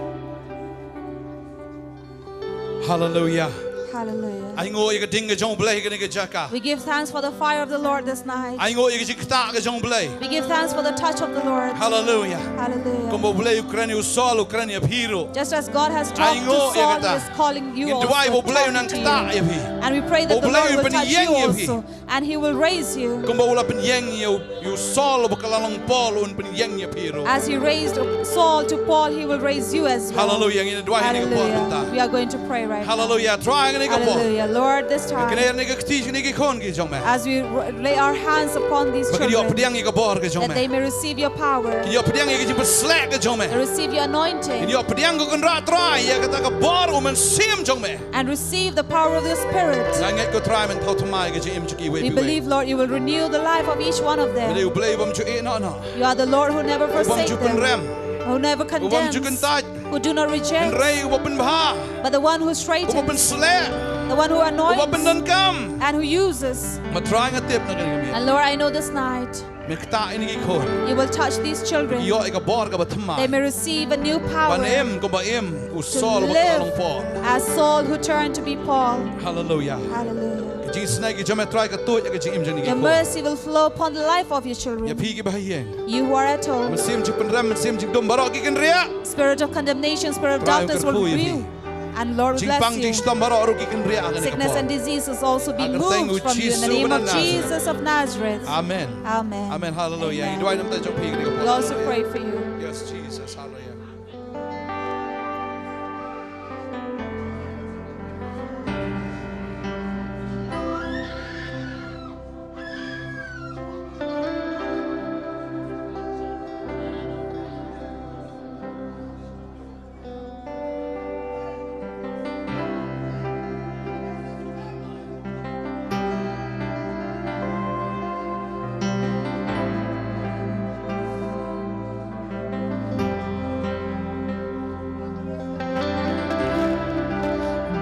Hallelujah. Hallelujah. Ai nguh ïa ka ding ka jong U Blei ha kane ka jaka. We give thanks for the fire of the Lord this night. Ai nguh ïa ka jingktah ka jong U Blei. We give thanks for the touch of the Lord. Hallelujah. Hallelujah. Kumba U Blei u kren ïa u Saul, u kren ïa phi ruh. Just as God has talked to Saul, He is calling you also, talking to you. Ai nguh ïa kata. Ngin duwai ba U Blei un nang ktah ïa phi. And we pray that the Lord will touch you also. Ba U Blei un pynïeng ïa phi. And He will raise you. Kumba u la pynïeng ïa u, ïa u Saul bad ka la long Paul, un pynïeng ïa phi ruh. As He raised Saul to Paul, He will raise you as well. Hallelujah. Ngin duwai ha kane ka por mynta. Hallelujah. We are going to pray right now. Hallelujah. Trai, ha kane ka por. Hallelujah. Lord, this time, ngi knieh ïa kine ki kti, kine ki khun ki jong me. As we r-, lay our hands upon these children, ba kin ïoh pdiang ïa ka bor ka jong me. That they may receive your power. Kin ïoh pdiang ïa ka jingpynshlur ka jong me. They receive your anointing. Kin ïoh pdiang, ko Kynrad Trai, ïa kata ka bor U Mynsiem jong me. And receive the power of the Spirit. Nga ngeit, ko Trai, men thaw thymmai ka jingim jong kiwei pa kiwei. We believe, Lord, you will renew the life of each one of them. Me dei U Blei u bym ju ïehnoh noh. You are the Lord who never forsake them, u bym ju pynrem, who never condemns, u bym ju kyntait, who do not reject, hynrei uba pynbha, but the one who straightens, uba pynsleh, the one who anoints, uba pyndonkam, and who uses. Me Trai, nga tip na kane ka miet. And Lord, I know this night, men ktah ïa kine ki khun. You will touch these children. Ïoh ïa ka bor kaba thymmai. They may receive a new power. Ban im kumba im u Saul bad ka la long Paul. To live as Saul who turned to be Paul. Hallelujah. Hallelujah. Ka jingisynei ka jong me Trai ka tuid ïa ka jingim jong kine ki khun. Your mercy will flow upon the life of your children. Ïa phi kiba ha ïing. You who are at home. Mynsiem jingpynrem, mynsiem jingdum baroh ki kynriah. Spirit of condemnation, spirit of darkness will rebuke. Trai un kyrkhu ïa phi. And Lord will bless you. Jingpang jingshitom baroh ruh ki kynriah ha kane ka por. Sickness and disease is also being moved from you in the name of Jesus of Nazareth. Ha ka kyrteng U Jisu ba na Nazareth. Amen. Amen. Amen. Hallelujah. Amen. Ngi duwai na ka bynta jong phi ha kane ka por. We also pray for you. Yes, Jesus. Hallelujah.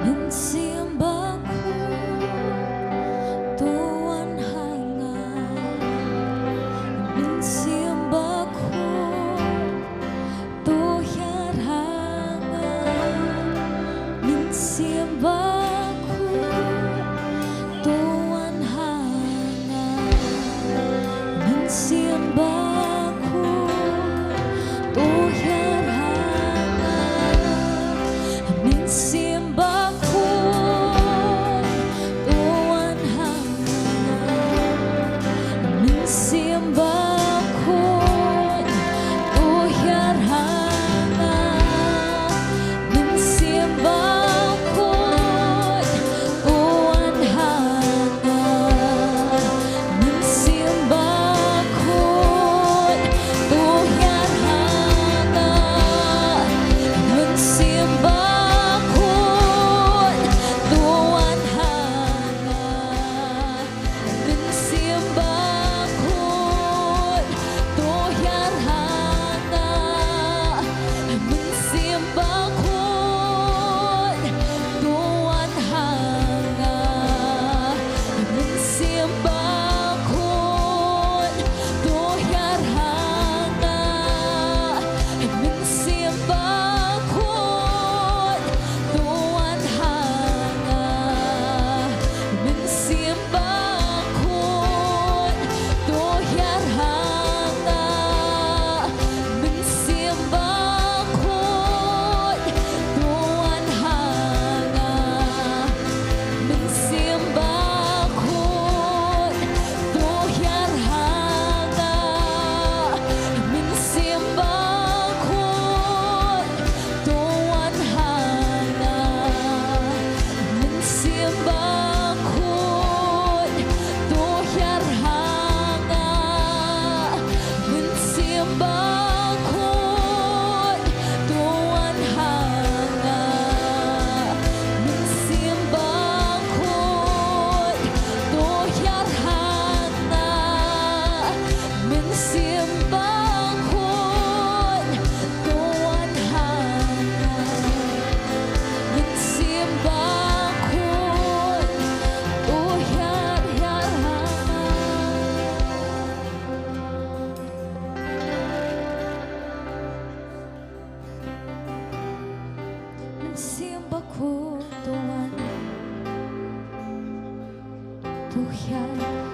Mynsiem Bakhuid, to wan ha nga. Mynsiem Bakhuid, to hiar ha nga. Mynsiem Bakhuid, to wan ha nga. Mynsiem Bakhuid, to hiar ha nga. Mynsiem Bakhuid, to wan ha nga. Mynsiem Bakhuid, to hiar ha nga. Mynsiem Bakhuid, to wan ha nga. Mynsiem Bakhuid, to hiar ha nga. Mynsiem Bakhuid, to wan ha nga. Mynsiem Bakhuid, to hiar ha nga. Mynsiem Bakhuid, to wan ha nga. Mynsiem Bakhuid, to hiar ha nga. Mynsiem Bakhuid, to wan ha nga. Mynsiem Bakhuid, to hiar ha nga. Mynsiem Bakhuid, to wan ha nga. Mynsiem Bakhuid, to hiar ha nga. Mynsiem Bakhuid, to wan ha nga. Mynsiem Bakhuid, to hiar ha nga. Mynsiem Bakhuid, to wan ha nga. Mynsiem Bakhuid, to hiar ha nga. Mynsiem Bakhuid, to wan ha nga. Mynsiem Bakhuid, to hiar, hiar ha nga. Mynsiem Bakhuid, to wan, to hiar.